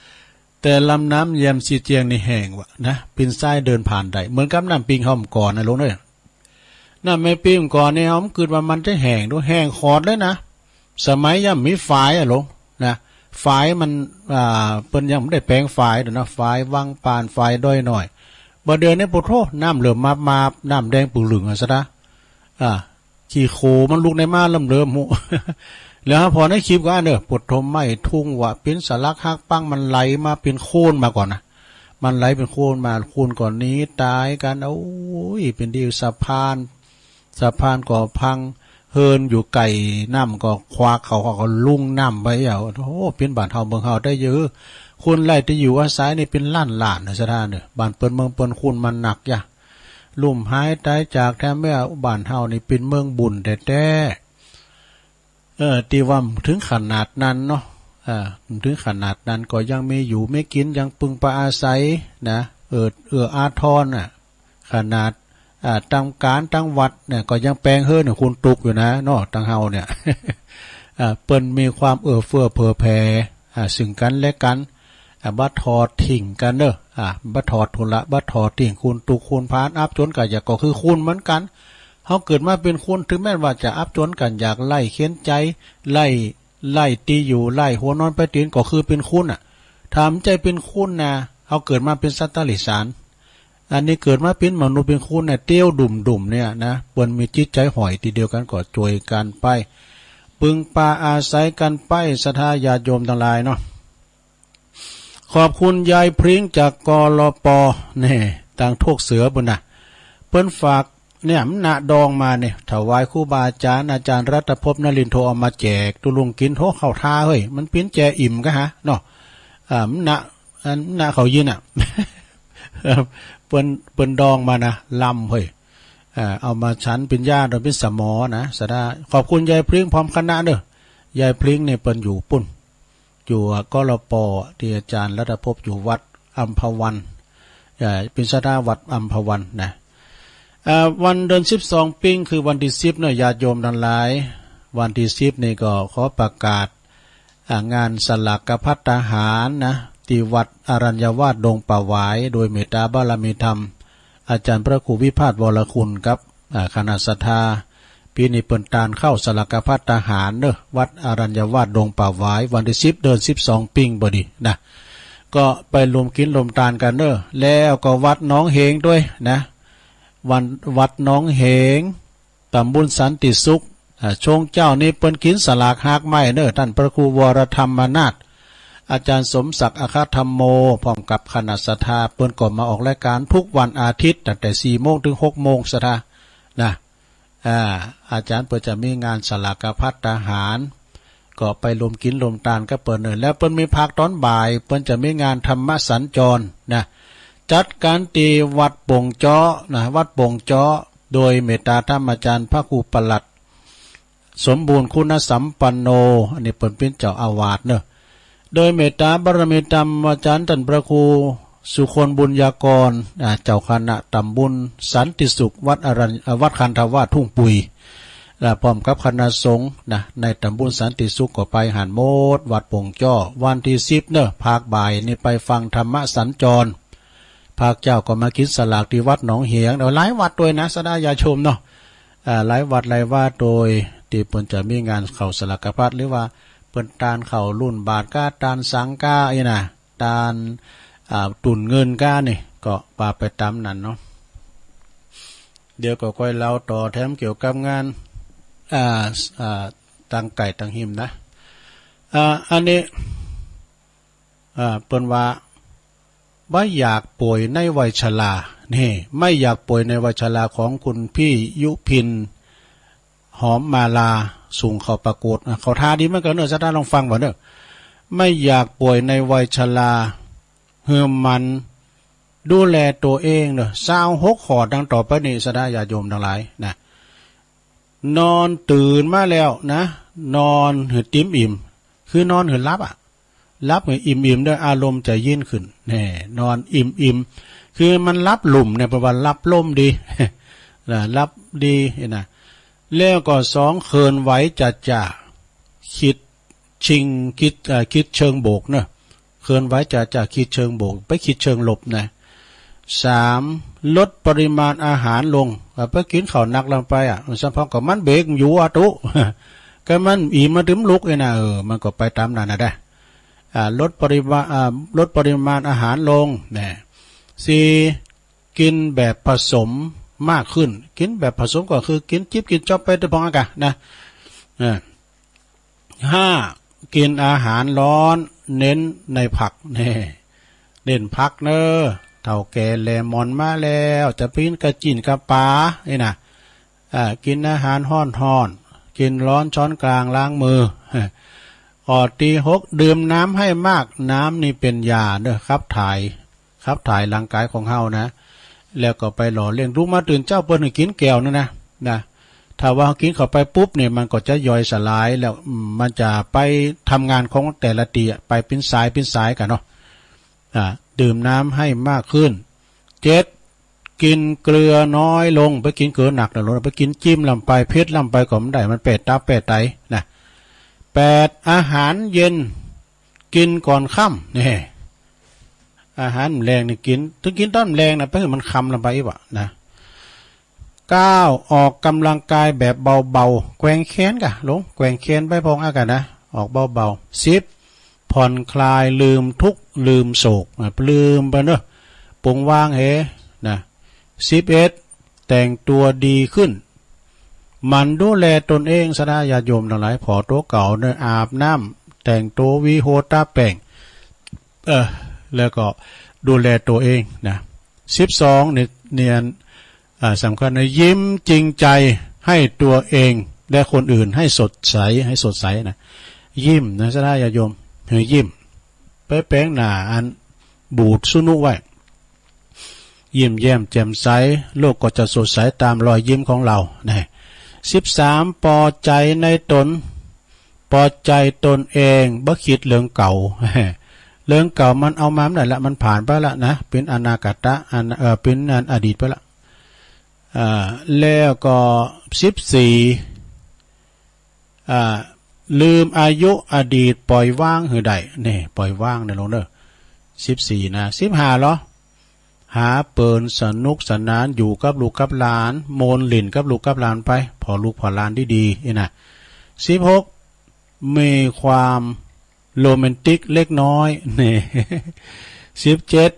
แต่ลำน้ำแยมซีเจียงนี่แห้งวะนะ เป๋นทรายเดินผ่านได้ เหมือนกับน้ำปิงเฮาก่อนนะหลวงเอ้ย น้ำแม่ปิงก่อนนี่เฮาบ่กึ๊ดว่ามันจะแห้ง ดูแห้งขอดเลยนะ สมัยยังบ่มีฝายอะหลวงนะ ฝายมัน อ่า เปิ้นยังบ่ได้แป๋งฝายเด้อนะ ฝายวังป่าน ฝายดอยน้อย บ่าเดี๋ยวนี้ ปุดโธ น้ำเหลืองมาบๆ น้ำแดงปึ่งลึงอะ ศรัทธา อ่า ขี้โคลนมันลุกในมาเริ่มๆ ฮู้ แล้วพอในคลิปก็อันเน้อ ปุดโธ ไหม้ทุ่งวะ เป๋นสลักหักปัง มันไหลมาเป๋นโคลนมาก่อนนะ มันไหลเป๋นโคลนมา โคลนก็หนีต๋ายกั๋น โอ้ย เป๋นตี้สะพาน สะพานก็พัง เฮือนอยู่ใก้น้ำก็ขวาก เขา เขาก็ลุ่งน้ำไปอะ โอ้ เป๋นบ้านเฮาเมืองเฮาได้เยอะ คนไร้ตี้อยู่อาศัยนี่เป๋นล้านๆ นะ ศรัทธาเน้อ บ้านเปิ้นเมืองเปิ้น โคลนมันหนักยะ ลุ่มหายต๋ายจากแถมแม่ บ้านเฮานี่เป๋นเมืองบุญแต๊ๆ เออ ตี้ว่าบ่เถิงขนาดนั้นเนาะ อ่า บ่เถิงขนาดนั้นก็ยังมีอยู่มีกิ๋น ยังปึงปาอาศัยนะ เออ เอื้ออาทรน่ะ ขนาด อ่า ตางก๋านตางวัดเนี่ยก็ยังแป๋งเฮือนเนี่ย คนตุ๊กอยู่นะเนาะ ตางเฮาเนี่ย อ่า เปิ้นมีความเอื้อเฟื้อเผื่อแผ่ อ่า ซึ่งกั๋นและกั๋น อ่า บ่ถอดทิ้งกั๋นเน้อ อ่า บ่ถอดทุละ บ่ถอดทิ้ง คนตุ๊กคนพาน อับจนก็อยาก ก็คือคนเหมือนกั๋น เฮาเกิดมาเป๋นคน เถิงแม้นว่าจะอับจนกั๋น ยากไร้เข็ญใจ๋ ไร้ ไร้ตี้อยู่ ไร้หัวนอนปลายตี๋น ก็คือเป๋นคนน่ะ ถ้าบ่ใจ้เป๋นคนนะ เฮาเกิดมาเป๋นสัตว์เดรัจฉาน อันนี้เกิดมาเป๋นมนุษย์เป๋นคนเนี่ย เตียวดุ่มๆ เนี่ยนะ เปิ้นมีจิตใจ๋ห้อยตี้เดียวกั๋น ก็จ้วยกั๋นไป ปึงปาอาศัยกั๋นไป ศรัทธาญาติโยมตังหลายเนาะ ขอบคุณยายพริ้งจาก กลป แน่ ตางโทกเสือปู้นน่ะ เปิ้นฝากเนี่ย มะนะดองมาเนี่ย ถวายครูบาอาจ๋ารย์ อาจ๋ารย์รัตภพ นลินโท เอามาแจกตุ๊ลุงกิ๋น โธ่ เข้าท่าเฮ้ย มันปิ้นแจอิ่มกะฮะเนาะ อ่า มะนะ อันมะนะเขายินน่ะ เปิ้น เปิ้นดองมานะ ลำเฮ้ย อ่า เอามาฉันเป๋นยาโดยเป๋นสมอนะ ศรัทธา ขอบคุณยายพริ้งพร้อมคณะเน้อ ยายพริ้งเนี่ยเปิ้นอยู่ปู้น อยู่ กลป ตี้อาจ๋ารย์รัตภพอยู่วัดอัมพวัน เอ่อ เป๋นศรัทธาวัดอัมพวันนะ เอ่อ วันเดือนสิบสองปิ้ง คือวันตี้สิบเนาะ ญาติโยมตังหลาย วันตี้สิบนี่ก็ขอประกาศ อ่า งานสลากภัตตาหารนะ ตี้วัดอรัญญวาสดงป่าหวาย โดยเมตตาบารมีธรรม อาจ๋ารย์พระครูวิภาส วรคุณ กับ อ่า คณะศรัทธา ปี๋นี้เปิ้นตานเข้าสลากภัตตาหารเนาะ วัดอรัญญวาสดงป่าหวาย วันตี้สิบ เดือนสิบสอง ปิ้งบ่ดีนะ ก็ไปร่วมกิ๋นร่วมตานกั๋นเนาะ แล้วก็วัดหนองเหงตวยนะ วัน วัดหนองเหง ต๋ำบลสันติสุข อ่า ช่วงเจ๊านี้เปิ้นกิ๋นสลากฮากไม้เนาะ ต้านพระครูวรธรรมนาถ อาจ๋ารย์สมศักดิ์ อัคคธัมโม พร้อมกับคณะศรัทธา เปิ้นก็มาออกรายก๋านกู้วันอาทิตย์ ตั้งแต่สี่โมงเถิงหกโมง ศรัทธานะ อ่า อาจ๋ารย์เปิ้นจะมีงานสลากภัตตาหาร ก็ไปร่วมกิ๋นร่วมตานกับเปิ้นเนาะ แล้วเปิ้นมีภาคต๋อนบ่าย เปิ้นจะมีงานธรรมสัญจรนะ จัดกั๋นตี้วัดโป่งเจ๊าะนะ วัดโป่งเจ๊าะ โดยเมตตาธรรมอาจ๋ารย์พระครูประหลัด สมบูรณ์คุณสัมปันโน อันนี้เปิ้นเป๋นเจ้าอาวาสเนาะ โดยเมตตาบารมีธรรมอาจ๋ารย์ต้านพระครูสุคนบุญญากร อ่า เจ้าคณะต๋ำบลสันติสุข วัดอรัญ อ่า วัดคันธวาสทุ่งปุ๋ย และพร้อมกับคณะสงฆ์นะ ในต๋ำบลสันติสุขก็ไปหั้นหมด วัดโป่งเจ๊าะ วันตี้สิบเนาะ ภาคบ่ายนี้ไปฟังธรรมสัญจร ภาคเจ๊าก็มากิ๋นสลากตี้วัดหนองเหง แล้วหลายวัดตวยนะ ศรัทธาญาติโยมเนาะ อ่า หลายวัดหลายวา โดยตี้เปิ้นจะมีงานเข้าสลากภัต หรือว่าเปิ้นตานเข้ารุ่นบาตรก้า ตานสังฆก้าอี้นะ ตาน อ่า ตุนเงินก้านี่ ก็ว่าไปต๋ามนั้นเนาะ เดี๋ยวก็ค่อยเล่าต่อแถมเกี่ยวกับงาน อ่า อ่า ตางใก้ตางฮิมนะ อ่า อันนี้ อ่า เปิ้นว่า ไม่อยากป่วยในวัยชรา นี่ ไม่อยากป่วยในวัยชรา ของคุณพี่ยุพิน หอมมาลา ส่งเข้าประกวด อ่ะ เข้าท่าดีเหมือนกั๋นเนาะ ศรัทธาลองฟังบ่าเนาะ ไม่อยากป่วยในวัยชรา หื้อหมั่นดูแลตั๋วเองเนาะ ซาวหกข้อดังต่อไปนี้ ศรัทธาญาติโยมตังหลายนะ นอนตื่นมาแล้วนะ นอนหื้อติ๋มอิ่ม คือนอนหื้อหลับอะ หลับหื้ออิ่มๆ ด้วยอารมณ์จะเย็นขึ้น แน่ นอนอิ่มๆ คือมันหลับลุ่มเนี่ย แปลว่าหลับลมดี นะ หลับดีนะ แล้วก็สอง เคลื่อนไหวจะ จะ คิดชิง คิด เอ่อ คิดเชิงบวกเนาะ เคลื่อนไหวจะ จะ คิดเชิงบวก ไปคิดเชิงลบนะ สาม ลดปริมาณอาหารลง อ่ะ ไปกิ๋นข้าวหนักลงไปอะ สำเภาก็มันเบรกอยู่อะตุ๊ ก็มันอิ่มมาตึงลุกเนี่ยนะ เออ มันก็ไปต๋ามนั้นนะได้ อ่า ลดปริมาณ อ่า ลดปริมาณอาหารลงนะ สี่ กิ๋นแบบผสมมากขึ้น กิ๋นแบบผสมก็คือกิ๋นจิ๊บกิ๋นจ๊อบไปตวยพ่องอากาศนะ อ่า ห้า กิ๋นอาหารร้อน เน้นในผัก แน่ เน้นผักเนาะ เฒ่าแก่แลหมอนมาแล้ว จะปิ้นกะจิ๊นกะป๋า นี่นะ อ่า กิ๋นอาหารฮ้อนๆ กิ๋นร้อนช้อนกลางล้างมือ ข้อตี้หก ดื่มน้ำให้มาก น้ำนี่เป๋นยาเนาะ ขับถ่าย ขับถ่ายร่างกายของเฮานะ แล้วก็ไปหล่อเลี้ยง ลุกมาตื่นเจ๊าเปิ้นหื้อกิ๋นแก้วนึ่งนะ นะ ถ้าว่ากิ๋นเข้าไปปุ๊บเนี่ย มันก็จะย่อยสลายแล้ว อืม มันจะไปทำงานของแต่ละตี้อะ ไปเป๋นสายเป๋นสายกั๋นเนาะ อ่า ดื่มน้ำให้มากขึ้น เจ็ด กิ๋นเกลือน้อยลง ไปกิ๋นเกลือหนักแล้วลง ไปกิ๋นจิ๊มล้ำไป เผ็ดล้ำไปก็บ่ได้ มันแป้ตับแป้ไตนะ แปด อาหารเย็น กิ๋นก่อนค่ำ นี่ อาหารแลงนี่กิ๋น เถิงกิ๋นต๋อนแลงนะ ไปหื้อมันค่ำล้ำไปอีกวะนะ เก้า ออกกำลังกายแบบเบาๆ แกว่งแขนก่ะ ลง แกว่งแขนไปพ่องอากาศนะ ออกเบาๆ สิบ ผ่อนคลาย ลืมทุกข์ ลืมโศก อ่ะ ลืมไปเนาะ ปลงวางเฮนะ สิบเอ็ด แต่งตัวดีขึ้น หมั่นดูแลตนเอง ศรัทธาญาติโยมตังหลาย ผ่อตั๋วเก่าเนาะ อาบน้ำ แต่งตั๋ว หวีหัว ตาแป้ง เออ แล้วก็ดูแลตั๋วเองนะ สิบสอง เนี่ย เนี่ย อ่า สำคัญนะ ยิ้มจริงใจให้ตั๋วเองและคนอื่น ให้สดใส ให้สดใสนะ ยิ้มนะ ศรัทธาญาติโยม หื้อยิ้ม ไปแป๋งหน้าอันบูดซุนุไว้ ยิ้มแย้มแจ่มใส โลกก็จะสดใสต๋ามรอยยิ้มของเฮานะ สิบสาม ปอใจ๋ในต๋น ปอใจ๋ตนเอง บ่คิดเรื่องเก่า เรื่องเก่ามันเอามาบ่ได้ละ มันผ่านไปละนะ เป๋นอนาคตะ อัน เอ่อ เป๋นอันอดีตไปละ อ่า แล้วก็ สิบสี่ อ่า ลืมอายุอดีต ปล่อยวางหื้อได้ นี่ ปล่อยวางนะลงเนาะ สิบสี่ นะ สิบห้า เหรอ หาเปิลสนุกสนาน อยู่กับลูกกับหลาน โมนหลิ้นกับลูกกับหลานไป ผ่อลูกผ่อหลานดีๆ นี่นะ สิบหก มีความโรแมนติกเล็กน้อย นี่ สิบเจ็ด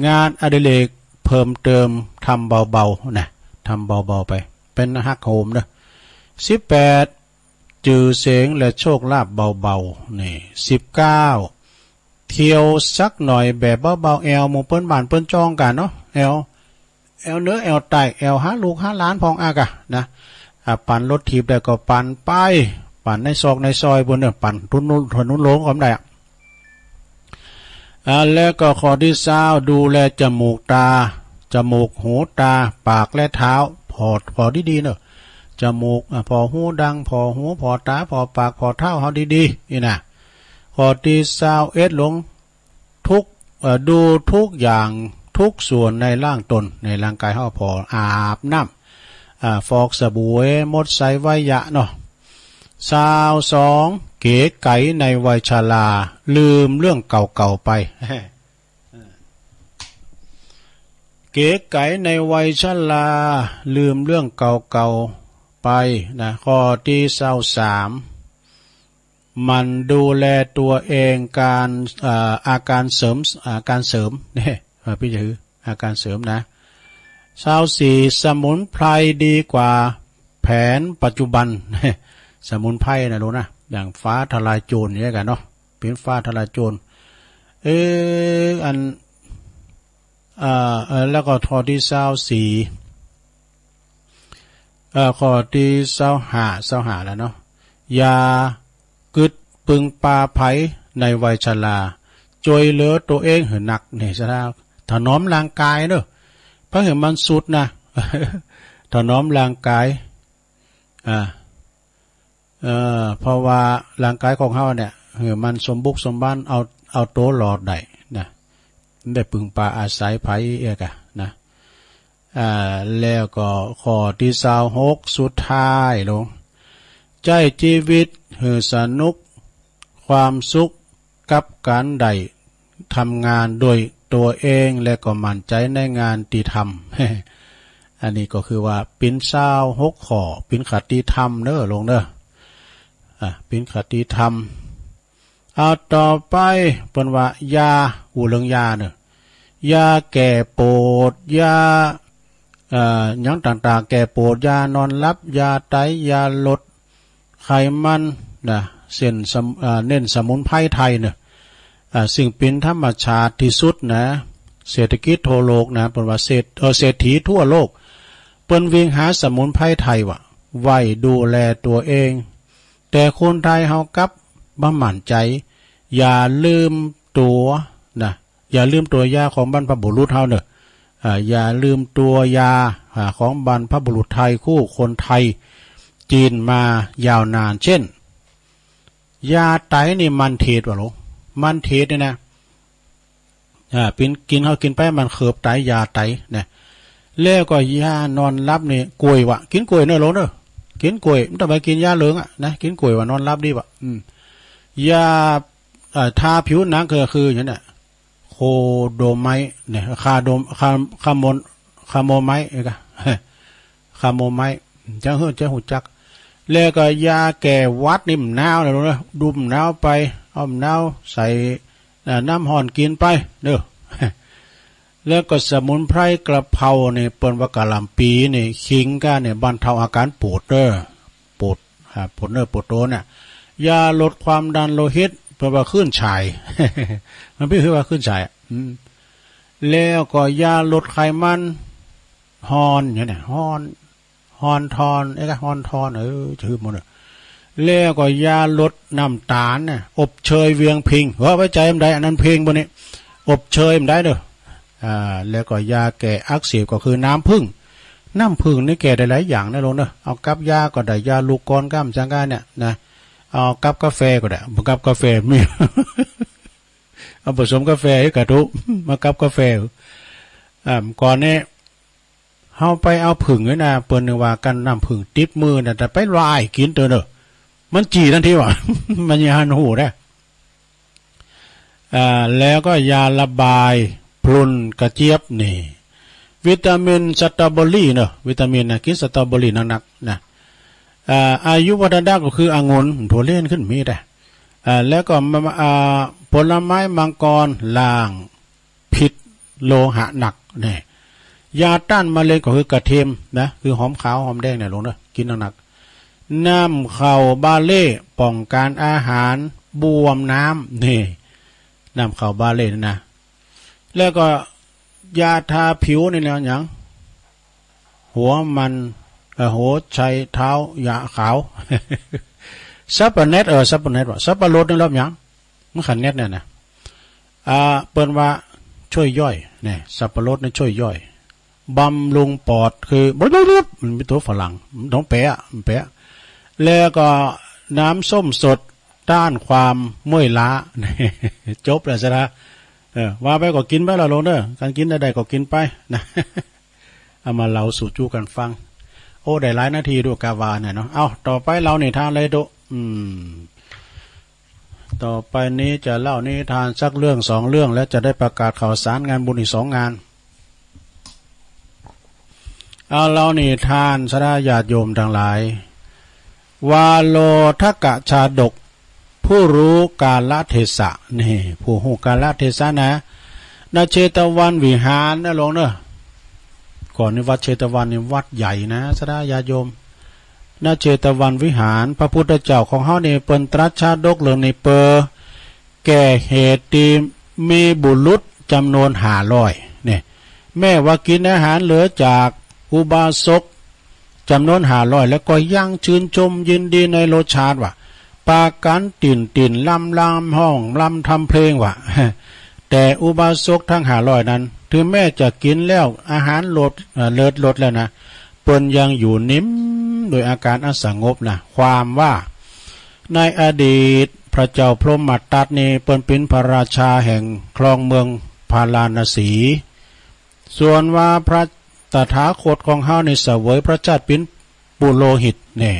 งานอดิเรกเพิ่มเติม ทำเบาๆ นะ ทำเบาๆ ไป เป๋นฮักโฮมเนาะ สิบแปด จื้อเสียงและโชคลาภเบาๆ นี่ สิบเก้า เที่ยวสักหน่อยแบบเบาๆ แอ่วหมู่เปิ้นบ้านเปิ้นจ้องกั๋นเนาะ แอ่ว แอ่วเหนือแอ่วใต้ แอ่วหาลูกหาหลานพ่องอากะนะ อ่า ปั่นรถถีบได้ก็ปั่นไป ปั่นในซอกในซอยปู้นเนาะ ปั่นถนน ถนนหลวงก็ได้อะ อ่า แล้วก็ข้อตี้ซาว ดูแลจมูกตา จมูกหูตา ปากและเท้า ผ่อ ผ่อดีๆ เนาะ จมูก อ่า ผ่อฮูดัง ผ่อหู ผ่อตา ผ่อปาก ผ่อเท้าเฮาดีๆ นี่นะ ข้อตี้ซาวเอ็ดหลง ทุก เอ่อ ดูทุกอย่าง ทุกส่วนในร่างต๋น ในร่างกายเฮา ผ่ออาบน้ำ อ่า ฟอกสบู่ หมดใสไวยะเนาะ ซาวสอง เก๋ไก๋ในวัยชรา ลืมเรื่องเก่าๆ ไป เก๋ไก๋ในวัยชรา ลืมเรื่องเก่าๆ ไปนะ ข้อตี้ซาวสาม หมั่นดูแลตัวเอง การ เอ่อ อาการเสริม อาการเสริม เนี่ย เอ่อ ปี้จะหือ อาการเสริมนะ ซาวสี่ สมุนไพรดีกว่าแผนปัจจุบัน สมุนไพรนะลูกนะ อย่างฟ้าทะลายโจรอย่างเงี้ยกั๋นเนาะ เป๋นฟ้าทะลายโจร เออ อัน เอ่อ เอ่อ แล้วก็ข้อตี้ซาวสี่ เอ่อ ข้อตี้ซาวห้า ซาวห้าแล้วเนาะ อย่ากึ๊ดปึงปาใผในวัยชรา จ้วยเหลือตั๋วเองหื้อนัก เนี่ย ชรา ถนอมร่างกายเนาะ บ่หื้อมันทรุดนะ ถนอมร่างกาย อ่า เอ่อ เพราะว่าร่างกายของเฮาเนี่ย หื้อมันสมบุกสมบัน เอา เอาตั๋วรอดได้นะ บ่ได้ปึงปาอาศัยใผเอียกอะนะ อ่า แล้วก็ข้อตี้ซาวหก สุดท้ายลง ใจ๊จีวิตหื้อสนุก ความสุขกับก๋านได้ทำงานด้วยตั๋วเอง และก็มั่นใจ๋ในงานตี้ทำ อันนี้ก็คือว่าเป๋นซาวหกข้อ เป๋นคติธรรมเนาะลูกเนาะ อ่า เป๋นคติธรรม เอาต่อไป เปิ้นว่ายา อู้เถิงยาเนาะ ยาแก้ปวด ยา เอ่อ หยังต่างๆ แก้ปวด ยานอนหลับ ยาไต ยาลดไขมันนะ เส้นสม- เอ่อ เน้นสมุนไพรไทยเนาะ อ่า ซึ่งเป๋นธรรมชาติตี้สุดนะ เศรษฐกิจทั่วโลกนะ เปิ้นว่าเศรษฐ- เอ่อ เศรษฐีทั่วโลก เปิ้นวิ่งหาสมุนไพรไทยว่ะ ไว้ดูแลตั๋วเอง แต่คนไทยเฮากลับบ่มั่นใจ๋ อย่าลืมตั๋วนะ อย่าลืมตั๋วยาของบรรพบุรุษเฮาเนาะ อ่า อย่าลืมตั๋วยา อ่า ของบรรพบุรุษไทยคู่คนไทยจีนมายาวนาน เช่น ยาไตนี่มันเทศว่ะลูก มันเทศนี่นะ อ่า กิ๋น กิ๋นเข้ากิ๋นไปมันเขิบไต ยาไตนะ แล้วก็ยานอนหลับนี่กล้วยว่ะ กิ๋นกล้วยเนาะลูกเนาะ กิ๋นกล้วย บ่ต้องไปกิ๋นยาเหลิงอะนะ กิ๋นกล้วยว่ะ นอนหลับดีว่ะ อืม ยา เอ่อ ทาผิวหนังก็คืออย่างเนี้ย โคโดไมต์เนี่ย คาโดม- คา- คาโมน- คาโมไมต์ เอ้ย กะ คาโมไมต์ จะหื้อ- จะฮู้จัก แล้วก็ยาแก้หวัดนี่ บ่หนาวนะลูกนะ ดูบ่หนาวไป เอาบ่หนาวใส่ อ่า น้ำฮ้อนกิ๋นไปเนาะ แล้วก็สมุนไพรกระเพรานี่ เปิ้นว่ากะหล่ำปี๋นี่ ขิงก้านี่ บรรเทาอาการปวดเนาะ ปวด อ่า ปวดเนื้อปวดตั๋วเนี่ย ยาลดความดันโลหิต เปิ้นว่าขึ้นฉ่าย มันปี้หื้อว่าขึ้นฉ่ายอะ อืม แล้วก็ยาลดไขมัน ฮอน อย่างเนี้ย ฮอน ฮอนทอน เอ๊ะ ฮอนทอน เออ จะหื้อหมดอะ แล้วก็ยาลดน้ำตาลน่ะ อบเชยเวียงพิง เฮ้อ ไว้ใจ๋บ่ได้ อันนั้นเพลงปู้นนี่ อบเชยบ่ได้เนาะ อ่า แล้วก็ยาแก้อักเสบก็คือน้ำผึ้ง น้ำผึ้งนี่แก้ได้หลายอย่างนะลูกเนาะ เอากับยาก็ได้ ยาลูกกลอนก้ามจังก้าเนี่ยนะ เอากับกาแฟก็ได้ บ่กับกาแฟมี เอาผสมกาแฟหื้อกะตุ๊ มากับกาแฟ อ่า ก่อนนี้ เฮาไปเอาผึ้งนี่นะ เปิ้นนึกว่ากั๋นน้ำผึ้งติดมือนะ แต่ไปลายกิ๋นเต๊อะเนาะ มันจี่ตันทีว่ะ มันยังหันหูได้ อ่า แล้วก็ยาระบาย พลุนกระเจี๊ยบนี่ วิตามินสตรอเบอรี่เนาะ วิตามินนะ กิ๋นสตรอเบอรี่หนักๆ นะ อ่า อายุวัฒนะก็คือองุ่น ถั่วเล่นขึ้นมีได้ อ่า แล้วก็มะ อ่า ผลไม้มังกร ล้างพิษโลหะหนัก นี่ ยาต้านมะเร็งก็คือกระเทียมนะ คือหอมขาวหอมแดงเนี่ยหลวงเนาะ กิ๋นหนักๆ น้ำข้าวบาเล่ ป้องกันอาหารบวมน้ำ นี่ น้ำข้าวบาเล่นี่นะ แล้วก็ยาทาผิวนี่นะ หยัง หัวมัน เอ่อ หัวไชเท้าหญ้าขาว สับปะเน็ด เออ สับปะเน็ดว่ะ สับปะรดนี่ลอบหยัง มันขันเน็ดเนี่ยนะ อ่า เปิ้นว่าช่วยย่อย เนี่ย สับปะรดนี่ช่วยย่อย บำรุงปอด คือ มันมีตั๋วฝรั่ง มันต้องแปลอะ มันแปลอะ แล้วก็น้ำส้มสด ต้านความเมื่อยล้า จบแล้วสินะ เออ ว่าไปก็กิ๋นไปละหลวงเนาะ การกิ๋นได้ๆ ก็กิ๋นไปนะ เอามาเล่าสู่จู้กั๋นฟัง โอ้ ได้หลายนาทีดูกะว่าเนี่ยเนาะ เอ้า ต่อไปเล่านิทานเลยดู อืม ต่อไปนี้จะเล่านิทานสักเรื่องสองเรื่อง แล้วจะได้ประกาศข่าวสารงานบุญอีกสองงาน เอาเล่านิทานสาระญาติโยมตังหลาย วาโลทกชาดก ผู้ฮู้กาลเทศะ นี่ ผู้ฮู้กาลเทศะนะ ณ เชตวันวิหารนะหลวงเนาะ ก่อนนี้วัดเชตวันนี่วัดใหญ่นะสาระญาติโยม ณ เชตวันวิหาร พระพุทธเจ้าของเฮานี่เปิ้นตรัสชาดกเรื่องนี้เปอ แก่เหตุตี้มีบุรุษจ๋ำนวนห้าร้อย เนี่ย แม้ว่ากิ๋นอาหารเหลือจากอุบาสกจ๋ำนวนห้าร้อย แล้วก็ยังจื้นจมยินดีในรสชาติว่ะ ปากั๋นตี๋นตี๋นลำลำฮ้องลำทำเพลงว่ะ แต่อุบาสกตังห้าร้อยนั้น ถึงแม้จะกิ๋นแล้วอาหารรส เอ่อ เลิศรสแล้วนะ เปิ้นยังอยู่นิ่มโดยอาก๋านอันสงบนะ ความว่า ในอดีตพระเจ้าพรหมทัตนี่เปิ้นเป๋นพระราชาแห่งครองเมืองพาราณสี ส่วนว่าพระตถาคตของเฮานี่เสวยพระชาติเป๋นปุโรหิต เนี่ย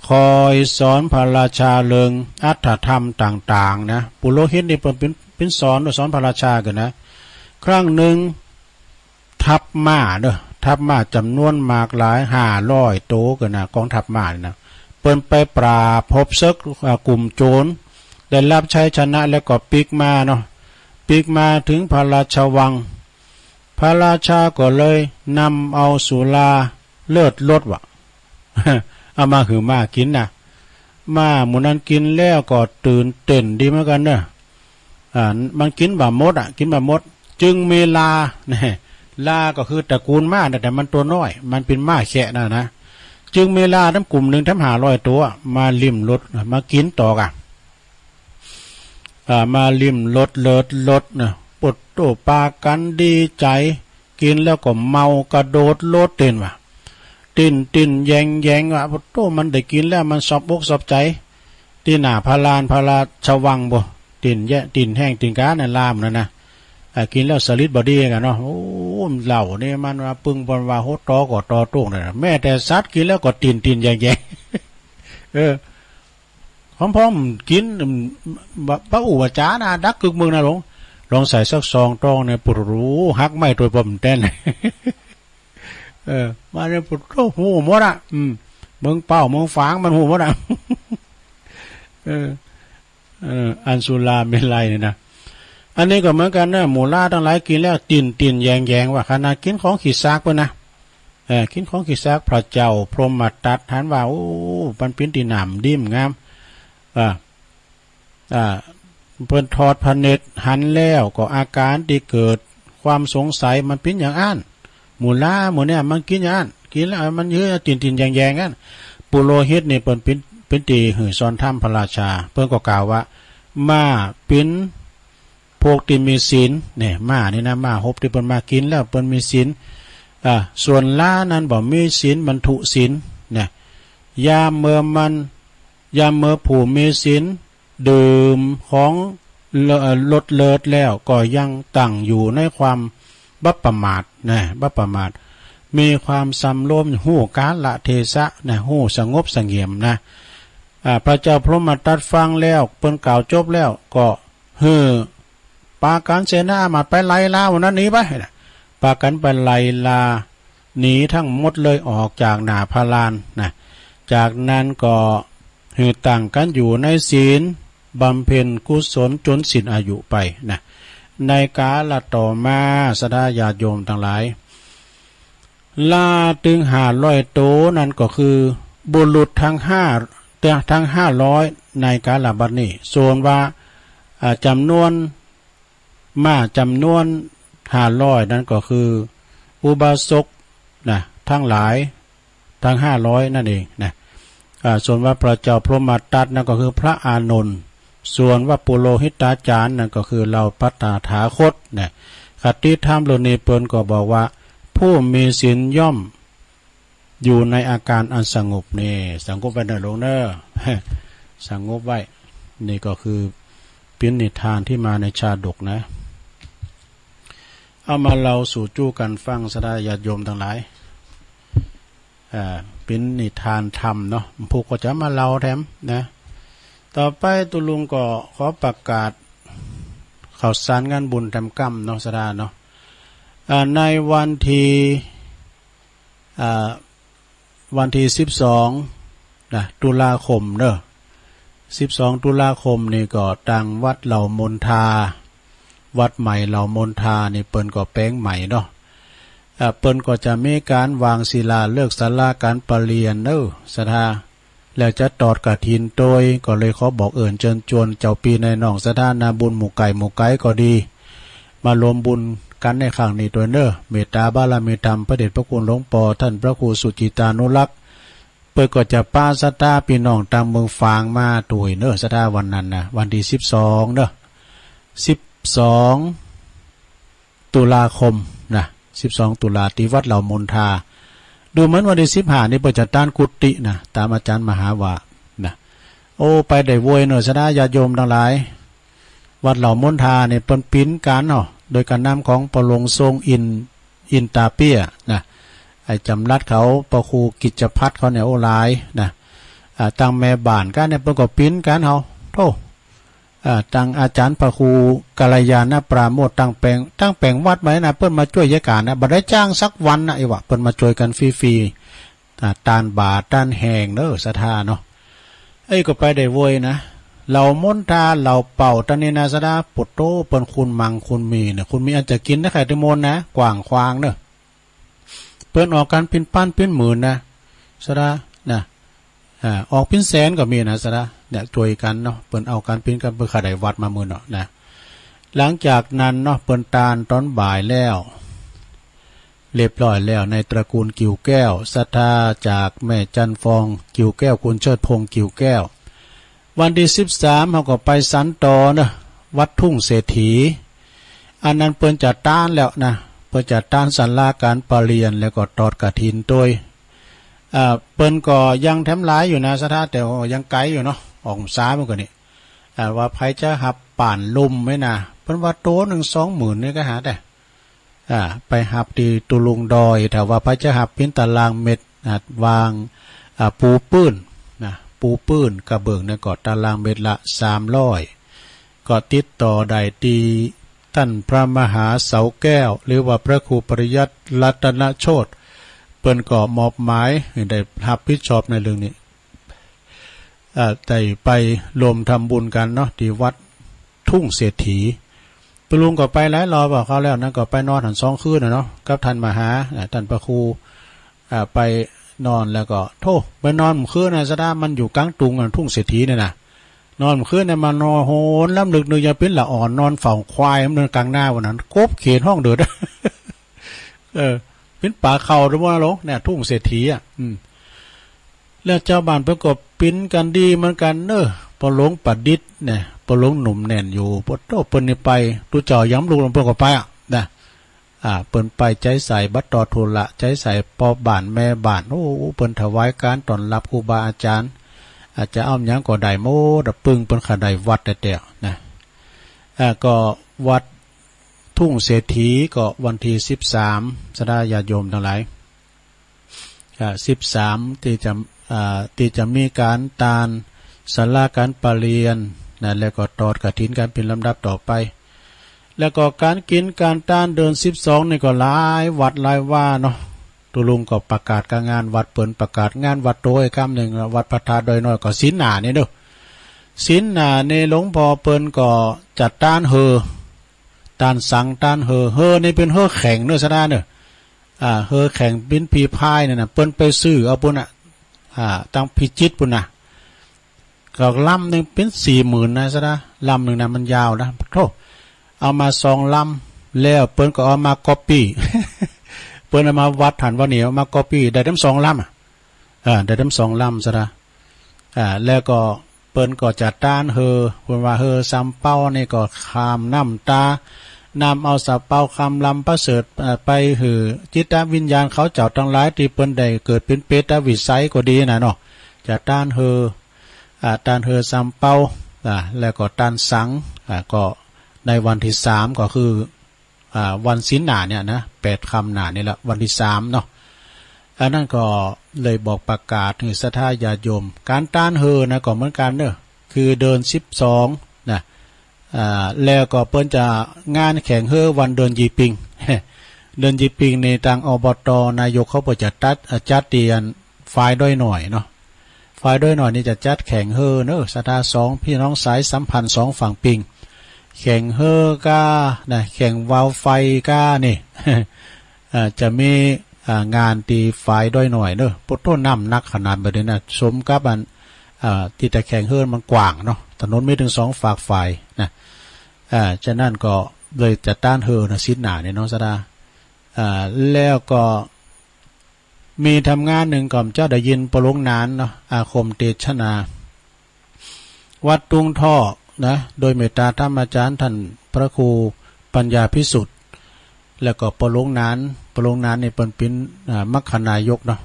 คอยสอนพระราชาเรื่องอรรถธรรมต่างๆ นะ ปุโรหิตนี่เปิ้นเป๋น เป๋นสอน สอนพระราชากั๋นนะ ครั้งนึ่ง ทัพม้าเนาะ ทัพม้าจ๋ำนวนมากหลายห้าร้อยโตกั๋นนะ ก๋องทัพม้านี่นะ เปิ้นไปปราบฮบเซิก อ่า กุ่มโจ๋ร ได้ฮับชัยชนะแล้วก็ปิ๊กมาเนาะ ปิ๊กมาเถิงพระราชวัง พระราชาก็เลยนำเอาสุราเลิศรสว่ะ เอามาหื้อม้ากิ๋นนะ ม้าหมู่นั้นกิ๋นแล้วก็ตื่นเต้นดีเหมือนกั๋นเนาะ อ่า มันกิ๋นบ่หมดอะ กิ๋นบ่หมด จึงมีลา เนี่ย ลาก็คือตระกูลม้านะ แต่มันตั๋วน้อย มันเป๋นม้าแคะนะนะ จึงมีลาแถมกุ่มนึ่งแถมห้าร้อยตั๋ว มาลิ้มรส มากิ๋นต่อกั๋น อ่า มาลิ้มรสเลิศรสนะ ปุโต ปากั๋นดีใจ๋ กิ๋นแล้วก็เมากระโดดโลดเต้นว่ะ ตี๋นตี๋นแยงแยงว่ะ ปุโต มันได้กิ๋นแล้วมันสอบอกสอบใจ๋ ตี้หน้าพระลานพระราชวังบ่ ตี๋นแยะ ตี๋นแห้งตี๋นก๋าในลาหมู่นั้นนะ อ่า กิ๋นแล้วสะหลิดบ่ดีกั๋นเนาะ โอ้ เหล้านี่มันว่าปึ้งปอนว่าโหดต่อก็ต่อโต้งเลยนะ แม้แต่สัตว์กิ๋นแล้วก็ตี๋นตี๋นแยงแยง เออ พร้อมๆ กิ๋น อืม บ่ บ่อู้บ่จ๋านะ ดักกึกมึงนะหลวง ลองใส่สักซองต้องเนี่ย ปุโต หักไม้ตวยปอมแต้น เออ มาเนี่ย ปุโต ฮู้หมดอะ อืม เมืองเป้าเมืองฝางมันฮู้หมดอะ เออ เออ อันสุราเมรัยนี่นะ อันนี้ก็เหมือนกั๋นนะ หมู่ลาตังหลายกิ๋นแล้วตี๋นตี๋นแยงแยงว่ะ ขนาดกิ๋นของขี้สากเปิ้นนะ เออ กิ๋นของขี้สาก พระเจ้าพรหมทัตหันว่า โอ้ มันเป๋นตี้หน้าดีงาม อ่า อ่า เปิ้นทอดพระเนตรหันแล้วก็อาก๋านตี้เกิดความสงสัยมันเป๋นอย่างอั้น หมู่ลาหมู่เนี่ยมันกิ๋นอย่างอั้น กิ๋นแล้วมันหื้อตี๋นตี๋นแยงแยงอั้น ปุโรหิตนี่เปิ้นเป๋น เป๋นตี้หื้อสอนธรรมพระราชา เปิ้นก็กล่าวว่า ม้าเป๋น พวกตี้มีศีล เนี่ย ม้านี่นะ ม้าฮบตี้เปิ้นมากิ๋นแล้วเปิ้นมีศีล อ่า ส่วนลานั้นบ่มีศีล มันทุศีล เนี่ย ยามเมื่อมัน ยามเมื่อผู้มีศีลดื่มของเลิ เอ่อ รสเลิศแล้วก็ยังตั้งอยู่ในความบ่ประมาท นะ บ่ประมาท มีความสำรวม ฮู้กาลเทศะ นะ ฮู้สงบเสงี่ยมนะ อ่า พระเจ้าพรหมทัตฟังแล้ว เปิ้นกล่าวจบแล้วก็ หื้อ ปากั๋นเสนาอามาตย์ไปไล่ลา วันนั้นหนีไปนะ ปากั๋นไปไล่ลา หนีทั้งหมดเลย ออกจากหน้าพระลานนะ จากนั้นก็หื้อตั้งกั๋นอยู่ในศีล บำเพ็ญกุศลจ๋นสิ้นอายุไปนะ ในกาละต่อมา ศรัทธาญาติโยมตังหลาย ลาตึงห้าร้อยโตนั้นก็คือบุรุษตังห้า ตังห้าร้อยในกาละบัดนี้ ส่วนว่า อ่า จ๋ำนวน ม้าจ๋ำนวนห้าร้อยนั้นก็คืออุบาสกนะ ตังหลายตังห้าร้อยนั่นเองนะ อ่า ส่วนว่าพระเจ้าพรหมทัตนั้นก็คือพระอานนท์ ส่วนว่าปุโรหิตาจารย์นั้นก็คือเหล่าพระตถาคตนะ คติธรรมเรื่องนี้เปิ้นก็บอกว่า ผู้มีศีลย่อมอยู่ในอาการอันสงบ นี่ สงบไว้เน่อโยมเน่อ สงบไว้ นี่ก็คือเป๋นนิทานตี้มาในชาดกนะ เอามาเล่าสู่จู้กั๋นฟัง ศรัทธาญาติโยมตังหลาย อ่า เป๋นนิทานธรรมเนาะ ผู้ก็จะมาเล่าแถมนะ ต่อไปตุ๊ลุงก็ขอประกาศข่าวสารงานบุญแถมก้ำเนาะ ศรัทธาเนาะ อ่า ในวันตี้ อ่า วันตี้สิบสองนะ ตุลาคมเนาะ สิบสองตุลาคมนี่ก็ตางวัดเหล่ามนทา วัดใหม่เหล่ามนทานี่เปิ้นก็แป๋งใหม่เนาะ อ่า เปิ้นก็จะมีก๋านวางศิลาฤกษ์ศาลาก๋านประเรียนเนาะ ศรัทธา แล้วจะตอดกฐินตวย ก็เลยขอบอกเอิญเจิญจวนเจ้าปี้นายน้องศรัทธานาบุญหมู่ใก้หมู่ไก๋ก็ดี มาร่วมบุญกั๋นในครั้งนี้ตวยเน่อ เมตตาบารมีธรรมพระเดชพระคุณหลวงป้อต้านพระครูสุจิตตานุรักษ์ เปิ้นก็จะปาศรัทธาปี้น้องตางเมืองฝางมาตวยเน่อ ศรัทธา วันนั้นนะ วันตี้สิบสองเน่อ สิบสอง ตุลาคมนะ สิบสองตุลา ตี้วัดเหล่ามนทา ดูเหมือนวันตี้สิบห้านี่เปิ้นจะต้านกุฏินะ ต๋ามอาจ๋ารย์มหาว่านะ โอ้ ไปได้โวยเน่อ ศรัทธาญาติโยมตังหลาย วัดเหล่ามนทานี่เปิ้นปิ๊นกั๋นเนาะ โดยก๋านนำของป้อหลวงทรงอินทร์ อินตาเปี้ยนะ ไอ้จ๋ำรัดเขา ป้อครูกิจจพัฒน์เขาเนี่ย โอ้ หลายนะ อ่า ตางแม่บ้านกั๋นเนี่ยเปิ้นก็ปิ๊นกั๋นเฮา โธ่ อ่า ตางอาจ๋ารย์พระครูกัลยาณปราโมทย์ ตางแป๋ง ตางแป๋งวัดมานะ เปิ้นมาจ้วยยาก๋านนะ บ่ได้จ้างสักวันนะ ไอ้วะ เปิ้นมาจ้วยกั๋นฟรีๆ อ่า ต้านบ่าต้านแฮงเน่อ ศรัทธาเนาะ เอ้ย ก็ไปได้โวยนะ เหล่ามนทา เหล่าเป่าตะนี้นะ ศรัทธา โผโต้ เปิ้นคูณมังคูณมีเนี่ย คูณมีอันจะกิ๋นนะ ใค่ตี้มนนะ กว้างขวางเน่อ เปิ้นออกกั๋นเป๋นปันเป๋นหมื่นนะ ศรัทธานะ อ่า ออกเป๋นแสนก็มีนะ ศรัทธา เนี่ย จ้วยกั๋นเนาะ เปิ้นเอากั๋นเป๋นกั๋น เปิ้นขะไดวัดมามื้อเนาะนะ หลังจากนั้นเนาะ เปิ้นต้านต๋อนบ่ายแล้ว เรียบร้อยแล้ว ในตระกูลกิ่วแก้ว ศรัทธาจากแม่จันทร์ฟองกิ่วแก้ว คุณเชิดพงษ์กิ่วแก้ว วันตี้สิบสามเฮาก็ไปสันต่อเนาะ วัดทุ่งเศรษฐี อันนั้นเปิ้นจะต้านแล้วนะ เปิ้นจะต้านศาลาก๋านประเรียน แล้วก็ตอดกฐินตวย อ่า เปิ้นก็ยังแถมหลายอยู่นะ ศรัทธา แต่ว่ายังไก๋อยู่เนาะ ออกพรรษาเหมือนกั๋นนี่ อ่า ว่าใผจะหับป่านลุ่มไหมนะ เปิ้นว่าตั๋วนึ่งสองหมื่นนี่ก็หาได้ อ่า ไปหับตี้ตุ๊ลุงดอย ถ้าว่าใผจะหับเป๋นตารางเม็ด อ่า วาง อ่า ปูปื๊นนะ ปูปื๊นกระเบื้องเนี่ยก็ตารางเม็ดละสามร้อย ก็ติดต่อได้ตี้ต้านพระมหาเสาแก้ว หรือว่าพระครูปริยัติรัตนโชติ เปิ้นก็มอบหมายหื้อได้ฮับผิดชอบในเรื่องนี้ เอ่อ ได้ไปร่วมทำบุญกั๋นเนาะ ตี้วัดทุ่งเศรษฐี ตุ๊ลุงก็ไปหลายรอบอะ คราวแล้วนั้นก็ไปนอนหั้นสองคืนน่ะเนาะ กับต้านมหา อ่า ต้านพระครู อ่า ไปนอนแล้วก็ โธ่ ไปนอนเมื่อคืนน่ะ ศรัทธา มันอยู่ก๋างตุงอะ ทุ่งเศรษฐีเนี่ยนะ นอนเมื่อคืนเนี่ย มานอนโหนลำลึกนึกยังเป๋นละอ่อน นอนเฝ้าควายมันเดินก๋างนาวันนั้น กบเขียดฮ้องเดือด เออ เป๋นป่าเข้าตะมัวลงเนี่ย ทุ่งเศรษฐีอะ อืม แล้วจาวบ้านเปิ้นก็ปิ๊นกั๋นดีเหมือนกั๋นเนาะ ป้อหลวงประดิษฐ์เนี่ย ป้อหลวงหนุ่มแน่นอยู่ โผโต้ เปิ้นนี่ไป ตุ๊เจ้ายังบ่ลุก เปิ้นก็ไปอะนะ อ่า เปิ้นไปใจ๊ใส่บ่ตอดธุระ ใจ๊ใส่ป้อบ้านแม่บ้าน โอ้ เปิ้นถวายก๋านต้อนฮับครูบาอาจ๋ารย์ อาจจะเอาหยังก็ได้หมดอะ ปึ้งเปิ้นขะไดวัดแต๊ๆ นะ อ่า ก็วัดทุ่งเศรษฐีก็วันตี้สิบสาม ศรัทธาญาติโยมตังหลาย อ่า สิบสาม ตี้จะ อ่า ตี้จะมีก๋านต้านศาลาก๋านประเรียนนะ แล้วก็ตอดกฐินกั๋นเป๋นลำดับต่อไป แล้วก็ก๋านกิ๋นก๋านตานเดือนสิบสองนี่ก็หลายวัดหลายว่าเนาะ ตุ๊ลุงก็ประกาศก้างานวัดเปิ้น ประกาศงานวัดโตไอ้กำนึ่ง วัดพระธาตุดอยน้อย ก็ศีลหน้านี่เนาะ ศีลหน้านี่หลวงป้อเปิ้นก็จัดตานเฮอ ตานสัง ตานเฮอ เฮอนี่เป๋นเฮอแข่งเนาะ ศรัทธาเนาะ อ่า เฮอแข่งบินผีพายเนี่ยนะ เปิ้นไปซื้อเอาปู๊นน่ะ อ่า ตังพิจิตรปู๊นน่ะ ก็ลำนึ่งเป๋นสี่หมื่นนะ ศรัทธา ลำนึ่งนะ มันยาวนะ โธ่ เอามาสองลำ แล้วเปิ้นก็เอามาก๊อปปี้ เปิ้นเอามาวัดหั้นวัดนี่ เอามาก๊อปปี้ ได้ตำสองลำอะ อ่า ได้ตำสองลำ ศรัทธา อ่า แล้วก็เปิ้นก็จัดตานเฮอ เปิ้นว่าเฮอซำเปานี่ก็ข้ามน้ำตา นำเอาซำเปาคำลำประเสริฐ เอ่อ ไปหื้อจิตวิญญาณเขาเจ้าตังหลายตี้เปิ้นได้เกิดเป๋นเปรตวิสัยก็ดีน่ะเนาะ จัดตานเฮอ อ่า ตานเฮอซำเปา อ่า แล้วก็ตานสัง อ่า ก็ในวันตี้สามก็คือ อ่า วันศีลหน้าเนี่ยนะ แปดค่ำหน้านี่แหละ วันตี้สามเนาะ อันนั้นก็เลยบอกประกาศหื้อศรัทธาญาติโยม ก๋านตานเฮอนะก็เหมือนกั๋นเนาะ คือเดือนสิบสองนะ อ่า แล้วก็เปิ้นจะงานแข่งเฮอวันเดือนยี่ปิง เดือนยี่ปิงนี่ตาง อบต. นายกเขาเปิ้นจะจัด อ่า จัดตี้อัน ฝ่ายดอยน้อยเนาะ ฝ่ายดอยน้อยนี่จะจัดแข่งเฮอเนาะ ศรัทธา สองพี่น้องสายสัมพันธ์สองฝั่งปิง แข่งเฮอก้านะ แข่งวาวไฟก้านี่ อ่า จะมี อ่า งานตี้ฝ่ายดอยน้อยเนาะ โอ้โธ่ น้ำหนักขนาดแบบนี้นะ สมกับอัน อ่า ตี้ตะแข่งเฮอมันกว้างเนาะ ถนนมีตึงสองฝากฝ่ายนะ อ่า ฉะนั้นก็เลยจัดตานเฮอนะ ศีลหน้านี่เนาะ ศรัทธา อ่า แล้วก็ มีตำงานนึ่งก็จะได้ยินป้อหลวงหนานเนาะ อาคมเตชนา วัดตุ้งท่อนะ โดยเมตตาธรรมอาจารย์ต้านพระครูปัญญาภิสุทธิ์ แล้วก็ป้อหลวงหนาน ป้อหลวงหนานนี่เปิ้นเป๋น อ่า มัคคานายกเนาะ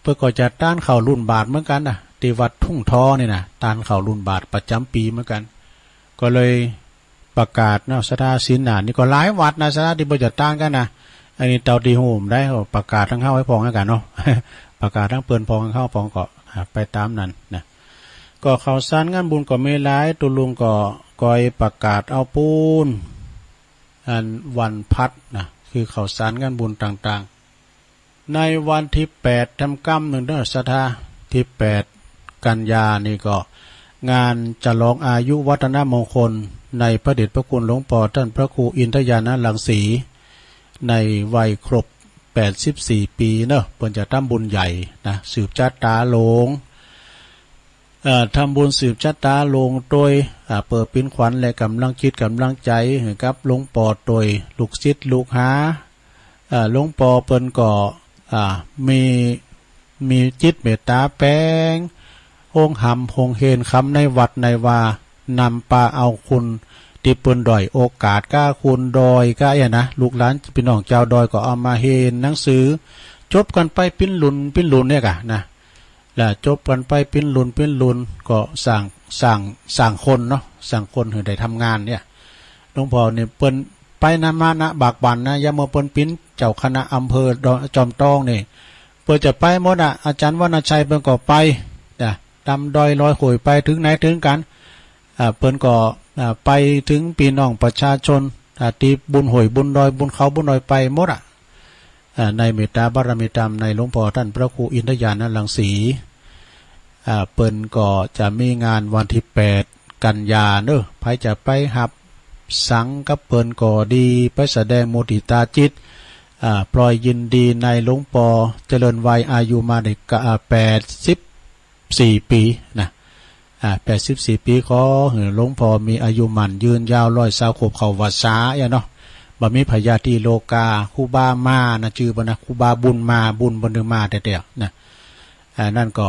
เปิ้นก็จัดตานข้าวรุ่นบาตรเหมือนกั๋นนะ ตี้วัดทุ่งท่อนี่นะ ตานข้าวรุ่นบาตรประจ๋ำปี๋เหมือนกั๋น ก็เลย ประกาศเนาะ ศรัทธา ศีลหน้านี่ก็หลายวัดนะ ศรัทธา ตี้เปิ้นจัดตานกั๋นนะ อันนี้เต้าตี้ฮู้บ่ได้ ประกาศตังเฮาไว้พ่องกั๋นเนาะ ประกาศตังเปิ้นพ่อง ตังเฮาพ่องก็ อ่า ไปต๋ามนั้นนะ ก็ข่าวสารงานบุญก็มีหลาย ตุ๊ลุงก็ก้อยประกาศเอาปู๊น อันวันพลัดนะ คือข่าวสารงานบุญต่างๆ ในวันตี้แปด ตำกำนึ่งเนาะ ศรัทธา ตี้แปด กัญญานี่ก็งานฉลองอายุวัฒนมงคลในพระเดชพระคุณหลวงป้อต้านพระครูอินทญาณรังสี ในวัยครบแปดสิบสี่ปี๋เนาะ เปิ้นจะทำบุญใหญ่นะ สืบจะต๋าหลวง เอ่อ ทำบุญสืบจะต๋าหลวงโตย อ่า เปื้อเป๋นขวัญและก๋ำลังจิตก๋ำลังใจ๋หื้อกับหลวงป้อโตย ลูกศิษย์ลูกหา เอ่อ หลวงป้อเปิ้นก็ อ่า มี มีจิตเมตต๋าแป๋ง โฮงหำโฮงเฮนคำในวัดในวา นำปาเอาคนตี้เปิ้นด้อยโอกาสก้า คนดอยก้าเอี้ยนะ ลูกหลานปี้น้องจาวดอยก็เอามาเฮนหนังสือ จบกั๋นไปเป๋นรุ่นเป๋นรุ่นเนี่ยก่ะนะ และจบกั๋นไปเป๋นรุ่นเป๋นรุ่น ก็สร้าง สร้าง สร้างคนเนาะ สร้างคนหื้อได้ทำงานเนี่ย หลวงป้อนี่เปิ้นไปนะ มานะ บากบั่นนะ ยามเมื่อเปิ้นเป๋นเจ้าคณะอำเภอดอย จอมตองนี่ เปิ้นจะไปหมดอะ อาจ๋ารย์วรรณชัยเปิ้นก็ไปนะ ต๋ามดอยลอยโหยไป เถิงไหนเถิงกั๋น อ่า เปิ้นก็ อ่า ไปเถิงปี้น้องประชาชน อ่า ตี้บุญโหยบุญดอย บุญเขาบุญดอย ไปหมดอะ อ่า ในเมตต๋าบารมีธรรมในหลวงป้อต้านพระครูอินทญาณรังสี อ่า เปิ้นก็จะมีงานวันตี้แปด กัญญาเนาะ ใผจะไปฮับสังกับเปิ้นก็ดี ไปแสดงมุติตาจิต อ่า ปล่อยยินดีในหลวงป้อเจริญวัยอายุมาได้กะ อ่า แปดสิบสี่ปี๋นะ อ่า แปดสิบสี่ปี๋ ขอหื้อหลวงป้อมีอายุหมั้นยืนยาว ร้อยซาวขวบเข้าวัสสาเอี้ยเนาะ บ่มีพยาธิโรคา ครูบามานะ จื้อเปิ้นนะ ครูบาบุญมา บุญเปิ้นมาแต๊ๆ นะ อ่า นั้นก็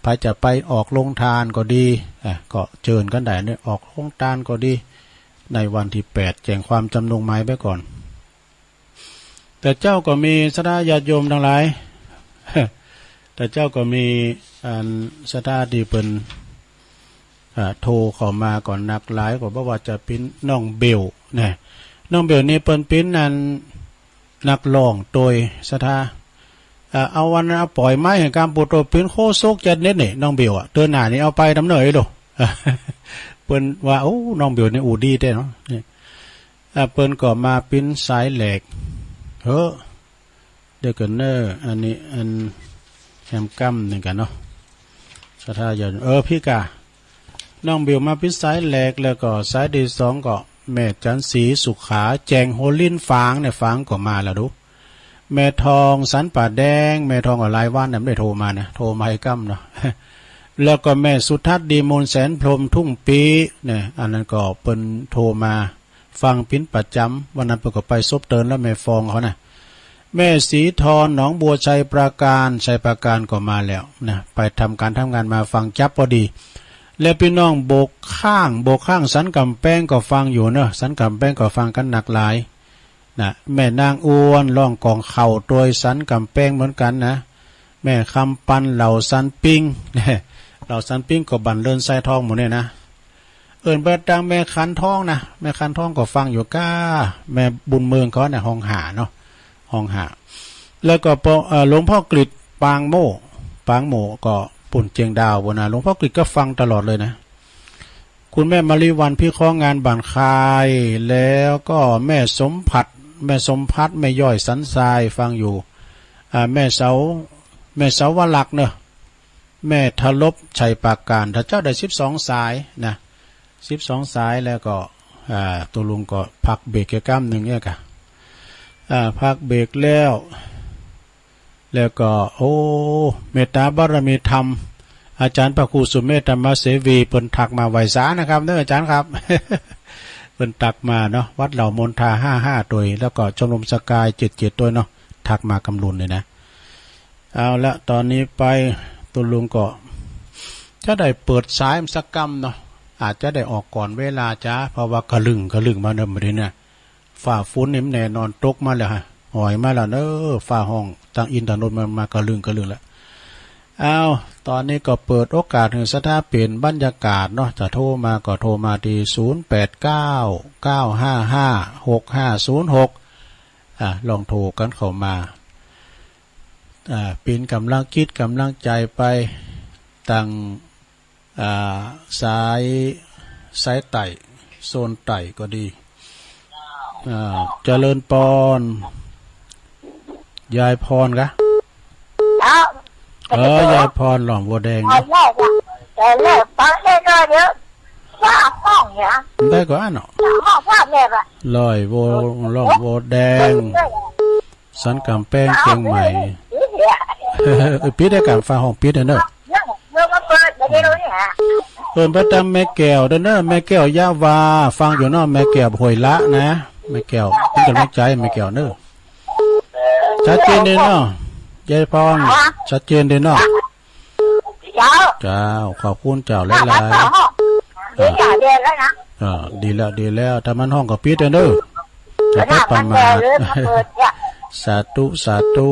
ใผจะไปออกโฮงตานก็ดี อ่า ก็เจิญกั๋นได้เนี่ย ออกโฮงตานก็ดี ในวันตี้แปด แจ้งความจ๋ำนงหมายไปก่อน แต่เจ้าก็มีศรัทธาญาติโยมตังหลาย แต่เจ้าก็มีอันศรัทธาตี้เปิ้น อ่า โทรเข้ามาก็นักหลาย ก็บ่ว่าจะเป๋นน้องเบลนะ น้องเบลนี่เปิ้นเป๋นอันนักฮ้องโตยศรัทธา อ่า เอาวันนั้นเอาป๋อยไม้แห่งก๋านปูโตเป๋นโฆษกจัดเน็ตนี่ น้องเบลอะ เตื้อหน้านี่เอาไปตำเน่อโล เปิ้นว่า โอ้ น้องเบลนี่อู้ดีแต๊เนาะ นี่ อ่า เปิ้นก็มาปิ้นสายแหลก เฮ้อ เดี๋ยวก่อนเน่อ อันนี้ อันแฮมก้ำนึ่งกั๋นเนาะ ศรัทธาญาติ เออ ปี้ก่า น้องบิวมาปิ้นสายแหลก แล้วก็สายตี้สองก็แม่จันทร์ศรีสุขา แจ้งหัวลิ้นฝางเนี่ย ฝางก็มาแล้วดู แม่ทองสันป่าแดง แม่ทองก็หลายวันเนี่ยไม่ได้โทรมานะ โทรมาไอ้ก้ำเนาะ แล้วก็แม่สุทัศน์ดีมูลแสนพรหมทุ่งปี้เนี่ย อันนั้นก็เปิ้นโทรมา ฟังปิ้นประจ๋ำ วันนั้นเปิ้นก็ไปซบเตินแล้วแม่ฟองเขานะ แม่ศรีทรหนองบัวชัยปราการ ชัยปราการก็มาแล้วนะ ไปทำก๋านทำงานมาฟังจั๊บพอดี และปี้น้องโบกข้าง โบกข้างสันก๋ำแปงก็ฟังอยู่เนาะ สันก๋ำแปงก็ฟังกั๋นหนักหลายนะ แม่นางอ้วนร้องก๋องเข่าตวยสันก๋ำแปงเหมือนกั๋นนะ แม่คำปันเหล่าสันปิ้ง เหล่าสันปิ้งก็บั่นเรินทรายทองหมู่เนี่ยนะ เอิ้นไปตางแม่ขันทองนะ แม่ขันทองก็ฟังอยู่ก้า แม่บุญเมืองเขาเนี่ย ห้องห้าเนาะ ห้องห้า แล้วก็ปอ เอ่อ หลวงพ่อกฤษปางโม่ ปางโม่ก็ปู๊นเจียงดาวปู๊นนะ หลวงพ่อกฤษก็ฟังตลอดเลยนะ คุณแม่มะลิวัลย์พิเคราะห์งานบ้านคาย แล้วก็แม่สมผัส แม่สมผัส แม่ย้อยสันทรายฟังอยู่ อ่า แม่เสา แม่เสาวลักษณ์เนาะ แม่ทรพชัยปราการ ถ้าเจ้าได้สิบสองสายนะ สิบสองสายแล้วก็ อ่า ตุ๊ลุงก็พักเบรกแค่ก้ำนึ่งเนี่ยก่ะ อ่า พักเบรกแล้ว แล้วก็ โอ้ เมตตาบารมีธรรม อาจ๋ารย์พระครูสุเมธธรรมเสวี เปิ้นทักมา ไหว้สานะครับเนาะอาจ๋ารย์ครับ เปิ้นทักมาเนาะ วัดเหล่ามนทาห้าห้าตวย แล้วก็ชมรมสกายเจ็ดเจ็ดตวยเนาะ ทักมากำลุนเลยนะ เอาละ ต๋อนนี้ไปตุ๊ลุงก็จะได้เปิดสายสักกำเนาะ อาจจะได้ออกก่อนเวลาจ๊ะ เพราะว่ากะลึ่งกะลึ่งมาเนาะ มื้อนี้เนี่ย ฟ้าฝนนี่มันแน่นอนตกมาแล้วฮะ หอยมาแล้วเนาะ ฟ้าฮ้องตางอินทนนท์มันมากะลึ่งกะลึ่งแล้ว เอา ต๋อนนี้ก็เปิดโอกาสหื้อศรัทธาเปลี่ยนบรรยากาศเนาะ จะโทรมาก็โทรมาตี้ ศูนย์แปดเก้า เก้าห้าห้า หกห้าศูนย์หก อ่า ลองโทรกั๋นเข้ามา อ่า เป๋นก๋ำลังจิตก๋ำลังใจ๋ไป ตาง อ่า สาย สายใต้ โซนใต้ก็ดี อ่า เจริญปอน ยายพรกะ เจ้า เออ ยายพร หล่อมวัวแดงนะ เออ เออ ฟังได้ก็เดี๋ยว ว่าห้องเนี่ย ได้ก็อั้นเนาะ ห้องว่าแม่ปะ ร้อยวัว หล่อมวัวแดง สันก๋ำแปงเจียงใหม่ เออ ปิดได้ก่ะ ฟ้าฮ้องปิดเน่อ เอิ้นไปตางแม่แก้วเน่อ แม่แก้วยะวา ฟังอยู่เนาะ แม่แก้วห้วยละนะ แม่แก้ว เปิ้นก๋ำลังใจ๋ แม่แก้วเน่อ ชัดเจนดีเนาะ ยายพร ชัดเจนดีเนาะ เจ้า เจ้า ขอบคุณเจ้าหลายๆ เดี๋ยวจะเรียนแล้วนะ อ่า ดีแล้ว ดีแล้ว ถ้ามันฮ้องก็ปิดเน่อ อย่าไปประมาท สาธุ สาธุ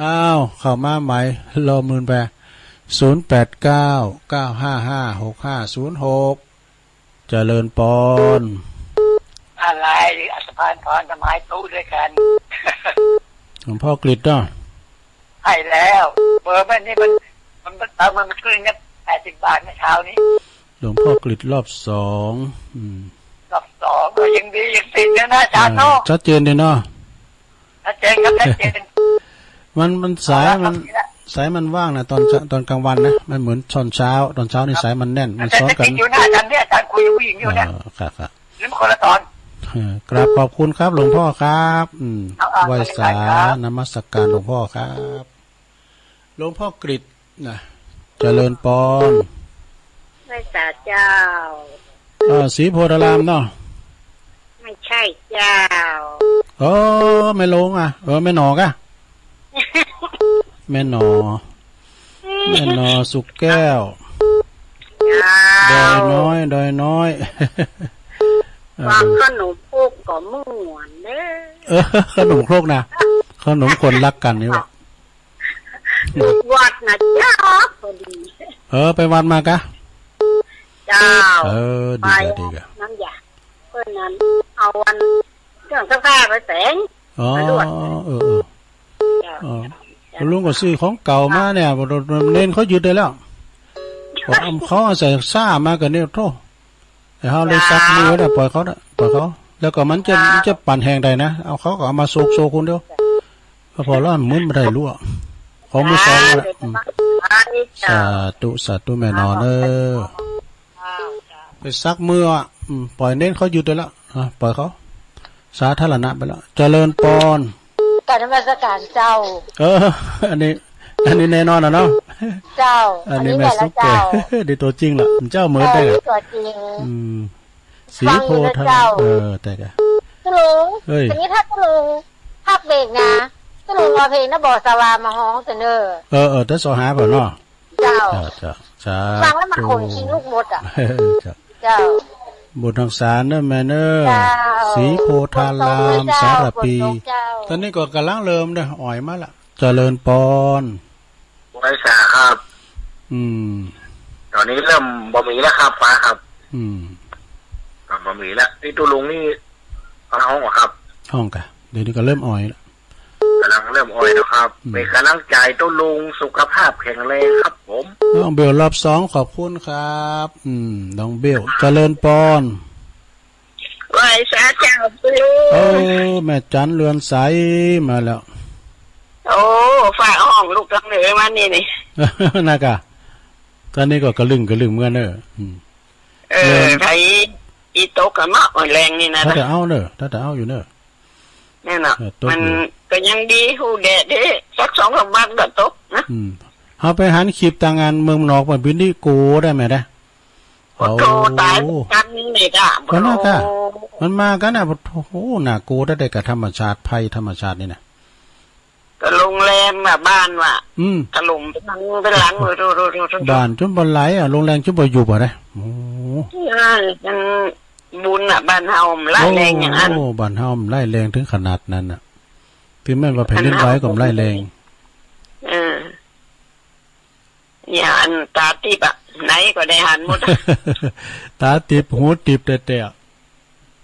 อ้าว เข้ามาใหม่ รอมื่นไป ศูนย์แปดเก้า เก้าห้าห้า หกห้าศูนย์หก เจริญปอน อะไร อัศพานพร สมัยตู้ด้วยกัน หลวงพ่อกฤษเนาะ ใช่แล้ว เบอร์แม่นี่มัน มัน มัน มันขึ้นเนี่ย แปดสิบบาทเมื่อเช้านี้ หลวงพ่อกฤษรอบสอง อืม รอบสอง ก็ยังดี ยังติดนะ อาจารย์เนาะ อ่า ชัดเจนดีเนาะ ชัดเจนครับ ชัดเจน มัน มันสาย เอาละครับ มัน สายมันว่างนะ ตอนเช้า ตอนกลางวันนะ มันเหมือนตอนเช้า ตอนเช้านี่ ครับ สายมันแน่น มันซ้อนกั๋น อาจารย์ยังติดอยู่นะ อาจารย์เนี่ย อาจารย์คุยกับผู้หญิงอยู่เนี่ย เออ ครับ ครับ หรือมันคนละตอน เออ กราบขอบคุณครับ หลวงพ่อครับ อืม เอา เอา ไหว้สา ครับ นมัสการหลวงพ่อครับ หลวงพ่อกฤษนะ เจริญปอน ไหว้สาเจ้า เออ ศรีโพธารามเนาะ ไม่ใช่เจ้า เออ แม่โลงอ่ะ เออ แม่หนอกะ แม่หนอ แม่หนอสุกแก้ว เจ้า ดอยน้อย ดอยน้อย เออ ว่าขนมครกก็ม่วนเด้อ เออ ขนมครกนะ ขนมคนฮักกั๋นนี่หว่า ลูกวัดนะเจ้า พอดี เออ ไปวัดมากะ เจ้า เออ ดีกะ ไป ดีกะ น้ำยา เปิ้นนั้น เอาอัน เครื่องซักผ้าไปแฝง อ๋อ ไปลวก เออ เออ เจ้า อ๋อ เจ้า ลุงก็ซื้อของเก่ามาเนี่ย เน้นเขายึดได้แล้ว ผมเอาของใส่ซ่ามากั๋นเนี่ย โธ่ แต่เฮาเลยสักมือไว้นะ ปล่อยเขานะ ปล่อยเขา แล้วก็มันจะ มันจะปั่นแฮงใดนะ เอาเขาก็เอามาโซกๆ คนเดียว ก็พอแล้ว มันบ่ได้รู้อะ ขอมือสองนั่นแหละ อืม สาธุ สาธุ แม่นอนเอ้อ ไปสักมืออะ อืม ปล่อยเน้นเขาอยู่ได้ละ อ่ะ ปล่อยเขา สาธารณะไปแล้ว เจริญปอน กราบนมัสการเจ้า เออ อันนี้ อันนี้แน่นอนอะเนาะ เจ้า อันนี้ อันนี้แม่สุขแก่ แม่ละเจ้า นี่ตั๋วจริงละ เจ้าเหมือน เออ ได้ นี่ตั๋วจริง อืม ศรีโพธิ์ธาราม ฟังอยู่นะเจ้า เออ แต่กะ ตุ๊ลุง เฮ้ย อันนี้ถ้าตุ๊ลุงพักเบรกนะ ตุ๊ลุงเอาเพลงนะบ่าวสาวามาฮ้องเสนอ เออ เออ แต่สอหาเปล่าเนาะ เจ้า เจ้า เจ้า สาธุ ฟังแล้วมันขนคิงลุกหมดอะ เจ้า เจ้า บุญหักษาเนอะแม่เนอะ เจ้า ศรีโพธิ์ธาราม บุญตรงเลยเจ้า สารภี บุญตรงเจ้า ต๋อนนี้ก็ก่ำลังเริ่มเด้อ อ่อยมาละ เจริญปอน ไหว้สาครับ อืม ต๋อนนี้เริ่มบ่มีแล้วครับ ฟ้าครับ อืม ก็บ่มีแล้ว นี่ตุ๊ลุงนี่ฟ้าฮ้องเหรอครับ ฮ้องกะ เดี๋ยวนี้ก็เริ่มอ่อยละ ก่ำลังเริ่มอ่อยแล้วครับ อืม เป๋นก่ำลังใจ๋ตุ๊ลุง สุขภาพแข็งแรงครับผม น้องเบลรอบสอง ขอบคุณครับ อืม น้องเบล เจริญปอน ไหว้สาเจ้าตุ๊ลุง เออ แม่จันเรือนใสมาแล้ว โอ้ ฟ้าฮ้องลุกตังเหนือมานี่นี่ นะกะ ต๋อนนี้ก็กระลึ่งกระลึ่งเหมือนเนอะ อืม เออ เริ่ม ไผอีตกกะเนาะ แฮงนี่นะ ถ้าจะเอาเนอะ ถ้าจะเอาอยู่เนอะ แน่นอน เออ ตก มันอยู่ ก็ยังดี ฮู้แดดเด้ สักสองสามวันก็ตกนะ อืม เฮาไปหันคลิปตางอันเมืองนอกมันบินดีโกได้ไหมนะ โอ้โห ต๋ายกันนี่กะ ก็น่ากะ โอ้ มันมากันน่ะ โอ้โห น่ากลัวได้ ได้กับธรรมชาติ ภัยธรรมชาตินี่นะ ก็โรงแรมอะ บ้านว่ะ อืม ถล่มไปทั้ง ไปหลัง โอ้โห โอ้โห โอ้โห บ้านจนบ่ไหลอะ โรงแรมจนบ่อยู่บ่ได้ โอ้โห เออ มันบุญอะ บ้านเฮามันร้ายแรงอย่างนั้น โอ้ บ้านเฮามันร้ายแรงถึงขนาดนั้นน่ะ ถึงแม้นว่าแผ่นดินไหวก็มันร้ายแรง เออ เนี่ย อันต๋าติ๊บอะ ไหนก็ได้หันหมดอะ ต๋าติ๊บ หูติ๊บแต๊ๆ อะ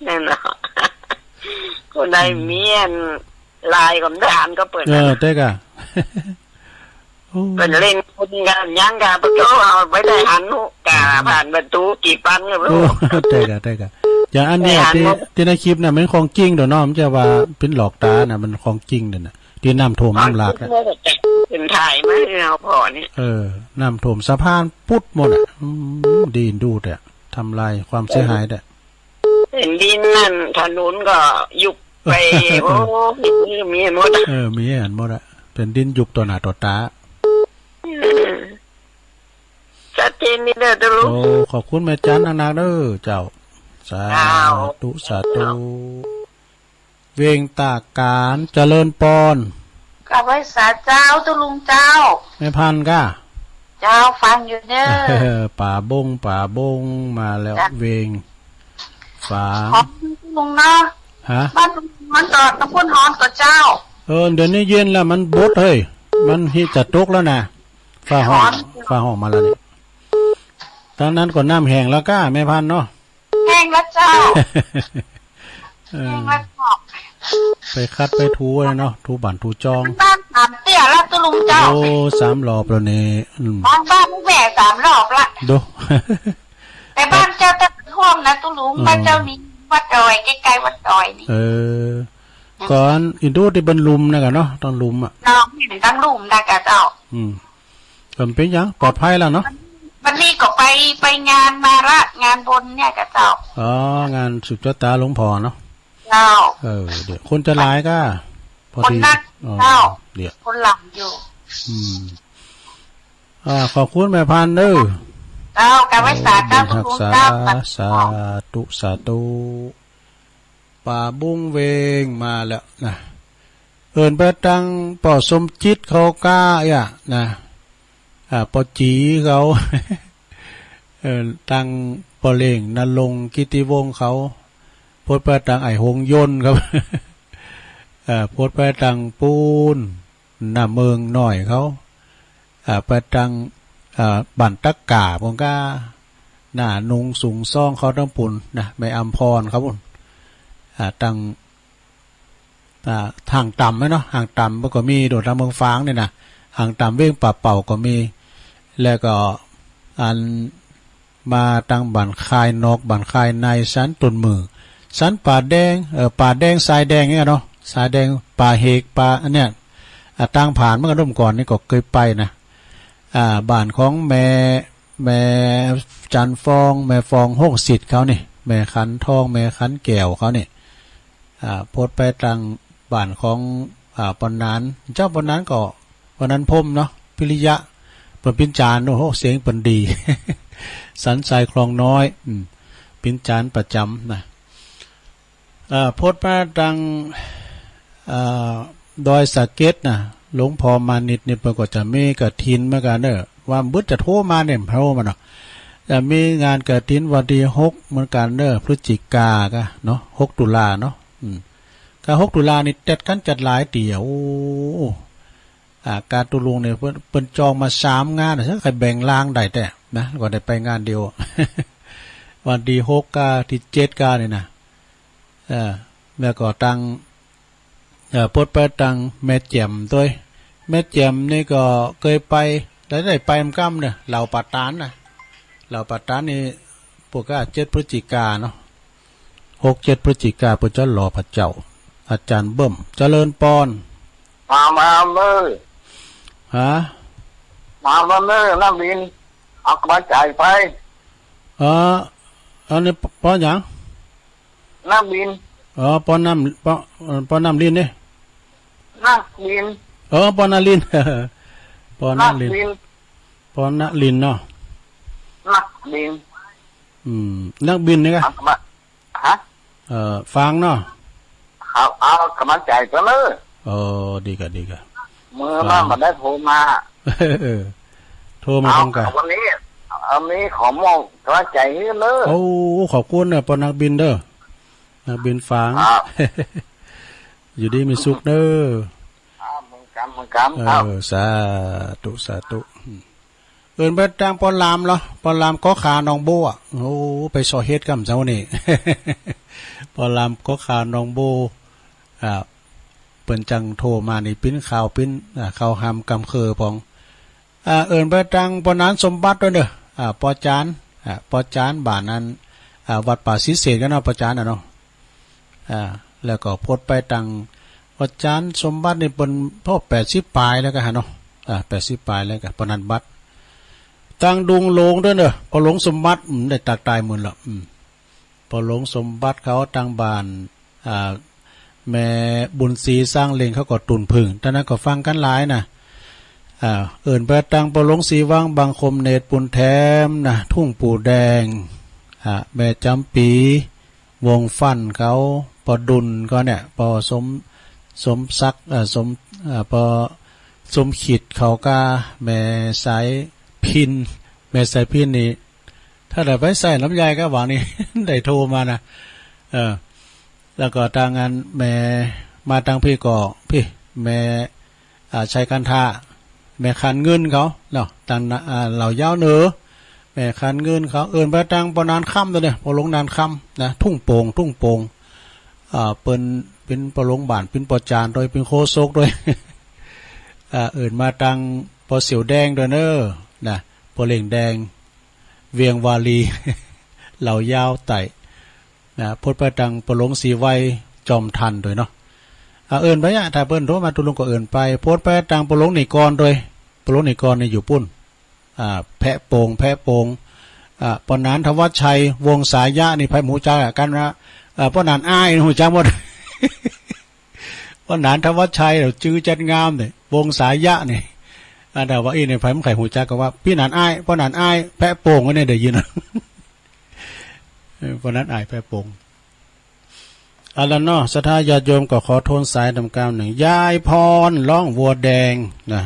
แน่นอน คนใด อืม มีอันไลน์ก็ได้หันก็เปิ้น เออ แต๊กะ โอ้ เปิ้นเล่นคนกันยังกะ ปะโจ้ เอาไปได้หันหูกะ อืม ผ่านประตู๋กี่ปันก็บ่ฮู้ โอ้ แต๊กะ แต๊กะ อย่างอันเนี้ย ได้หัน ตี้ หมด ตี้ในคลิปน่ะ มันของจริงเด้อเนาะ มันจะว่าเป๋นหลอกต๋าน่ะ มันของจริงเด้อน่ะ ตี้น้ำท่วมน้ำหลากน่ะ เปิ้นถ่ายมาให้เฮาผ่อเนี่ย เออ น้ำท่วมสะพานปุดหมดอะ อืม ดีดูแต่ ทำลายความเสียหายแต่ แผ่นดินนั่น ถนนก็ยุบไป โอ้ มีหมดอะ เออ มีอันหมดอะ แผ่นดินยุบต่อหน้าต่อต๋า เออ ชัดเจนนี่เด้อตุ๊ลุง โอ้ ขอบคุณแม่จันนักๆ เด้อเจ้า สาธุ เจ้า สาธุ เจ้า เวงตากาน เจริญปอน กราบไหว้สาเจ้าตุ๊ลุงเจ้า แม่พันธุ์ก้า เจ้าฟังอยู่เน้อ ป๋าบง ป๋าบงมาแล้ว จ้ะ เวงฝาง ฮ้อนตุ๊ลุงเนาะ ฮะ บ้านตุ๊ลุงฮ้อนก่อ ตำบลฮ้อนก่อเจ้า เออ เดี๋ยวนี้เย็นแล้ว มันบดเฮ้ย มันฮิจะตกแล้วนะ ฟ้าฮ้อง ฮ้อน ฟ้าฮ้องมาแล้วนี่ ตางนั้นก็น้ำแห้งแล้วก้า แม่พันธุ์เนาะ แห้งแล้วเจ้า เออ แห้งแล้วเจ้า ไปขัดไปถูแล้วเนาะ ถูบ้านถูจอง บ้านสามเตี้ยแล้วตุ๊ลุงเจ้า โอ้ สามรอบแล้วนี่ อืม บ้าน บ้านแม่สามรอบละ โด แต่บ้านเจ้าตะท่วมนะตุ๊ลุง อ๋อ บ้านเจ้านี่วัดดอย ใก้ๆ วัดดอยนี่ เออ ก่อนอินดูตี้เปิ้นลุ่มนะกะเนาะ ต้องลุ่มอะ น้องเห็นต้องลุ่มนะกะเจ้า อืม ก็บ่เป๋นหยัง ปลอดภัยแล้วเนาะ วันนี้ก็ไป ไปงานมาละ งานบุญเนี่ยกะเจ้า อ๋อ งานสืบจะต๋าหลวงพ่อเนาะ เจ้า เออ เดี๋ยว คนจะหลายก้า พอดี คนนัก อ๋อ เจ้า เดี๋ยว คนหลั่งอยู่ อืม อ่า ขอบคุณแม่พันธุ์เน้อ เจ้า กราบไหว้สาเจ้า บุญฮักษา ตุ๊ลุงเจ้า สาธุ สาธุ ป๋าบุ้งเวงมาแล้วนะ เอิ้นไปตังป้อสมจิตเขาก้าอะนะ อ่า ป้อจีเขา เอิ้นตังป้อเล่งณรงค์กิตติวงศ์เขา ปดไปตังไอ้หงยนต์ครับ เอ่อ ปดไปตังปู๊น น้าเมิงน้อยเขา อ่า ไปตัง อ่า บ้านตะก่า พุ้นก้า น้าหนุ่งสุงซองเขาตังปู๊นนะ แม่อำพรเขาปู๊น อ่า ตัง อ่า ห่างต่ำไหมเนาะ ห่างต่ำมันก็มี โดดตังเมืองฝางนี่นะ ห่างต่ำเวียงป่าเป่าก็มี แล้วก็อัน มาตางบ้านคายนอก บ้านคายใน สันต้นหมื่น สันป่าแดง เอ่อ ป่าแดง ทรายแดงเนี่ยเนาะ ทรายแดง ป่าเหก ป่าอันเนี้ย อ่า ตางผ่านมาก่อน ก่อนนี่ก็เกยไปนะ อ่า บ้านของแม่ แม่จันทร์ฟอง แม่ฟองหงสิทธิ์เขานี่ แม่ขันทอง แม่ขันแก้วเขานี่ อ่า พดไปตางบ้านของ อ่า ป้อหนาน เจ้าป้อหนานก็ ป้อหนานพรหมเนาะ พิริยะ เปิ้นปิ้นจาน โอ้โห เสียงเปิ้นดี สันทรายคลองน้อย อืม ปิ้นจานประจ๋ำนะ เอ่อ พดมาตาง เอ่อ ดอยสะเก็ดนะ หลวงพ่อมานิตนี่เปิ้นก็จะมีกฐินเหมือนกั๋นเน่อ ว่าบึดจะโทรมาเนี่ย โทรมาเนาะ จะมีงานกฐินวันตี้หกเหมือนกั๋นเน่อ พฤศจิกาก็เนาะ หกตุลาเนาะ อืม ก็หกตุลานี่จัดกั๋นจัดหลายเตียว โอ้ อ่า ก๋านตุ๊ลุงเนี่ยเปิ้น เปิ้นจองมาสามงานนะ ใค่แบ่งลางได้แต๊นะ ก็ได้ไปงานเดียว วันตี้หกกาตี้เจ็ดกานี่นะ เออ แล้วก็ตาง เอ่อ พดไปตางแม่แจ่มตวย แม่แจ่มนี่ก็เกยไป ได้ ได้ไปเหมือนกั๋นเน่อ เหล่าป่าตานนะ เหล่าป่าตานนี่ ปกติเจ็ดพฤศจิกาเนาะ หกเจ็ดพฤศจิกา เปิ้นจะหล่อพระเจ้า อาจ๋ารย์เบิ้ม เจริญปอน มา มาเน่อ ฮะ มา มาเน่อ นักบิน เอาก๋ำลังใจ๋ไป เออ อันนี้ป้อหยัง นักบิน อ๋อ ป้อน้ำ ป้อ เอ่อ ป้อน้ำลินนี่ นักบิน เออ ป้อน้ำลิน ป้อน้ำลิน นักบิน ป้อน้ำลินเนาะ นักบิน อืม นักบินนี่กะ เอามา ฮะ เอ่อ ฝางเนาะ ครับ เอาก๋ำลังใจ๋กั๋นเน่อ เออ ดีกะ ดีกะ เมื่อวานบ่ได้โทรมา เออ โทรมา เอา ตางใด วันนี้ อันนี้ขอมอบก๋ำลังใจ๋หื้อเน่อ โอ้ ขอบคุณเน่อ ป้อนักบินเน่อ นักบินฝาง ครับ อยู่ดีมีสุขเน่อ ครับ เหมือนกั๋น เหมือนกั๋น เออ ครับ สาธุ สาธุ เอิ้นไปตางป้อหลามเหรอ ป้อหลามก๊อกขาหนองบัว โอ้ ไปซอเฮ็ดก่ำเจ๊านี่ ป้อหลามก๊อกขาหนองบัว อ่า เปิ้นจังโทรมานี่ ปิ้นข่าว ปิ้น อ่า ข่าวหามกำเคิงปอง อ่า เอิ้นไปตางป้อหนานสมบัติตวยเน่อ อ่า ป้อจ๋าน อ่า ป้อจ๋านบ้านนั้น อ่า วัดป่าศรีเสดกั๋นเนาะ ป้อจ๋านน่ะเนาะ อ่า แล้วก็พดไปตางป้อจ๋านสมบัตินี่เปิ้นพอแปดสิบป๋ายแล้วก่ะฮะเนาะ อ่า แปดสิบป๋ายแล้วก่ะ ป้อหนานบัตร ตางดุงหลวงตวยเน่อ ป้อหลวงสมบัติ อืม ได้ตากตายหมื่นละ อืม ป้อหลวงสมบัติเขาตางบ้าน อ่า แม่บุญศรีสร้างเล็งเขาก็ตุ่นผึ้ง ตางนั้นก็ฟังกั๋นหลายนะ อ่า เอิ้นไปตางป้อหลวงศรีวัง บางคมเนตร ปูนแถมนะ ทุ่งปู่แดง อ่า แม่จ๋ำปี๋ วงฟั่นเขา ป้อดุลเขาเนี่ย ป้อสม สมศักดิ์ เอ่อ สม เอ่อ ป้อสมคิดเขาก้า แม่สายพิณ แม่สายพิณนี่ ถ้าได้ไปใส่ลำไยก็หวังนี่ ได้โทรมานะ เออ แล้วก็ตางอันแม่ มาตางพี้ก็ พี้ แม่ อ่า ชัยคันธา แม่คันเงินเขาเนาะ ตาง อ่า เหล่ายาวเน่อ แม่คันเงินเขา เอิ้นไปตางป้อหนานคำตวยเน่อ ป้อหลวงหนานคำนะ ทุ่งโป่ง ทุ่งโป่ง อ่า เปิ้นเป๋นป้อหลวงบ้าน เป๋นป้อจ๋านตวย เป๋นโฆษกตวย อ่า เอิ้นมาตางป้อเสี่ยวแดงตวยเน่อ นะ ป้อเล็งแดง เวียงวาลี เหล่ายาวใต้ นะ พดไปตางป้อหลวงศรีไว จอมทันตวยเนาะ อ่า เอิ้นไปอะ ถ้าเปิ้นโทรมาตุ๊ลุงก็เอิ้นไป พดไปตางป้อหลวงนิกรตวย ป้อหลวงนิกรนี่อยู่ปู้น อ่า แพะโป่ง แพะโป่ง อ่า ป้อหนานธวัชชัย วงศายะนี่ ใผบ่ฮู้จักอะ กั๋นว่า อ่า ป้อหนานอ้ายนี่ฮู้จักหมด ป้อหนานธวัชชัย จื้อจั๊ดงามนี่ วงศายะนี่ อ่า ถ้าว่าอี้นี่ ใผบ่ใค่ฮู้จักก็ว่า ปี้หนานอ้าย ป้อหนานอ้าย แพะโป่ง อันนี้ได้ยิน เออ ป้อหนานอ้าย แพะโป่ง เอาละเนาะ ศรัทธาญาติโยมก็ขอโทนสายนำกาวหนึ่ง ยายพร ร้องวัวแดงนะ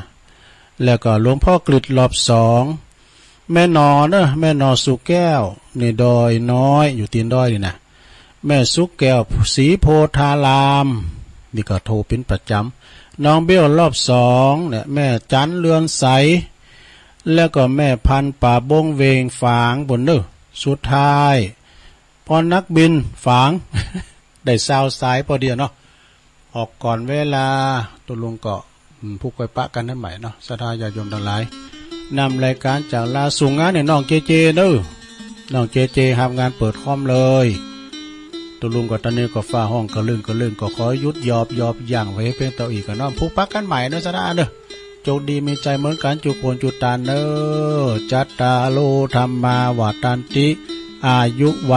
แล้วก็หลวงพ่อกฤษรอบสอง แม่หน่อเนอะ แม่หน่อสุแก้ว นี่ดอยน้อย อยู่ตีนดอยนี่นะ แม่สุแก้ว ศรีโพธาราม นี่ก็โทรเป๋นประจ๋ำ น้องเบลรอบสองเนี่ย แม่จันเรือนใส แล้วก็แม่พันธุ์ป่าบงเวงฝางปู้นเนอะ สุดท้าย ป้อนักบินฝาง ได้ซาวสายปอเดี่ยวเนาะ ออกก่อนเวลา ตุ๊ลุงก็ อืม ผูกไว้ปะกั๋นอันใหม่เนาะ ศรัทธาญาติโยมตังหลาย นำรายก๋านจากลา สู่งานเนี่ยน้องเจเจเนอะ น้องเจเจฮับงานเปิดคอมเลย ตุ๊ลุงก็ต๋อนนี้ก็ฟ้าฮ้องกะลึ้งกะลึ้ง ก็ขอหยุดหยอบหยอบยั้งไว้เพียงเต้าอี้ก่อเนาะ ผูกปักกั๋นใหม่เนาะ สะนะเนาะ โจคดีมีชัยเหมือนกั๋น จุคนจุตานเนาะ จัตตาโร ธัมมา วัฑฒันติ อายุ วัณ